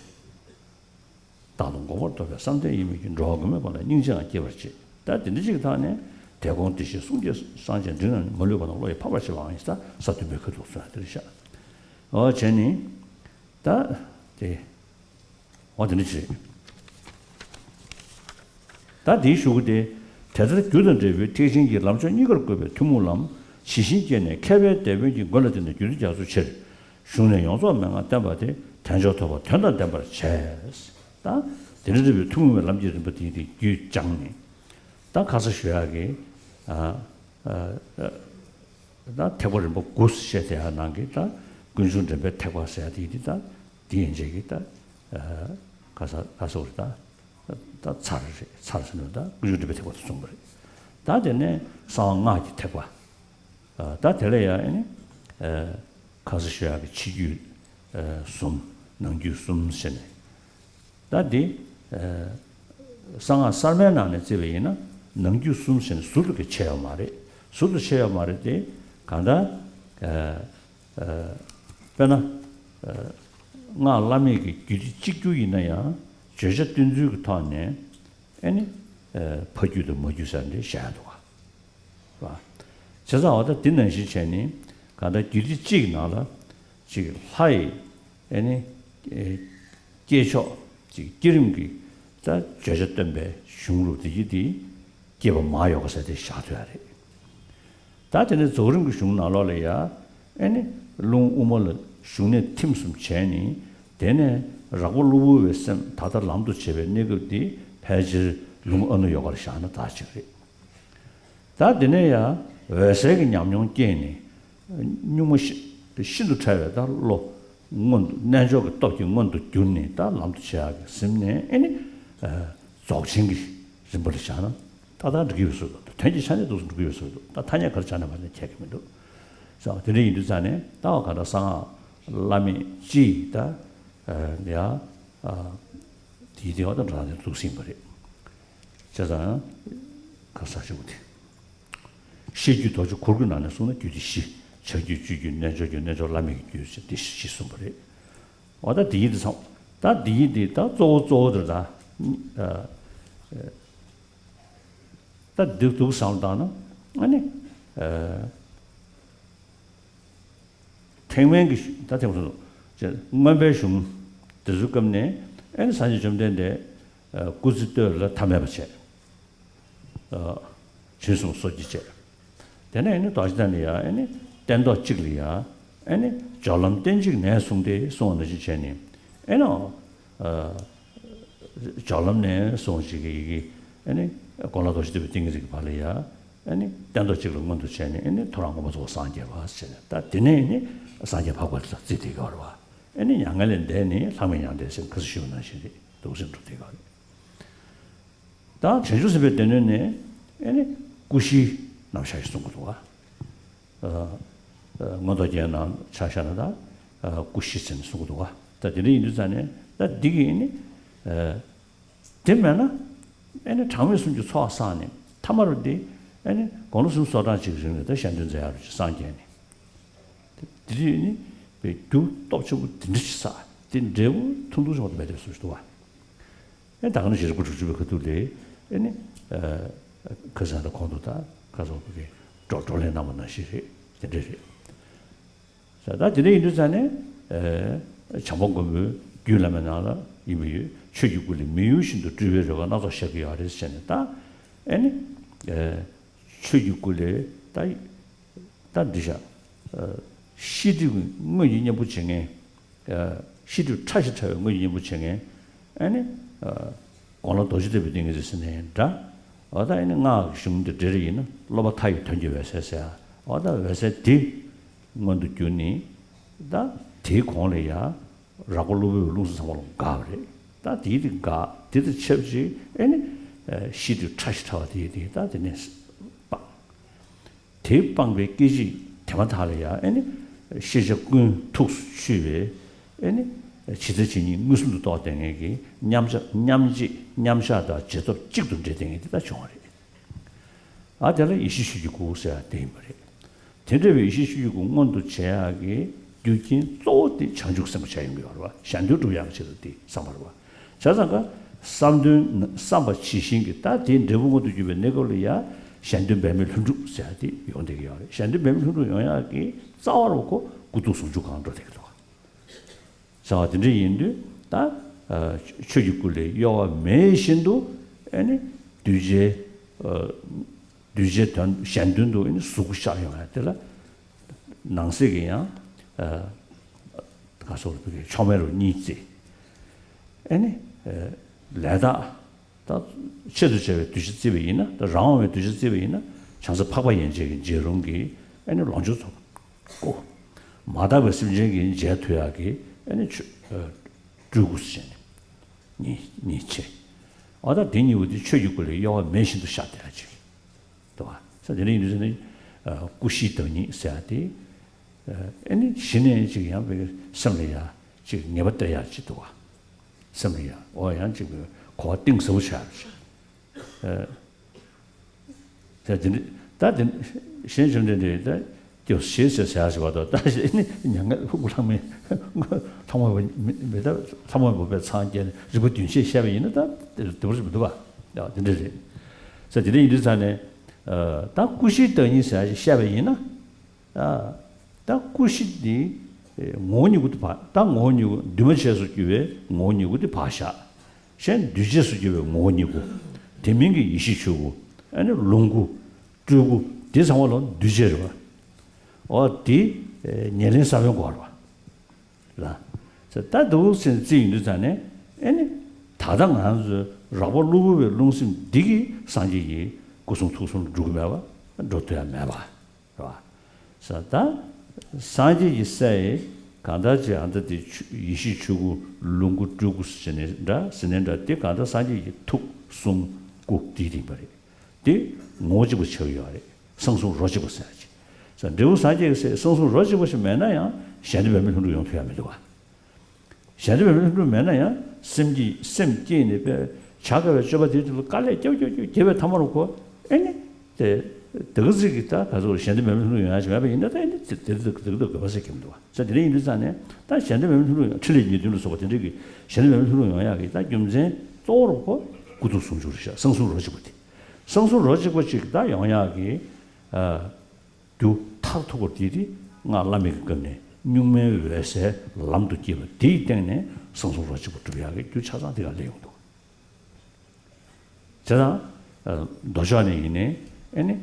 རྟག་ཏུ་འགོག་པར་རྟོག་པའི་བསམ་གཏན་ཡིན་མོད་ཀྱི། འགྲོ་བ་མགོན་མེད་པ་ལ་སྙིང་རྗེའང་སྐྱེ་བར་བྱེད། ད་དེ་འདྲ་ཅིག་ཐག་ནས་དེ་དགོངས་ཏེ་ཞེས་གསུངས་ཀྱང་། སངས་རྒྱས་འབྲིང་རྣམས་མ་ལུས་པ་དང་། བློ་ཡིས་ཕམ་པར་བྱེད་པའང་ཡིན། ད་ས་བདུན་པའི་ཁ་ཐུག་སོང་ཡ་དེ་རེད་ཤག་འོ་བྱས་ནི། ད་དེ་འོ་དེ་འདྲ་ཅིག་རེད། ད་དེའི་གཞུག་གུ་དེ། དེ་ལྟར་རྒྱུ་དང་འབྲས་བུའི་ཐེག་ཆེན་གྱི་ལམ་ཕྱོགས་གཉིས་ཀར་བཀོད་པའི་ཐུན་མོང་ལམ་ཇི་བཞིན་སྐྱེས་ནས། མཁས་པའི་དེད་དཔོན་གྱི་མགོན་ལ་བརྟེན་ནས་རྒྱུད་སྡེ་རྒྱ་མཚོའི་ཕྱིར་ཞུགས་ནས་ཡོངས་རྫོགས་མན་ངག་བསྟན་པ་དེ་དལ་འབྱོར་ཐོབ་པ་དོན་དང་ལྡན་པར་བྱས། ད་དེ་འདྲ་འབྲས་བུའི་ཐུན་མོང་བའི་ལམ་གྱི་རིམ་པ་དེ་དེ་རྒྱུད་སྦྱངས་ནས་ད་ཁ་ས་ཞུ་ཡག་གི་ཨ་ཨ་ཨ་ད་ཐེག་པ་རིམ་པ་དགུ་བཤད་དེ་ཡག་ནང་གི་ད་ཀུན་འབྱུང་འདྲེན་པའི་ཐེག་པ་ཟེར་ཡག་དེ་དེ་ད་དེ་ཡན་ཆད་ཀྱི་ད་ཨ་ཁ་ས་ཁ་ས་འོ་རེད་ད། ད་ཚར་རེད། ཚར་ཟེར་ནས་ད་ཀུན་འབྱུང་འདྲེན་པའི་ཐེག་པ་དེ་གསུངས་པ་རེད། ད་དེ་ནས་གསང་བ་སྔགས་ཀྱི་ཐེག་པ། ད་དེ་ལ་ཡང་ཨ་ནི་ཁ་ས་ཞུ་ཡག་གི་ཕྱི་རྒྱུད་གསུམ་ནང་རྒྱུད་གསུམ་ཟེར་ནས། ད་འདི་གསང་སྔགས་གསར་མའི་ནང་ནས་བརྩིས་པ་ཡིན་ན་ནང་རྒྱུད་གསུམ་ཟེར་ནས་ཟུར་དུ་གི་ཕྱེ་ཡོད་མ་རེད། ཟུར་དུ་ཕྱེ་ཡོད་མ་རེད་དེ། གང་ལྟར། དཔེར་ན། སྔགས་བླ་མེད་ཀྱི་རྒྱུད་སྡེ་གཅིག་གྱུར་ཡིན་ན་ཡང་བརྗོད་བྱ་བསྟན་ཚུལ་གྱི་ཐོག་ནས་ཨེ་ནི། ཕ་རྒྱུད་དང་མ་རྒྱུད་ཟེར་འདྲ་བཞག་འདུག་བ། བྱས་ཙང་འོ་ད་འདི་ནང་བཞིན་བྱས་ནས་གང་ལྟར་རྒྱུད་སྡེ་གཅིག་ནང་ལ་གཅིག་ལྷ་ཡི་ཨེ་ནི། སྐྱེས་ཕྱོགས་གཅིག་བསྐྱེད་རིམ་གྱི་ད་བརྗོད་བྱ་སྟོན་པའི་གཞུང་ལུགས་འདི་ཡི་དེ་སྐྱེས་པ་མ་ཡོ་ག་ཟེར་དེ་བཞག་ཐུབ་ཡ་རེད། ད་དེ་ནས་རྫོགས་རིམ་གྱི་གཞུང་ནང་ལོགས་ལ་ཡ། ཨེ་ནི། རླུང་དབུ་མ་ལ་ཞུགས་གནས་ཐིམ་གསུམ་བྱས་ནས། དེ་ནས་རགས་པ་གློ་བུར་བའི་སེམས་ད་ལྟ་ལམ་དུ་བྱེད་པའི་གནས་སྐབས་འདི་ཕལ་ཆེར་ལུང་ཨ་ནུ་ཡོ་གར་བཞག་ན་ད་ཅིག་རེད། ད་དེ་ནས་ཡ། འོད་གསལ་གྱི་ཉམས་མྱོང་སྐྱེས་ནས། གཉུག་མ་ཤི་ཤིན་ཏུ་ཕྲ་བའི་ད་བློ་མངོན་དུ་རྣལ་འབྱོར་གྱི་སྟོབས་ཀྱིས་མངོན་དུ་གྱུར་ནས་ད་ལམ་དུ་བྱེད་ཡག་གི་ཟིན་ནས་ཨེ་ནི། རྫོགས་ཆེན་གྱི་རིམ་པ་ལ་བཞག་ན། ཏག་ཏག་འགྲིག་གི་ཡོད་ས་རེད། དོན་གྱི་ཆ་ནས་འདུག་སེ་འགྲིག་གི་ཡོད་ས་རེད། ད་ཐ་སྙད་ག་རེ་སྦྱར་ན་མ་ཟད་ཁྱད་ཀྱི་མི་འདུག་ས། དེ་འདྲ་ཡིན་དུས་ཙང་ནས་ད་བ་ག་འདྲ་གསང་སྔགས་བླ་མེད་སྤྱི་ཡི་ད་ཡ། ཡིད་བདེ་བ་དང་འདྲ་དེ་འདུག་སེ་ཡིན་པ་རེད། བྱས་ཙང་། ག་ས་ཞུ་དེ། ཤེས་རྒྱུད་རྡོ་རྗེ་གུར་དཀར་ནང་ནས་གསུངས་ན་རྒྱུད་སྡེ་བཞི། བྱ་རྒྱུད་སྤྱོད་རྒྱུད་རྣལ་འབྱོར་རྒྱུད་རྣལ་འབྱོར་བླ་མེད་ཀྱི་རྒྱུད་ཟེར་སྡེ་བཞི་གསུངས་པ་རེད། འོ་ད་འདི་ཡིན་དེ་ཚང་། ད་འདི་ཡིན་དེ་ད་གཙོ་བོ་གཙོ་བོ་དེ་ད། ད་འདི་འདུག་བསམ་བློ་བཏང་ན་ཨ་ནི། ཐེག་དམན་གྱི་ད་ཐེག་པ་སོ་སོ། མངོན་པའི་གཞུང་དེ་ཚོའི་སྐབས་ནས་ཨ་ནི་སངས་རྒྱས་བཅོམ་ལྡན་འདས་སྐུ་ཚེ་སྟོད་ལ་ཐ་མལ་པ་བྱས། བྱོན་སོང་སོ་སྐྱེ་བྱས། དེ་ནས་ཨ་ནི་རྡོ་རྗེ་གདན་ལ་ཡ་ཨ་ནི་སྟན་ཐོག་གཅིག་ལ་ཡ་ཨ་ནི་སྦྱོར་ལམ་རྟེན་གཅིག་ནས་གསུངས་ཏེ་གསུངས་པ་ནང་བཞིན་བྱས་ནས་ཨ་ནི། སྦྱོར་ལམ་ནས་གསུངས་ཤིག་གི་ཡི་གེ་ཨ་ནི་དགོངས་ལ་རྡོ་རྗེ་ཐེག་པའི་ཏིང་ངེ་འཛིན་གྱི་བར་ལ་ཡ། ཨ་ནི་སྟན་ཐོག་གཅིག་ལ་མངོན་དུ་བྱས་ནས་ཨ་ནི་ཐོ་རངས་མངོན་པར་རྫོགས་པར་སངས་རྒྱས་པ་ཟེར་ནས་ད་དེ་ནས་ནི་སངས་རྒྱས་འཕགས་པ་ལ་བརྩིས་ཏེ་ཡོད་རེད་བ། ཨ་ནི་མྱ་ངན་ལས་འདས་ནས་ལྷག་མེད་མྱང་འདས་ཟེར་ཁ་སང་ཞུས་པ་ནང་བཞིན་རེད་འདུག་ཟེར་འགྲོ་བསྡད་ཡོད་རེད། ད་བྱང་ཆུབ་སེམས་དཔའི་སྡེ་སྣོད་ནས་ཨ་ནི་ཀུ་ཤའི་རྣམ་གཞག་ཞིག་གསུང་གི་འདུག་བ། མངོན་རྟོགས་རྒྱན་ནང་ཆ་བཞག་ན་ད་ཀུ་ཤ་ཟེར་ནས་གསུང་གི་འདུག་བ། ད་དེ་འདྲ་ཡིན་དུས་ཙང་ནས་ད་འདི་གི་ནི་དེ་མེད་ན་ཨེ་ནི་གྲངས་མེད་གསུམ་གྱི་ཚོགས་བསགས་ནས་ཐ་མ་རུ་འདི་ཨེ་ནི་དགུང་ལོ་སུམ་ཅུ་སོ་གྲངས་ཅིག་རིང་ལ་ད་གཞན་དོན་མཛད་ཡག་རུ་ཅིག་སངས་རྒྱས་ནས་དེ་དུས་ནི་བའི་རྒྱུ་སྟོབས་ཆེན་པོ་དེ་འདྲ་ཞིག་བསགས་དེ་འབྲས་བུ་ཐུང་ཐུང་ཞིག་མ་གཏོགས་མེད་དེ་གསུངས་ཤིག་འདུག་བ། ཨེ་ད་ག་ནང་བཞིན་རིག་པ་དྲུག་ཅུ་པའི་ཁ་ཐུག་ལས་ཨེ་ནི། ཁ་སང་དང་གོང་དུ་དང་ཁ་སོགས་ཀྱི་བགྲོ་བགྲོ་གླེང་གནང་བ་ནང་བཞིན་རེད་དེ་འདྲ་རེད། ད་དེ་འདྲ་ཡིན་དུས་ཙང་ནས་བྱམས་པ་མགོན་པོའི་རྒྱུད་བླ་མའི་ནང་ལ་ཡིན་པ་ཡོད། ཆོས་ཀྱི་སྐུ་ལས་མི་གཡོ་བཞིན་དུ་སྤྲུལ་པའི་རོལ་པ་སྣ་ཚོགས་ཤར་གྱི་ཡོད་རེད་ཟེར་ནས་ད་ཨེ་ནི། ཆོས་ཀྱི་སྐུ་ལས་ད། ད་འདི་བཞག་ཤེས་སྒྲིབ་ཀྱི་དངོས་ཀྱི་གཉེན་པོ་བྱེད་མཁན། ཤེས་སྒྲིབ་ཕྲ་ཞིང་ཕྲ་བའི་དངོས་ཀྱི་གཉེན་པོ་བྱེད་མཁན། ཨ་ནི། དགོངས་ལ་རྡོ་རྗེ་ཐེག་པའི་ཏིང་ངེ་འཛིན་ཟེར་ནའི་འདྲ། འོ་ད་ཨ་ནི་སྔགས་ཀྱི་གཞུང་འདི་འདྲ་རེ་ཡིན་ན་སློབ་པ་མཐའ་ཡས་དོན་གྱི་འོད་གསལ་ཟེར། འོ་ད་འོད་གསལ་འདི་མངོན་དུ་གྱུར་ནས། ད་དེའི་གོང་ལ་ཡ། རགས་པ་གློ་བུར་བའི་རླུང་སེམས་ཚང་མ་ལ་འགགས་པ་རེད། ད་དེའི་དེ་འགགས་དེ་དང་ཆབས་ཅིག་ཨ་ནི། ཤེས་སྒྲིབ་ཕྲ་ཞིང་ཕྲ་བ་དེའི་དེ་ད་དེ་ནས་སྤངས། དེ་སྤངས་པའི་སྐད་ཅིག་དེ་མ་ཐག་ལ་ཡང་ཨེ་ནི། ཤེས་བྱ་ཀུན་ཐུགས་སུ་ཆུད་པའི་ཨེ་ནི། ཇི་ལྟ་ཇི་སྙེད་མངོན་སུམ་དུ་རྟོགས་བསྡད་མཁན་གྱི་མཉམ་བྱ་མཉམ་བྱེད་མཉམ་བཞག་དང་རྗེས་ཐོབ་གཅིག་ཏུ་འདྲེས་བསྡད་མཁན་དེ་དག་བྱུང་བ་རེད། ཨ་དེ་ལ་ཡེ་ཤེས་ཆོས་ཀྱི་སྐུ་ཟེར་ཡ་དེ་ཡིན་པ་རེད། དེ་འདྲ་བའི་ཡེ་ཤེས་ཆོས་ཀྱི་སྐུ་མངོན་དུ་བྱེད་ཡག་གི་རྒྱུ་རྐྱེན་གཙོ་བོ་དེ་བྱང་ཆུབ་སེམས་དཔའ་བྱ་ཡོང་གི་ཡོད་རེད་བ། གཞན་དོན་སྒྲུབ་ཡག་ཆེད་དུ་དེ་བསམ་པ་རེད་བ། བྱས་ཙང་ཀ། བསམ་དོན་བསམ་པ་ཇི་བཞིན་གྱི་ད་དེའི་འབྲས་བུ་མངོན་དུ་གྱུར་པའི་གནས་སྐབས་ལ་ཡང་གཞན་དོན་འབད་མེད་ལྷུན་གྲུབ་ཟེར་ཡ་དེ་ཡོང་བསྡད་ཀྱི་ཡོད་རེད། གཞན་དོན་འབད་མེད་ལྷུན་གྲུབ་ཡོང་ཡག་གི་རྩ་བ་རུ་ཁོ་སྐུ་གདུང་ཟུང་འཇུག་སྒང་འགྲོ་བསྡད་ཀྱི་འདུག་བ། བྱ་བ་དེ་འདྲ་ཡིན་དུས་ད། ཆོས་ཀྱི་སྐུ་ལས་གཡོ་བ་མེད་བཞིན་དུ་ཨེ་ནི་གདུལ་བྱའི། གདུལ་བྱའི་དོན་གཞན་དོན་དུ་ཨེ་ནི་གཟུགས་སྐུ་ཤར་ཡོང་ཡ་དེ་ལ། ནང་གསེས་ཀྱི་ཡང་། ག་སོགས་པའི་མཆོག་དམན་རུ་གཉིས་བརྩི། ཨེ་ནི། ལས་དག་ད་ཆེད་དུ་བྱ་བའི་གདུལ་བྱ་བརྩིས་པ་ཡིན་ན་ད་རང་དབང་བའི་གདུལ་བྱ་བརྩིས་པ་ཡིན་ན་བྱང་སེམས་འཕགས་པ་ཡན་ཆད་ཀྱི་རྗེས་རུང་གི་ཨེ་ནི་ལོངས་སྤྱོད་ཚོགས་སྐུ། མ་དག་པའི་སེམས་ཅན་གྱི་མཇལ་ཐུབ་ཡག་གི་ཨེ་ནི་ཆོས། སྤྲུལ་སྐུ་ཟེར་ནས་གཉིས་གཉིས་ཕྱེ། འོ་ད་དེ་གཉིས་པོ་དེ་ཆོས་ཀྱི་སྐུ་ལས་གཡོ་བ་མེད་བཞིན་དུ་ཤར་བསྡད་ཡག་ཅིག་འདུག་བ། ས་དེ་འདྲ་ཡིན་དུས་ནི། སྐུ་བཞིའི་བདག་ཉིད་ཟེར་ཡག་དེ། ཨེ་ནི་གཞི་ནས་ཅིག་ཡང་བའི་སེམས་ལ་ཡ་ཅིག་ངེས་པ་སྟེར་ཡག་ཅིག་འདུག་བ། སེམས་ལ་ཡ་འོ་ཡང་ཅིག་གོ་བ་གཏིང་ཟབ་པོ་ཆགས་ཡག་ཅིག་ད་དེ་འདྲ་ད་དེ་གཞན་བཅོམ་ལྡན་འདས་ད་སྐྱོ་ཞེས་ཟེར་ཟེར་ཞེས་པ་དང་ད་ཞེས་ནི་མྱ་ངན་ལྷུག་ལྷག་མེད་ལྷག་མ་མེད་ད་ལྷག་མ་མེད་པའི་འཚང་རྒྱ་ནི་རིག་པ་བདུན་ཆེད་བཤད་པ་ཡིན་ན་ད་དེ་འདྲ་ཞིག་མི་འདུག་བ། ད་དེ་འདྲ་རེད། ས་དེ་འདྲ་ཡིན་དུས་ཙང་ནས་ད་སྐུ་བཞིའི་བདག་ཉིད་ཟེར་ཞེས་བཤད་པ་ཡིན་ན། ད་ཀུ་ཤ་འདི་ངོ་བོ་ཉིད་སྐུ་དེ་བག་ད་ངོ་བོ་ཉིད་སྐུ་འདུས་མ་བྱས་སུ་གྱུར་པའི་ངོ་བོ་ཉིད་སྐུ་དེ་བག་ཤ། གཞན་འདུས་བྱས་སུ་གྱུར་པའི་ངོ་བོ་ཉིད་སྐུ། དེ་མིན་གྱི་ཡེ་ཤེས་ཆོས་སྐུ། ཨ་ནི་ལོངས་སྐུ། སྤྲུལ་སྐུ་དེ་ཚང་མ་ལ་འདུས་བྱས་རེད་བ། འོ་དེ་ཉེར་ལེན་ས་བོན་དགོས་རེད་བ། ལ། ད་འདུག་སེ་བརྩིས་ཡོང་དུས་ཙང་ནས་ཨེ་ནི། ད་ལྟ་ང་ཚོའི་རགས་པ་གློ་བུར་བའི་རླུང་སེམས་འདི་གིས་སངས་རྒྱས་ཀྱི་སྐུ་གསུང་ཐུགས་གསུམ་འགྲུབ་ཀྱི་མེད་པ་འགྲོ་ཐུབ་ཡ་མེད་པ། རེད་བ། ས་ད། སངས་རྒྱས་ཀྱི་སའི་གང་ལྟར་གྱི་ཨ་མཐའ་དེ་ཆུ་ཡེ་ཤེས་ཆོས་སྐུ་ལོངས་སྐུ་སྤྲུལ་སྐུ་ཟེར་ནས་འདྲ་ཟེར་ནས་འདྲ་དེ་གང་ལྟར་སངས་རྒྱས་ཀྱི་ཐུགས་གསུང་སྐུ་དེའི་རིག་པ་རེད། དེ་ངོ་བོ་གཅིག་པ་ཆགས་ཡོད་རེད། གསང་གསུམ་རོ་གཅིག་པ་ཟེར་ཡ་ཅིག་ས་འབྲས་བུ་སངས་རྒྱས་ཀྱི་སའི་གསང་གསུམ་རོ་གཅིག་པ་ཞིག་མེད་ན་ཡང་གཞན་དོན་འབད་མེད་ལྷུན་གྲུབ་ཡོང་ཐུབ་ཡ་མི་འདུག་བ། གཞན་དོན་མེད་པའི་ལྷུན་གྲུབ་མེད་ན་ཡང་སེམས་ཀྱིས་སེམས་བསྐྱེད་ནས་པས་བྱ་དཀའ་བའི་སྤྱོད་པ་དེའི་དུས་ལ་དཀའ་ལས་རྒྱབ་རྒྱབ་རྒྱབ་རྒྱབ་པའི་མཐའ་མར་ཁོ་ཨེ་ནི་དེ་དེ་ག་ཚིག་གི་ད་ག་ཚོད་གཞན་དོན་མེད་པའི་ལྷུན་གྲུབ་ཡོང་ཡ་ཅིག་མེད་པ་ཡིན་ན་ད་ཨེ་ནི་དེ་དེ་དེ་དེ་དགོས་པ་ཟེར་གྱི་མི་འདུག་བ། ས་དེ་འདྲ་ཡིན་དུས་ཙང་ནས་ད་གཞན་དོན་མེད་པའི་ལྷུན་གྲུབ་ཡོང་ཡ་འཕྲིན་ལས་ཉེར་བདུན་ལ་སོགས་པ་དེ་འདྲ་གི་གཞན་དོན་མེད་པའི་ལྷུན་གྲུབ་ཡོང་ཡ་གི་ད་རྒྱུ་མཚན་གཙོ་བོར་ཁོ་ཀུན་རྫོབ་ཟུང་འཇུག་རེད་ཤག་གསང་གསུམ་རོ་གཅིག་པ་དེ། གསང་གསུམ་རོ་གཅིག་པ་ཅིག་ད་ཡོང་ཡ་གི་རྒྱུ་མཐར་ཐུག་པ་དེ་དེ་སྔགས་བླ་མེད་ཀྱི་སྐབས་ནས་གཉུག་མའི་འོད་གསལ་ལམ་དུ་བསྐྱེད་པ་དེའི་སྟེང་ནས་གསང་གསུམ་རོ་གཅིག་པ་སྒྲུབ་ཡག་གི་རྒྱུ་ཆ་ཚང་དེ་ག་སླེབས་ཡོང་འདུག། དེ་དང་མདོ་ཕྱོགས་ནས་ཡིན་ནའི་ཨེ་ནི་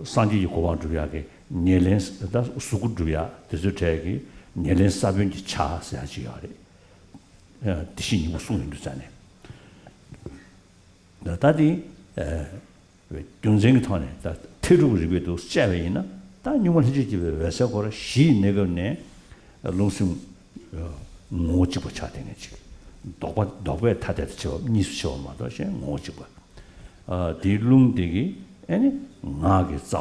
སངས་རྒྱས་ཀྱི་གོ་འཕང་སྒྲུབ་ཡག་གི་ཉེར་ལེན་ད་གཟུགས་སྐུ་སྒྲུབ་ཡག་དེ་ཚོའི་གྲས་ཀྱི་ཉེར་ལེན་ས་བོན་གྱི་ཆ་ཟེར་ཡག་ཅིག་ཡོད་རེད། དེ་བཞིན་ཉིན་མོ་གསུངས་ཡོང་དུས་ཙང་ནས། ད་ལྟ་དེ་རྒྱུ་མཚན་གྱི་ཐོག་ནས་ད་ཐེག་དྲུག་གི་རིགས་པས་འདུག་དཔྱད་པ་ཡིན་ན་ད་གཉུག་མ་ལྷན་ཅིག་སྐྱེས་པའི་འོད་གསལ་སྐོར་བཞི་ཡི་གནས་སྐབས་ནས་རླུང་སེམས་ངོ་བོ་གཅིག་པ་ཆགས་བསྡད་མཁན་ཅིག། ལྡོག་པ་ལྡོག་པས་ཐ་དད་དུ་ཕྱེ་བ་གཉིས་སུ་ཕྱེ་བ་མ་གཏོགས་གཞན་ངོ་བོ་གཅིག་པ། དེའི་རླུང་དེ་གིས་ཨེ་ནི་ངག་གི་རྩ་བ།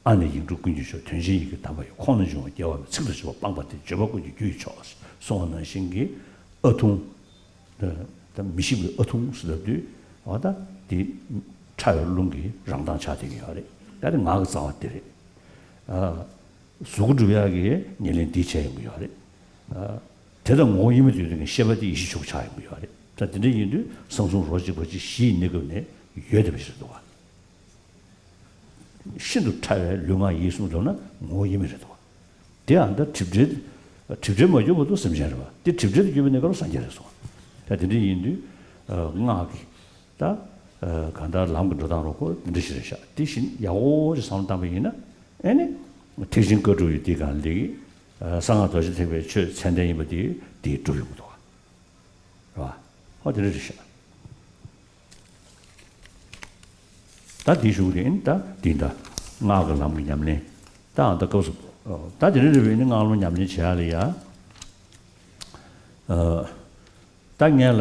ཨ་ནི་ཡིག་འབྲུ་ཀུན་གྱི་མཆོག་དོན་ཆེན་ཡི་གེ་དམ་པ་ཡི། ཁོང་ན་འབྱུང་བ་རྒྱལ་བ་མའི། ཚིག་ཏུ་བྱས་པ་སྤངས་པ་སྟེ། བརྗོད་པ་ཀུན་གྱི་རྒྱུ་ཡི་མཆོག་གསུངས་པ་ནང་བཞིན་གྱི་ཨ་ཐུང་། ད་མི་ཤིགས་པའི་ཨ་ཐུང་ཟེར་ལབ་དུས་འོ་ད་དེ་ཕྲ་བའི་རླུང་གི་རང་མདངས་ཆགས་བསྡད་ཀྱི་ཡོད་རེད། ད་དེ་ངག་གི་རྩ་བ་དེ་རེད། གཟུགས་སྐུ་སྒྲུབ་ཡག་གི་ཉེར་ལེན་འདི་བྱས་ཡོང་གི་ཡོད་རེད། དེ་དང་ངོ་བོ་དབྱེར་མེད་དུ་ཡོད་མཁན་ཤེས་པ་དེ་ཡེ་ཤེས་ཆོས་སྐུ་ཆགས་ཡོང་གི་ཡོད་རེད། ད་དེ་འདྲ་ཡིན་དུས་གསང་གསུམ་རོ་གཅིག་པ་ཅིག་གཞི་ཡི་གནས་སྐབས་ནས་ཡོད་བསྡད་པ་ཞིག་རེད་འདུག་བ། ཤིན་ཏུ་ཕྲ་བའི་ལུས་ངག་ཡིད་གསུམ་སྒྲུབ་ན་ངོ་བོ་དབྱེར་མེད་རེད་འདུག་བ། དེ་ཡང་ད་གྲིབ་བྲལ་གྲིབ་བྲལ་མ་གྱུར་བར་དུ་སེམས་ཅན་རེད་བ། དེ་གྲིབ་བྲལ་དུ་གྱུར་པའི་གནས་སྐབས་ལ་སངས་རྒྱས་རེད་གསུངས། ད་དེ་འདྲ་ཡིན་དུས་སྔགས་ཀྱི་ད་གང་ལྟར་ལམ་གྱི་འགྲོ་སྟངས་རོ་ཁོ་འདི་འདྲ་ཞིག་རེད་ཤག། དེ་བཞིན་ཡག་པོ་ཅིག་བསམ་བློ་བཏང་པ་ཡིན་ན་ཨེ་ནི་ཐེག་ཆེན་བཀའ་དྲུག་ཡི་དེ་གང་ལེགས། གསང་སྔགས་རྡོ་རྗེ་ཐེག་པའི་ཆོས་ཚད་ལྡན་ཡིན་པ་དེ་དེ་གྲུབ་ཡོང་གི་འདུག་བ། རེད་བ། ཧོ་དེ་འདྲ་རེད་ཤག། ད་དེའི་གཞུག་དེ་ཨེ་ནི་ད་དེ་ད་སྔགས་ཀྱི་ལམ་གྱི་ཉམས་ལེན་ད་ཨ་ད་སྐབས་སུ་ད་དེ་འདྲ་རེད་བས་ཨེ་ནི་སྔགས་ལམ་ཉམས་ལེན་བྱེད་ཡག་ལ་ཡ། ད་ངས་ལ་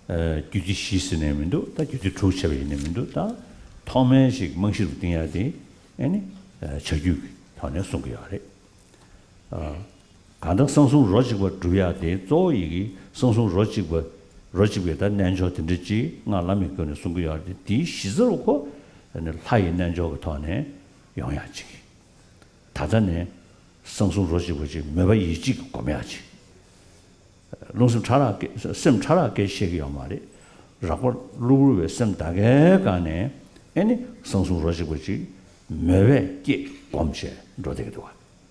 རྒྱུད་སྡེ་བཞི་ཟེར་ནས་མི་འདུག། ད་རྒྱུད་སྡེ་དྲུག་བྱས་པ་ཡིན་ནས་མི་འདུག། ད་ཐོག་མའི་ཞིག་རྨང་གཞི་རུ་བཏིང་ཡག་དེ་ཨེ་ནི་བྱ་རྒྱུད་ཀྱི་ཐོག་ནས་གསུང་གི་ཡོད་རེད། གང་ལྟར་གསང་གསུམ་རོ་གཅིག་པ་སྒྲུབ་ཡག་དེ་གཙོ་བོ་ཡི་གེ་གསང་གསུམ་རོ་གཅིག་པ་རོ་གཅིག་པའི་ད་རྣལ་འབྱོར་དེ་འདྲ་ཅིག་སྔགས་བླ་མེད་སྐབས་ནས་གསུང་གི་ཡོད་རེད། དེའི་གཞི་རྩ་རུ་ཁོ་ལྷ་ཡི་རྣལ་འབྱོར་གྱི་ཐོག་ནས་ཡོང་ཡག་ཅིག། ད་ལྟ་ནས་གསང་གསུམ་རོ་གཅིག་པ་ཅིག་མོས་པ་ཡིད་གཅིག་གིས་སྒོམ་ཡག་ཅིག། རླུང་སེམས་ཕྲ་རགས་སྐད་སེམས་ཕྲ་རགས་སྐད་བཤད་ཀྱི་ཡོད་མ་རེད། རགས་པ་གློ་བུར་བའི་སེམས་ད་གའི་སྒང་ནས་ཨེ་ནི་གསང་གསུམ་རོ་གཅིག་པ་ཅིག་མོས་པས་བསྐྱེད་སྒོམ་བྱས་འགྲོ་བསྡད་ཀྱི་འདུག་བ།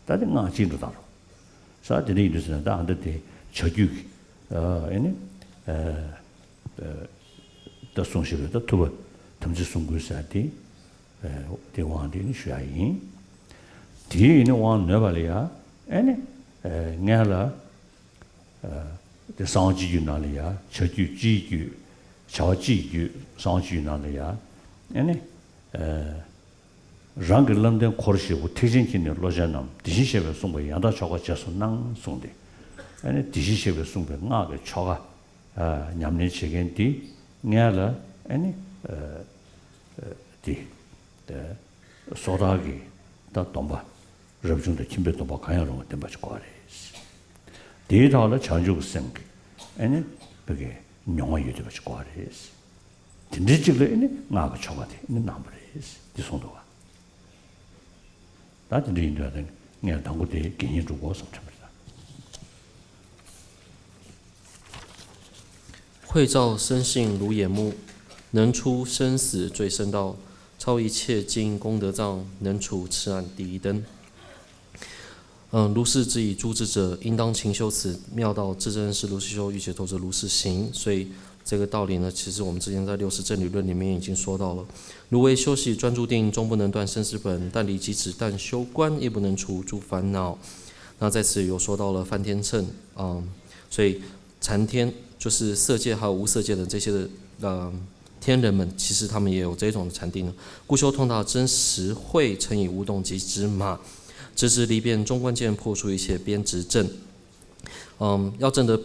ད་དེ་སྔགས་ཅིག་འགྲོ་སྟངས་རོ། ས་དེ་འདྲ་ཡིན་དུས་ཟེར་ན་ད་ཨ་འདྲ་དེ་བྱ་རྒྱུད་ཀྱི་ཨེ་ནི་ད་གསུངས་བཞག་པའི་ད་ཐུབ་པ་དམ་ཚིག་གསུམ་མགོན་ཟེར་དེ་དེ་དབང་དེ་ནི་ཞུ་ཡག་ཡིན། དེའི་ནི་དབང་ནོད་པ་ལ་ཡ་ཨེ་ནི་ངས་ལ། དེ་གསང་བ་སྤྱི་རྒྱུད་ནང་ལ་ཡ་བྱ་རྒྱུད་སྤྱིའི་རྒྱུད། བྱ་བ་སྤྱིའི་རྒྱུད་གསང་བ་སྤྱི་རྒྱུད་ནང་ལ་ཡ་ཨེ་ནི། རང་གི་བསླབ་ལྡན་འཁོར་བཞི་པོ་ཐེག་ཆེན་གྱི་ནི་བློ་ཅན་རྣམས། དེ་བཞིན་གཤེགས་པས་གསུངས་པ་ཡང་དག་ཆོས་འཁོར་རྗེས་སུ་གནང་གསུངས་ཏེ། ཨེ་ནི་དེ་བཞིན་གཤེགས་པས་གསུངས་པའི་སྔགས་ཀྱི་ཆོ་ག་ཉམས་ལེན་བྱེད་མཁན་འདི་ངས་ལ་ཨེ་ནི་འདི་སོ་ཐར་གྱི་ད་སྡོམ་པ། རབ་བྱུང་དང་ཁྱིམ་པའི་སྡོམ་པ་གང་ཡང་རུང་བ་ལྡན་པ་ཞིག་དགོས་པ་རེད། དེའི་ཐོག་ལ་བྱང་ཆུབ་ཀྱི་སེམས་ཀྱི་ཨེ་ནི་བོད་ཀྱི་མྱོང་བ་ཡོད་བསྡད་པ་ཞིག་དགོས་པ་རེད། དེ་འདྲའི་གཅིག་ལ་ཨེ་ནི་སྔགས་ཀྱི་ཆོ་ག་དེ་ཨེ་ནི་གནང་བ་རེད། འདི་གསུངས་འདུག་བ། ད་དེ་འདྲ་ཡིན་དུས་ཨ་ནི་ངས་དང་པོ་དེ་དགེ་བསྙེན་སྒྲུབ་དགོས་བསམ་དྲན་པ་རེད།慧照生性如眼目，能出生死最深道，超一切经功德障，能除痴暗第一灯。嗯，如是之以诸智者，应当勤修此妙道。至真实如是修，欲解脱者如是行。所以这个道理呢，其实我们之前在六识正理论里面已经说到了。如为修习专注定，终不能断生死本。但离即止，但修观，亦不能除诸烦恼。那在此有说到了梵天乘，嗯，所以 禅定就是色界还有无色界的这些的呃天人们，其实他们也有这种禅定呢。故修通达真实慧，乘以无动即止嘛，直直离变中观见，破除一切边执症。嗯，要证得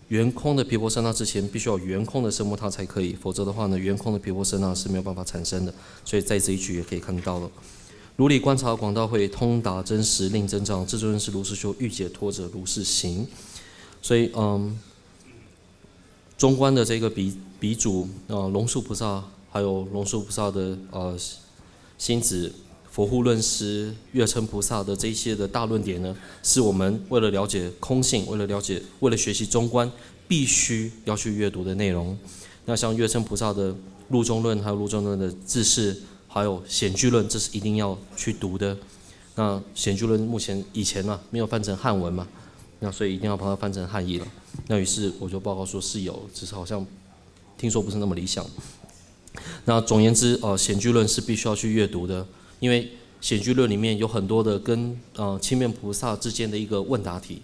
圆空的毗婆舍那之前，必须要有圆空的奢摩他才可以，否则的话呢，圆空的毗婆舍那是没有办法产生的。所以在这一句也可以看到了。如理观察广大慧，通达真实令增长。至尊是如是修，欲解脱者如是行。所以，嗯，中观的这个鼻鼻祖，呃，龙树菩萨，还有龙树菩萨的呃心子、佛护论师、月称菩萨的这一些的大论点呢，是我们为了了解空性，为了了解，为了学习中观，必须要去阅读的内容。那像月称菩萨的《入中论》，还有《入中论》的《智释》，还有《显句论》，这是一定要去读的。那《显句论》目前以前呢没有翻成汉文嘛，那所以一定要把它翻成汉译了。那于是我就报告说是有，只是好像听说不是那么理想。那总而言之，呃，《显句论》是必须要去阅读的，因为《显句论》里面有很多的跟呃千变菩萨之间的一个问答题，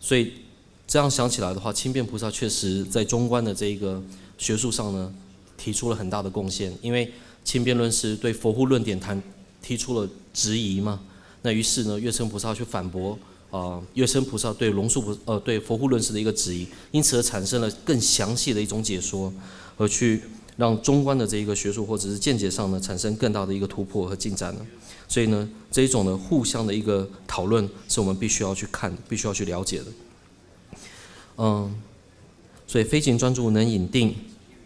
所以这样想起来的话，千变菩萨确实在中观的这一个学术上呢，提出了很大的贡献。因为千变论师对佛护论点谈提出了质疑嘛，那于是呢，月称菩萨去反驳，呃，月称菩萨对龙树菩呃对佛护论师的一个质疑，因此而产生了更详细的一种解说，而去让中观的这一个学术或者是见解上呢，产生更大的一个突破和进展呢。所以呢，这一种呢互相的一个讨论是我们必须要去看、必须要去了解的。嗯，所以飞行专注能引定，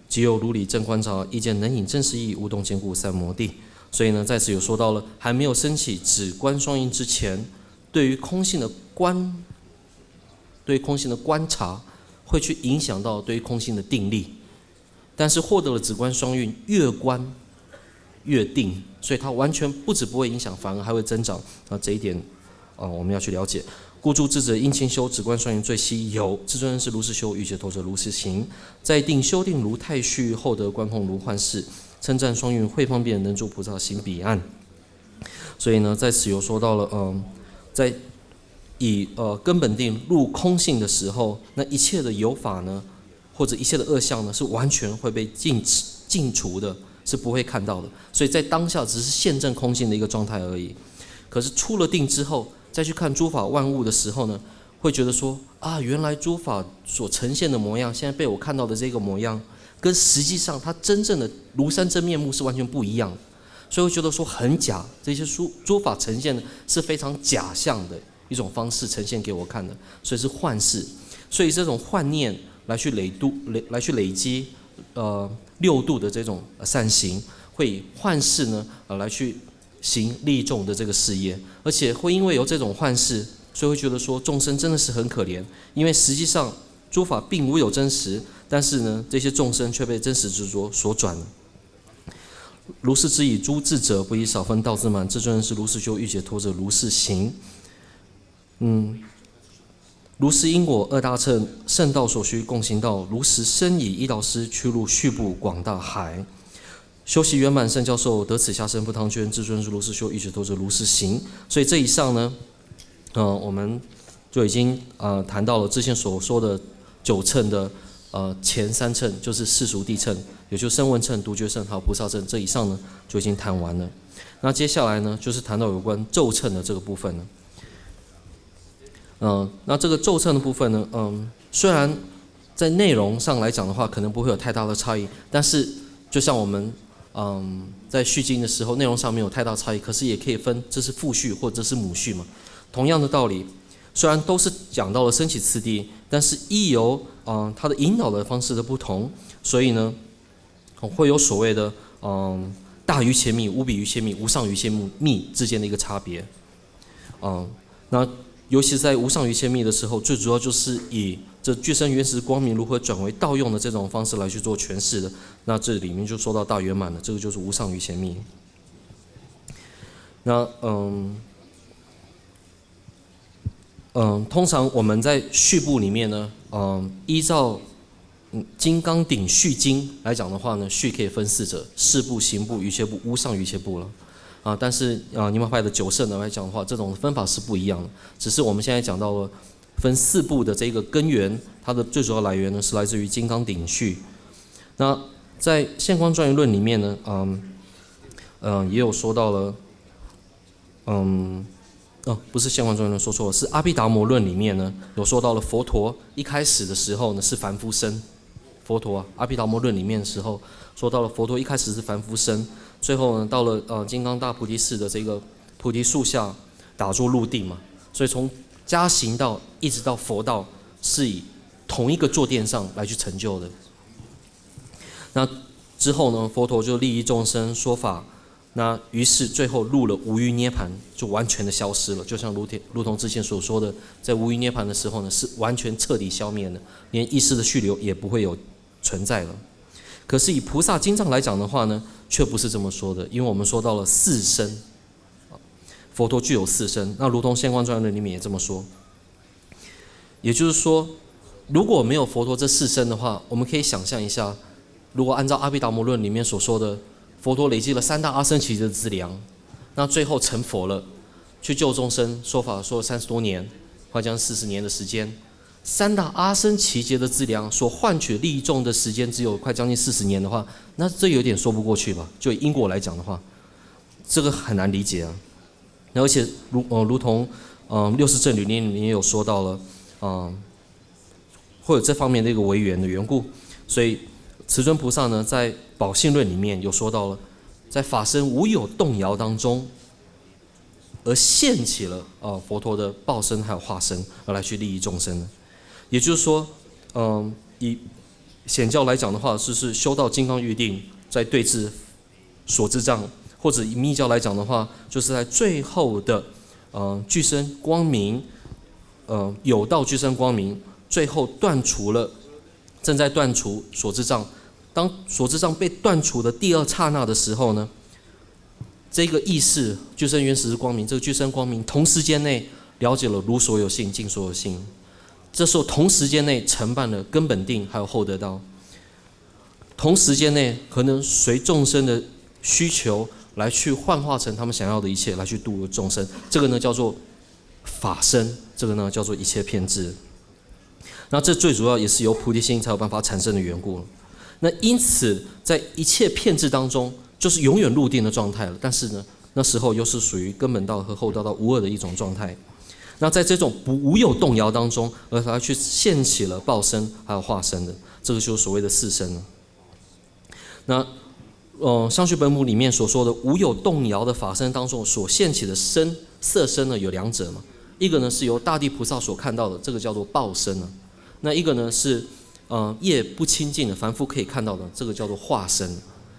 即有如理正观察，亦见能引真实意，无动坚固三摩地。所以呢，在此有说到了，还没有升起止观双运之前，对于空性的观，对于空性的观察，会去影响到对于空性的定力。但是获得了止观双运，越观越定，所以它完全不止不会影响，反而还会增长。那这一点，呃，我们要去了解。故诸智者应勤修，止观双运最希有。至尊是如是修，欲解脱者如是行。在定修定如太虚，后得观空如幻视。称赞双运慧方便，能助菩萨行彼岸。所以呢，在此有说到了，嗯，在以呃根本定入空性的时候，那一切的有法呢，或者一切的恶相呢，是完全会被尽尽除的，是不会看到的。所以在当下只是现证空性的一个状态而已。可是出了定之后，再去看诸法万物的时候呢，会觉得说啊，原来诸法所呈现的模样，现在被我看到的这个模样，跟实际上它真正的庐山真面目是完全不一样的。所以会觉得说很假，这些诸诸法呈现的是非常假象的一种方式呈现给我看的，所以是幻视。所以这种幻念来去累度累来去累积，呃，六度的这种善行，会以幻视呢，呃，来去行利众的这个事业，而且会因为有这种幻视，所以会觉得说众生真的是很可怜，因为实际上诸法并无有真实，但是呢，这些众生却被真实执着所转了。如是知已，诸智者不以少分道自满。至尊是如是修，欲解脱者如是行。嗯，如是因果二大乘，圣道所需共行道。如实深矣，一到师，趣入序部广大海。修习圆满，圣教授得此下生，不汤捐。至尊如是修，欲解脱者如是行。所以这以上呢，呃，我们就已经呃谈到了之前所说的九乘的呃前三乘，就是世俗谛乘，也就是声闻乘、独觉乘还有菩萨乘。这以上呢就已经谈完了。那接下来呢，就是谈到有关咒乘的这个部分了。嗯，那这个咒乘的部分呢，嗯，虽然在内容上来讲的话，可能不会有太大的差异，但是就像我们嗯在续经的时候，内容上没有太大差异，可是也可以分这是父序或者是母序嘛。同样的道理，虽然都是讲到了升起次第，但是依由嗯它的引导的方式的不同，所以呢，会有所谓的嗯大于前密、无比于前密、无上于前密之间的一个差别。嗯，那尤其在无上于前密的时候，最主要就是以这具身原始光明如何转为盗用的这种方式来去做诠释的。那这里面就说到大圆满了，这个就是无上于前密。那嗯嗯，通常我们在序部里面呢，嗯，依照嗯金刚顶序经来讲的话呢，序可以分四者：事部、行部、瑜伽部、无上瑜伽部了。啊，但是啊，尼玛派的九圣呢来讲的话，这种分法是不一样的。只是我们现在讲到了分四部的这个根源，它的最主要来源呢是来自于金刚顶序。那在现观庄严论里面呢，嗯嗯，也有说到了，嗯，哦，不是现观庄严论，说错了，是阿毗达摩论里面呢有说到了佛陀一开始的时候呢是凡夫身，佛陀啊，《阿毗达摩论》里面的时候，说到了佛陀一开始是凡夫身，最后呢，到了呃金刚大菩提寺的这个菩提树下打坐入定嘛，所以从加行道一直到佛道是以同一个坐垫上来去成就的。那之后呢，佛陀就利益众生说法，那于是最后入了无余涅槃，就完全的消失了。就像如天如同之前所说的，在无余涅槃的时候呢，是完全彻底消灭的，连意识的续流也不会有存在了。可是以菩萨经藏来讲的话呢，却不是这么说的，因为我们说到了四身，佛陀具有四身，那如同《现观庄严论》里面也这么说。也就是说，如果没有佛陀这四身的话，我们可以想象一下，如果按照《阿毗达摩论》里面所说的，佛陀累积了三大阿僧祇劫的资粮，那最后成佛了，去救众生，说法说了三十多年，快将四十年的时间。三大阿僧祇劫的资粮所换取利益众的时间只有快将近四十年的话，那这有点说不过去吧？就以因果来讲的话，这个很难理解啊。而且如呃，如同嗯六识正履历里面有说到了，嗯，会有这方面的一个违缘的缘故，所以慈尊菩萨呢，在《宝性论》里面有说到了，在法身无有动摇当中，而现起了呃佛陀的报身还有化身，而来去利益众生的。也就是说，嗯，以显教来讲的话，就是修到金刚喻定，在对治所知障，或者以密教来讲的话，就是在最后的呃具身光明，呃有道具身光明，最后断除了，正在断除所知障。当所知障被断除的第二刹那的时候呢，这个意识具身原始是光明，这个具身光明同时间内了解了如所有性、尽所有性。这时候同时间内承办了根本定还有后得道，同时间内可能随众生的需求来去幻化成他们想要的一切，来去度众生。这个呢叫做法身，这个呢叫做一切遍智。那这最主要也是由菩提心才有办法产生的缘故。那因此，在一切遍智当中，就是永远入定的状态了。但是呢，那时候又是属于根本道和后得道无二的一种状态。那在这种不无有动摇当中，而他去现起了报身还有化身的，这个就是所谓的四身了。那呃，《相续本母》里面所说的无有动摇的法身当中所现起的身色身呢，有两者嘛。一个呢是由大地菩萨所看到的，这个叫做报身啊。那一个呢是呃业不清净的凡夫可以看到的，这个叫做化身。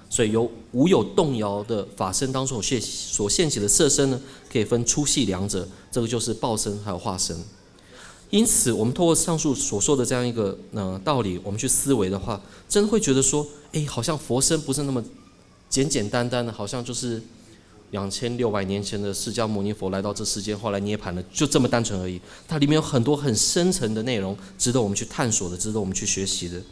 所以由无有动摇的法身当中所现所现起的色身呢，可以分粗细两者，这个就是报身还有化身。因此，我们透过上述所说的这样一个呃道理，我们去思维的话，真的会觉得说，哎，好像佛身不是那么简简单单的，好像就是两千六百年前的释迦牟尼佛来到这世间，后来涅槃了，就这么单纯而已。它里面有很多很深层的内容，值得我们去探索的，值得我们去学习的。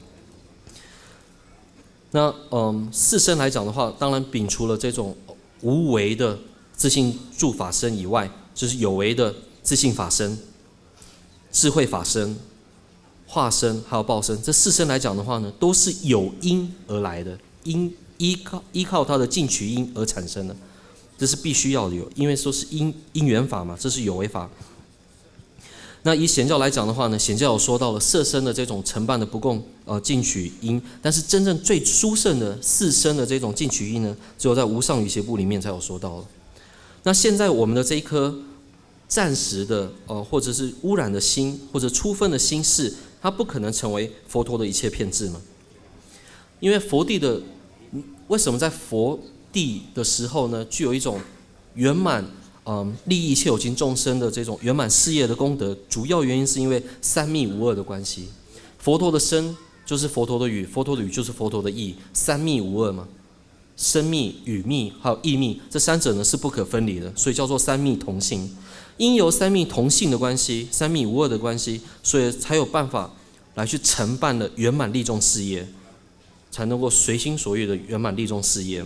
那嗯，四身来讲的话，当然摒除了这种无为的自性住法身以外，就是有为的自性法身、智慧法身、化身还有报身。这四身来讲的话呢，都是有因而来的，因依靠依靠它的尽取因而产生的，这是必须要的，有，因为说是因因缘法嘛，这是有为法。那以显教来讲的话呢，显教有说到了色身的这种承办的不共呃尽取因，但是真正最殊胜的四身的这种尽取因呢，只有在无上瑜伽部里面才有说到了。那现在我们的这一颗暂时的呃或者是污染的心或者初分的心识，它不可能成为佛陀的一切遍智嘛。因为佛地的为什么在佛地的时候呢，具有一种圆满，嗯，利益一切有情众生的这种圆满事业的功德，主要原因是因为三密无二的关系。佛陀的身就是佛陀的语，佛陀的语就是佛陀的意，三密无二嘛。身密、语密还有意密这三者呢是不可分离的，所以叫做三密同性。因由三密同性的关系，三密无二的关系，所以才有办法来去承办了圆满利众事业，才能够随心所欲的圆满利众事业。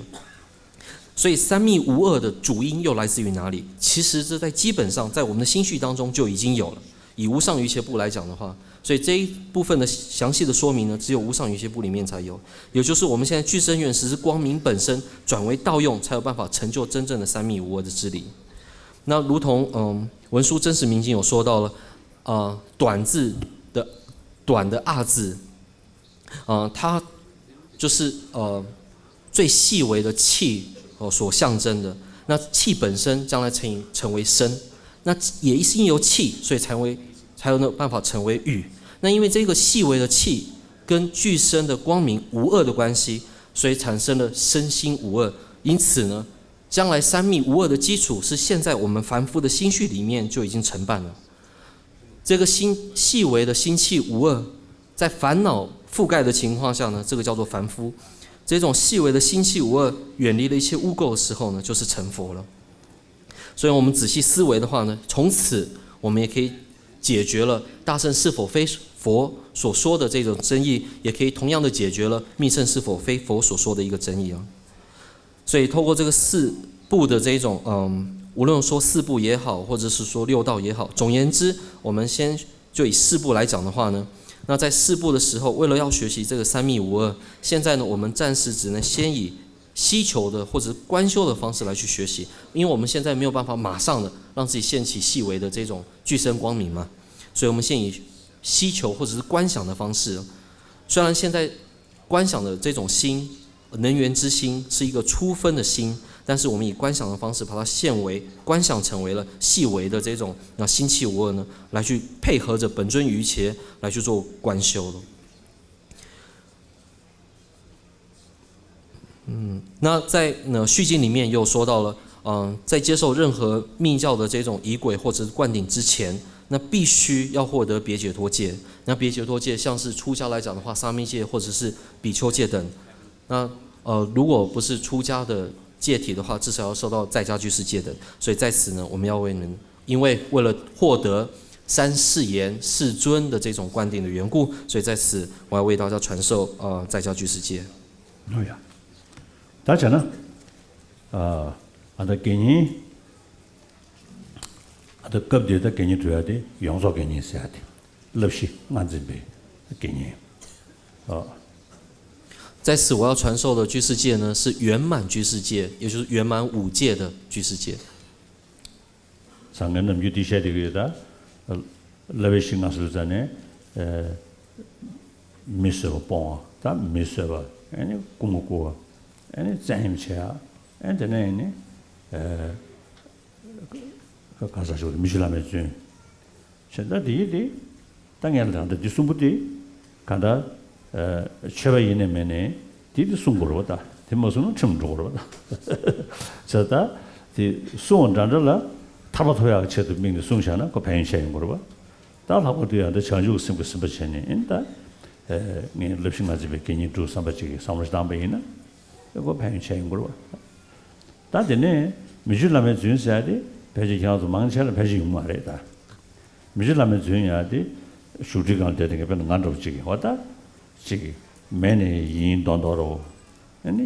所以三密无二的主因又来自于哪里？其实这在基本上在我们的心绪当中就已经有了。以无上瑜伽部来讲的话，所以这一部分的详细的说明呢，只有无上瑜伽部里面才有，也就是我们现在具身圆实是光明本身转为道用，才有办法成就真正的三密无二的之理。那如同嗯文殊真实明经有说到了，呃，短字的短的二字，呃，它就是呃最细微的气哦所象征的。那气本身将来成成为身，那也是因为有气，所以才为才有那办法成为玉。那因为这个细微的气跟具身的光明无二的关系，所以产生了身心无二。因此呢，将来三密无二的基础是现在我们凡夫的心绪里面就已经承办了。这个心细微的心气无二，在烦恼覆盖的情况下呢，这个叫做凡夫。这种细微的心气无二，远离了一切污垢的时候呢，就是成佛了。所以我们仔细思维的话呢，从此我们也可以解决了大乘是否非佛所说的这种争议，也可以同样的解决了密乘是否非佛所说的一个争议啊。所以透过这个四部的这一种，嗯，无论说四部也好，或者是说六道也好，总而言之，我们先就以四部来讲的话呢，那在四部的时候，为了要学习这个三密无二，现在呢，我们暂时只能先以希求的或者是观修的方式来去学习，因为我们现在没有办法马上的让自己现起细微的这种具身光明嘛，所以我们先以希求或者是观想的方式。虽然现在观想的这种心，能缘之心是一个初分的心，但是我们以观想的方式把它现为观想成为了细微的这种啊心气无二呢，来去配合着本尊瑜伽来去做观修了。嗯，那在那续经里面又说到了，嗯，在接受任何密教的这种仪轨或者是灌顶之前，那必须要获得别解脱戒。那别解脱戒，像是出家来讲的话，沙弥戒或者是比丘戒等。那呃，如果不是出家的戒体的话，至少要受到在家居士戒等。所以在此呢，我们要为你们，因为为了获得三世言世尊的这种灌顶的缘故，所以在此我要为大家传授呃在家居士戒。 ཨོ་ཡ། ད་བྱས་ན། ཨ་ད་དགེ་བསྙེན། ཨ་ད་སྐབས་འདིར་ད་དགེ་བསྙེན་སྒྲུབ་ཡ་དེ་ཡོངས་རྫོགས་དགེ་བསྙེན་ཟེར་ཡ་དེ། བསླབ་གཞི་ལྔ་འཛིན་པའི་དགེ་བསྙེན། ཨ། 在此我要传授的居士戒呢，是圆满居士戒，也就是圆满五戒的居士戒。 བཟང་ངན་རྣམ་འགྱུར་འདི་བཤད་བསྡད་ཀྱི་ཡོད་ད། བསླབ་པའི་གཞི་ལྔ་སོགས་ཙ་ནས། མི་གསོད་པ་སྤོང་བ་ད་མི་གསོད་པ། ཨེ་ནི་རྐུ་མ་རྐུ་བ། ཨེ་ནི་བཙན་གཡེམ་བྱེད་ཡ། ཨེ་དེ་ནས་ཨེ་ནི། ག་ས་ཞོག་མི་ཞིག་བླ་མའི་རྫུན། བྱས་ད་དེ་ཡིན་དེ། ད་ངས་ལ་ད་འདི་གསུམ་པོ་དེ། ག་ད། ཆོས་པ་ཡིན་ནས་མེད་ནས་དེ་དེ་གསུང་དགོས་རེད་བ་ད། དེ་མ་གསུང་ན་ཁྲིམས་འགྲོ་དགོས་རེད་བ་ད། བྱས་ད། དེ་གསུང་བ་འདྲ་འདྲ་ལ་ཐར་པ་ཐོབ་ཡག་གི་ཆེད་དུ་དམིགས་ནས་གསུངས་བཞག་ན་ཁོ་ཕན་ཡོན་ཆེ་ཡོང་དགོས་རེད་བ། ད་ལྷག་པར་དུ་ཡང་ད་བྱང་ཆུབ་ཀྱི་སེམས་ཀྱིས་ཟིན་པ་བྱས་ནས་ཨེ་ནི་ད། ངས་བསླབ་གཞི་ལྔ་འཛིན་པའི་དགེ་བསྙེན་སྒྲུབ་བསམ་པ་ཅིག་གིས་བསམ་བློ་ཞིག་བཏང་པ་ཡིན་ན། ཨེ་ཁོ་ཕན་ཡོན་ཆེ་ཡོང་དགོས་རེད་བ། ད་དེ་ནས་མི་ཆོས་བླ་མའི་རྫུན་ཟེར་ཡ་དེ་ཕལ་ཆེར་ཁྱེད་རང་ཚོ་མང་ཆེ་ལ་ཕལ་ཆེར་ཡོང་མ་རེད་ད། མི་ཆོས་བླ་མའི་རྫུན་ཡ་དེ་བཞུགས་ཁྲིའི་སྒང་བསྡད་དེ་ངས་དཔེར་ན་ང་འདྲ་བོ་ཅིག་གིས་འོ་ད་ཅིག་མེད་ནས་ཡིན་མདོག་མདོག་རོ། ཨ་ནི་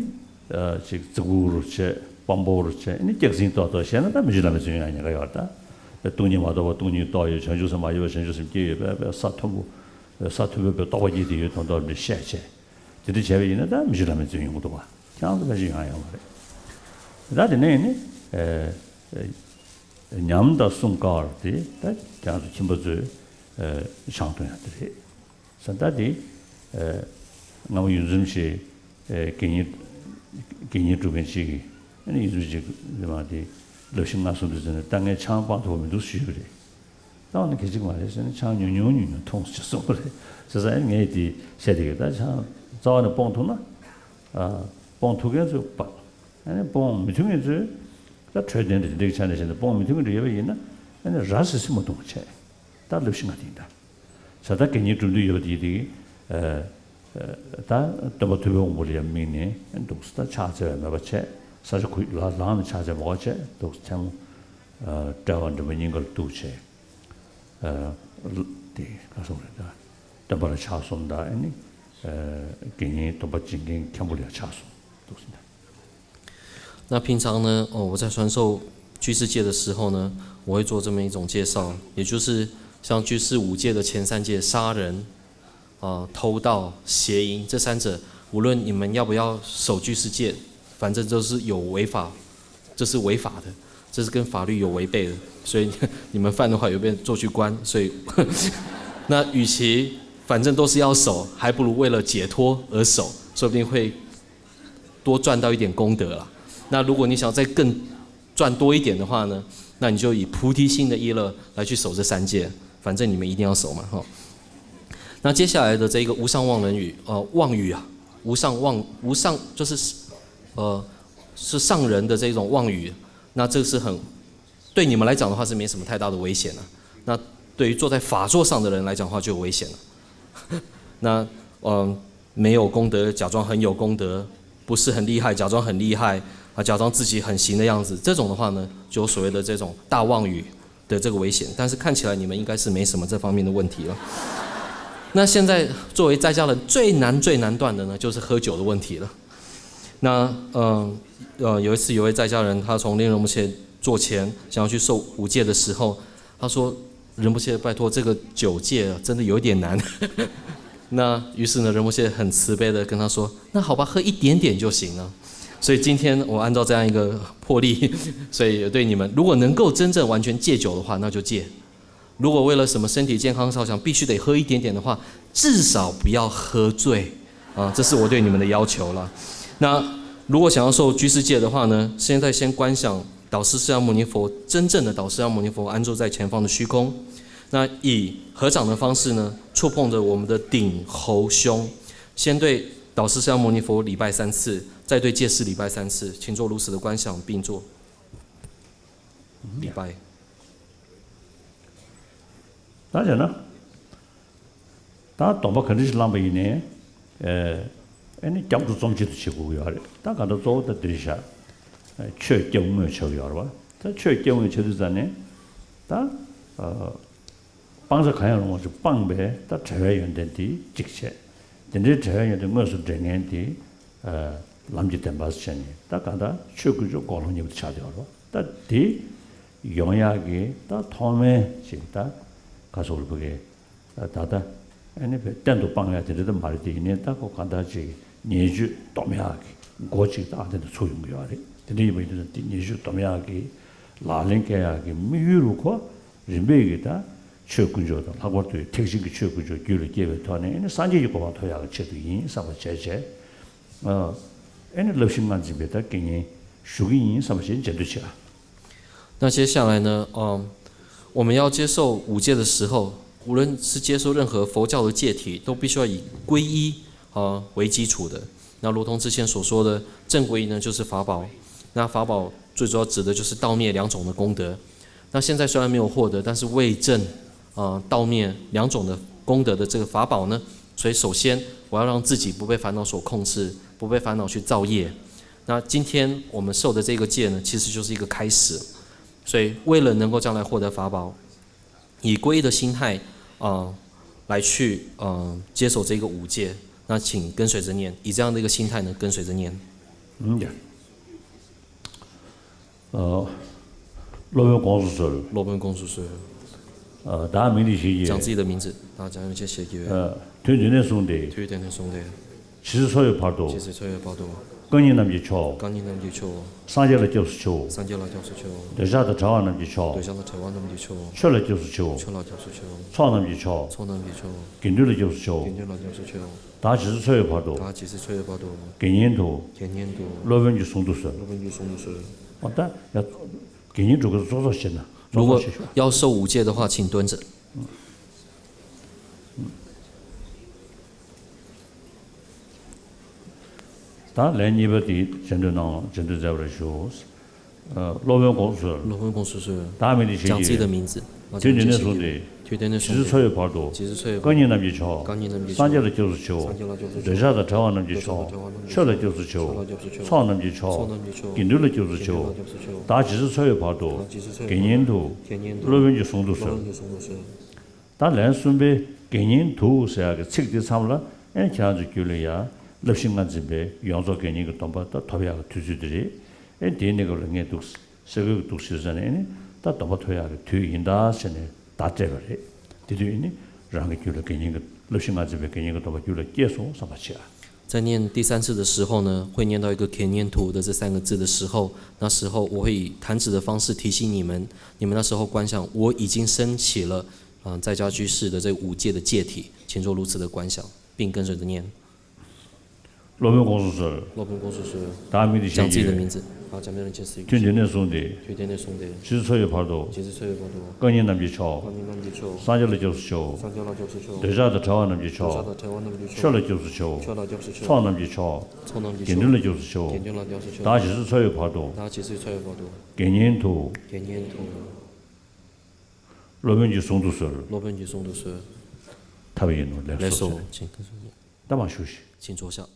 ཅིག་བརྩི་བཀུར་བྱེད་དཔང་པོ་བྱེད་ཨ་ནི་སྐྱག་རྫུན་ཏོག་ཏོག་བཤད་ན་ད་མི་ཆོས་བླ་མའི་རྫུན་ཡ་ཉེན་ཁ་ཡོད་ད། སྟོང་ཉིད་མ་རྟོགས་པ་སྟོང་ཉིད་རྟོགས་ཡོད། བྱང་ཆུབ་སེམས་མ་ཡོད་པ་བྱང་ཆུབ་སེམས་སྐྱེ་ཡོད་པ་ས་མཐོན་པོ། ས་མཐོན་པོའི་རྟོགས་པ་སྐྱེས་ཏེ་ཡོད་མདོག་མདོག་འདྲ་བཤད་བྱས། དེ་འདྲ་བྱས་པ་ཡིན་ན་ད་མི་ཆོས་བླ་མའི་རྫུན་ཡོང་གི་འདུག་བ། ཁྱེད་རང་ཚོ་ཕལ་ཆེར་ཡོང་ཡ་ཡོད་མ་རེད། ད་དེ་ནས་ནི། ཉམས་དང་གསུང་དཀའ་བ་དེ་ད་ཁྱེད་རང་ཚོ་ཁྱིམ་པ་ཚོས་བྱང་གཏོང་ཡ་དེ་རེད། ས་ད་དེ། སྔ་མོ་ཡུལ་འཛོམས་ཞེས་དགེ་བསྙེན། དགེ་བསྙེན་སྒྲུབ་མཁན་གཅིག་གིས་ཨ་ནི་ཡུལ་འཛོམས་ཅིག་མ་དེ་བསླབ་གཞི་ལྔ་གསུངས་དུས་ཟེར་ནས་ད་ངས་ཆང་སྤང་ཐུབ་པ་མི་འདུག་ཞུས་པ་རེད། ད་འོ་ན་གལ་ཆེ་གི་མ་རེད་ཟེར་ནས་ཆང་ཉུང་ཉུང་ཉུང་ཉུང་འཐུང་ཟེར་གསུངས་པ་རེད། བྱས་ཙང་ངས་དེ་བཤད་དེ་གི་ད་ཆང་རྩ་བ་ནས་སྤོང་ཐུབ་ན། ཨ། སྤོང་ཐུབ་མཁན་ཚོས་སྤང་། ཨ་ནི་སྤོང་མི་ཐུབ་མཁན་ཚོས་ད་འཕྲོད་བསྟེན་དེ་འདྲའི་ཆ་ནས་བཤད་ན་སྤོང་མི་ཐུབ་མཁན་འདྲ་ཡོད་པ་ཡིན་ན་ཨ་ནི་ར་བཟི་བཟི་མ་འཐུང་བ་བྱས། ད་བསླབ་གཞི་ལྔ་དེ་ཡིན་ད། བྱས་ད་དགེ་བསྙེན་སྒྲུབ་འདོད་ཡོད་པ་དེ་དེ། ད་སྟོན་པ་ཐུབ་པའི་དབང་པོ་ལ་ཡང་དམིགས་ནས་འདུག་ད་ཕྱག་འཚལ་བའི་མོས་པ་བྱས། ས་ཆ་ཁོ་ལ་ལངས་ནས་ཕྱག་འཚལ་མོས་པ་བྱས་འདུག་མཚན་མོ། དཔྲལ་བ་མགྲིན་པ་སྙིང་གར་གཏུགས་བྱས། དེ་ག་སོང་རེད་ད། སྟོན་པ་ལ་ཕྱག་གསུམ་དང་ཨ་ནི། དགེ་བསྙེན་སྟོན་པ་བྱེད་མཁན་མཁན་པོ་ལ་ཡང་ཕྱག་གསུམ་འདུག་ཟེར་ནས། 那平常呢，哦，我在传授居士戒的时候呢，我会做这么一种介绍，也就是像居士五戒的前三戒，杀人、啊、偷盗、邪淫这三者，无论你们要不要守居士戒，反正都是有违法，这是违法的，这是跟法律有违背的，所以你们犯的话有被抓去关。所以，那与其反正都是要守，还不如为了解脱而守，说不定会多赚到一点功德了。那如果你想再更赚多一点的话呢，那你就以菩提心的意乐来去守这三戒，反正你们一定要守嘛，哈。那接下来的这个无上妄人语，呃，妄语啊，无上妄，无上就是呃是上人的这种妄语，那这是很对你们来讲的话是没什么太大的危险了。那对于坐在法座上的人来讲的话就有危险了。那嗯，没有功德，假装很有功德，不是很厉害，假装很厉害啊，假装自己很行的样子，这种的话呢，就有所谓的这种大妄语的这个危险。但是看起来你们应该是没什么这方面的问题了。那现在作为在家人最难最难断的呢，就是喝酒的问题了。那嗯呃，有一次有位在家人，他从令人不切坐前想要去受五戒的时候，他说：“仁波切，拜托，这个酒戒啊，真的有一点难。”那于是呢，仁波切很慈悲的跟他说：“那好吧，喝一点点就行了。”所以今天我按照这样一个魄力，所以对你们，如果能够真正完全戒酒的话，那就戒。如果为了什么身体健康着想，必须得喝一点点的话，至少不要喝醉啊，这是我对你们的要求了。那如果想要受居士戒的话呢，现在先观想导师释迦牟尼佛，真正的导师释迦牟尼佛安住在前方的虚空。那以合掌的方式呢，触碰着我们的顶喉胸，先对导师释迦牟尼佛礼拜三次，再对戒师礼拜三次，请做如此的观想并坐礼拜。ད་བྱས་ན། ད་སྡོམ་པ་ག་འདྲ་ཞིག་བླངས་པ་ཡིན་ནའི། ཨེ་ནི་སྐྱབས་འགྲོ་རྩོམ་གཅིག་ཏུ་བྱེད་དགོས་ཀྱི་ཡོད་རེད། ད་ག་ད་གཙོ་བོ་ད་འདིར་བཞག་ཆོས་སྐྱབས་དངོས་བྱ་གི་ཡོད་རེད་བ། ད་ཆོས་སྐྱབས་དངོས་བྱ་དུས་ཙ་ནས་ད། སྤང་བྱ་གང་ཡང་རུང་བ་ཞིག་སྤངས་པས་ད་བྲལ་བའི་ཡོན་ཏན་དེ་གཅིག་བྱས། དེ་འདྲའི་བྲལ་བའི་ཡོན་ཏན་དངོས་སུ་འདྲེན་མཁན་དེ། ལམ་གྱི་བདེན་པ་ཟེར་ནས་ད་ག་ད་ཆོས་དཀོན་མཆོག་འགོག་ལམ་གཉིས་པོ་དེ་ཆགས་བསྡད་ཡོད་རེད་བ། ད་དེ་ཡོང་ཡག་གི་ད་ཐོག་མའི་ཞིག་ད་ག་སོགས་རུ་བུ་གའི། ད་ལྟ་ཨ་ནི་བས་གཏན་དུ་སྤང་ཡ་དེ་འདྲ་ད་མ་རེད། དེ་ཡིན་ནའི་ད་ཁོ་གང་ལྟར་ཅིག་ཉེས་སྤྱོད་སྡོམ་ཡག་གི་སྒོ་ཅིག་ད་ཨ་དེ་འདྲ་ཚུགས་ཡོང་གི་ཡོད་རེད། དེ་འདྲ་ཡིན་པ་ཡིན་དུས་ད་དེ་ཉེས་སྤྱོད་སྡོམ་ཡག་གི་ལག་ལེན་བཀལ་ཡག་གི་དམིགས་ཡུལ་རུ་ཁོ་རིམ་པས་ཀྱི་ད་ཆོས་དཀོན་མཆོག་དང་ལྷག་པར་དུ་ཐེག་ཆེན་གྱི་ཆོས་དཀོན་མཆོག་རྒྱུད་ལ་སྐྱེས་པའི་ཐོག་ནས་ཨ་ནི་སངས་རྒྱས་ཀྱི་གོ་འཕང་ཐོབ་ཡག་གི་ཆེད་དུ་ཡིན་བསམ་པ་བྱས་བྱས། ཨ་ནི་བསླབ་གཞི་ལྔ་འཛིན་པའི་ད་དགེ་བསྙེན་ཞུ་གི་ཡིན་བསམ་པ་བྱས་མཇལ་འདོད་བྱེད། 那接下来呢，嗯，我们要接受五戒的时候，无论是接受任何佛教的戒体，都必须要以皈依啊为基础的。那如同之前所说的，正皈依呢就是法宝，那法宝最主要指的就是道灭两种的功德。那现在虽然没有获得，但是为证啊道灭两种的功德的这个法宝呢，所以首先我要让自己不被烦恼所控制，不被烦恼去造业。那今天我们受的这个戒呢，其实就是一个开始。所以为了能够将来获得法宝，以皈依的心态，呃，来去呃接受这个五戒。那请跟随着念，以这样的一个心态呢，跟随着念。嗯，སློབ་དཔོན་དགོངས་སུ་གསོལ། 罗本公主说，呃，大家名字写一下。讲自己的名字，大家讲一些写给我。呃，དུས་འདི་ནས་བཟུང་སྟེ། 推荐的兄弟， ཇི་སྲིད་འཚོ་བའི་བར་དུ། 其实穿越报道， བཀའ་རྙིང་རྣམས་ཀྱི་མཆོག 刚硬能力球， སངས་རྒྱས་ལ་སྐྱབས་སུ་མཆིའོ། 三界来教师球， འདོད་ཆགས་དང་བྲལ་བ་རྣམས་ཀྱི་མཆོག 对象的台湾能力球， ཆོས་ལ་སྐྱབས་སུ་མཆིའོ། 全来教师球， ཚོགས་རྣམས་ཀྱི་མཆོག 超能力球， དགེ་འདུན་ལ་སྐྱབས་སུ་མཆིའོ། 天天来教师球， བདག་ཇི་སྲིད་འཚོ་བའི་བར་དུ། 他其实穿越报道， དགེ་བསྙེན་དུ། 天天都， སློབ་དཔོན་གྱིས་གསུང་དུ་གསོལ། 我们就送的是。 འོ་ད་ཡ། དགེ་བསྙེན་སྒྲུབ་སྐབས་སུ་ཚོགས་གསོག་བྱེད་ན། 如果 ཚོགས་གསོག་བྱེད་ཤོག 要受五戒的话，请蹲着。 ད་ལན་གཉིས་པ་དེ་འགྲན་བསྡུར་གནང་འགྲན་བསྡུར་མཛད་པར་ཞུ། ཨ། སློབ་དཔོན་དགོངས་སུ་གསོལ། 罗本公主说， བདག་མིང་འདི་བྱས་讲自己的ཀྱིས།名字，我 དུས་འདི་ནས་讲自己 བཟུང་སྟེ། 推荐的 ཇི་兄 སྲིད་འཚོ་བའི 弟， བར་དུ། 其实穿越报 བཀའ་རྙིང་རྣམས་ཀྱི་མཆོག 刚硬能力球， སངས་རྒྱས་ལ་སྐྱབས་སུ་མཆིའོ། 三界来教师球， འདོད་ཆགས་དང་བྲལ་བ་རྣམས་ཀྱི་མཆོག 全来教师球， ཆོས་ལ་སྐྱབས་སུ་མཆིའོ། 全来教师球， ཚོགས་རྣམས་ཀྱི་མཆོག 超能力球， དགེ་འདུན་ལ་སྐྱབས་སུ་མཆིའོ། 天天来教师球， བདག་ཇི་སྲིད་འཚོ་བའི་བར་དུ། 他其实穿越 དགེ་བསྙེན་དུ། 天天都， སློབ་དཔོན་གྱིས་གསུང་དུ 罗 གསོལ། 本就送的是。 ད་ལན་གསུམ་པའི་དགེ་བསྙེན་དུ་ཟེར་ཡག་གི་ཚིག་དེ་མཚམས་ལ་ཨེ་ཁྱེད་རང་ཚོའི་རྒྱུད་ལ་ཡ་བསླབ་གཞི་ལྔ་འཛིན་པའི་ཡོངས་རྫོགས་དགེ་བསྙེན་གྱི་སྡོམ་པ་ད་ཐོབ་ཡག་གི་དུས་ཚོད་དེ་རེད། ཨེ་དེའི་གནས་སྐབས་ལ་ངས་འདུག་སེ་གོལ་གྱི་འདུག་ཞེས་ཟེར་ནས་ཨེ་ནི་ད་སྡོམ་པ་ཐོབ་ཡག་གི་དུས་ཡིན་ད་ཟེར་ནས་བརྡ་སྤྲད་པ་རེད། དེ་དུས་ཨེ་ནི་རང་གི་རྒྱུད་ལ་དགེ་བསྙེན་གྱི་བསླབ་གཞི་ལྔ་འཛིན་པའི་དགེ་བསྙེན་གྱི་སྡོམ་པ་རྒྱུད་ལ་སྐྱེས་སོང་བསམ་པ་བྱེད་ཨ། 在念第三次的时候呢，会念到一个 kenyen tu 的这三个字的时候，那时候我会以弹指的方式提醒你们，你们那时候观想，我已经升起了嗯，在家居士的这五戒的戒体，请做如此的观想，并跟随着念。 སློབ་དཔོན་དཀོན་མཆོག་གསོལ། 罗宾公主说，བདག་མིང་འདི་讲自己的ཞེས་名字，好，讲别人姓氏。 ཁྱོད་འདི་ནས་བཟུང་སྟེ། 推荐的兄弟， ཕྱི་ཚེ་འཚོ་བའི་བར་དུ། 今世所有活动， བཀའ་ཉན་ནམ་མཁའི་མཆོག 光明浪漫球， སངས་རྒྱས་ལ་སྐྱབས་སུ་མཆིའོ། 上天老教师球， འདོད་ཆགས་དང་བྲལ་བ་རྣམས་ཀྱི་མཆོག 上天老教师球， ཆོས་ལ་སྐྱབས་སུ་མཆིའོ། 球老教师球， ཚོགས་རྣམས་ཀྱི་མཆོག 球老教师 དགེ་球， འདུན་ལ་སྐྱབས་སུ་མཆིའོ། 天天老教师球， བདག་ཇི་སྲིད་འཚོ་བའི་བར་དུ། 大家几岁才有活动， དགེ་བསྙེན་དུ། 天天图。 སློབ་དཔོན་གྱིས་གསུང་དུ་གསོལ། 罗宾举松读书， ཐབས་ཡིན་ནོ། ལེགས་来 སོ། 说，请跟随念。 ད་མ་བཞུགས་ཤིག 请坐下。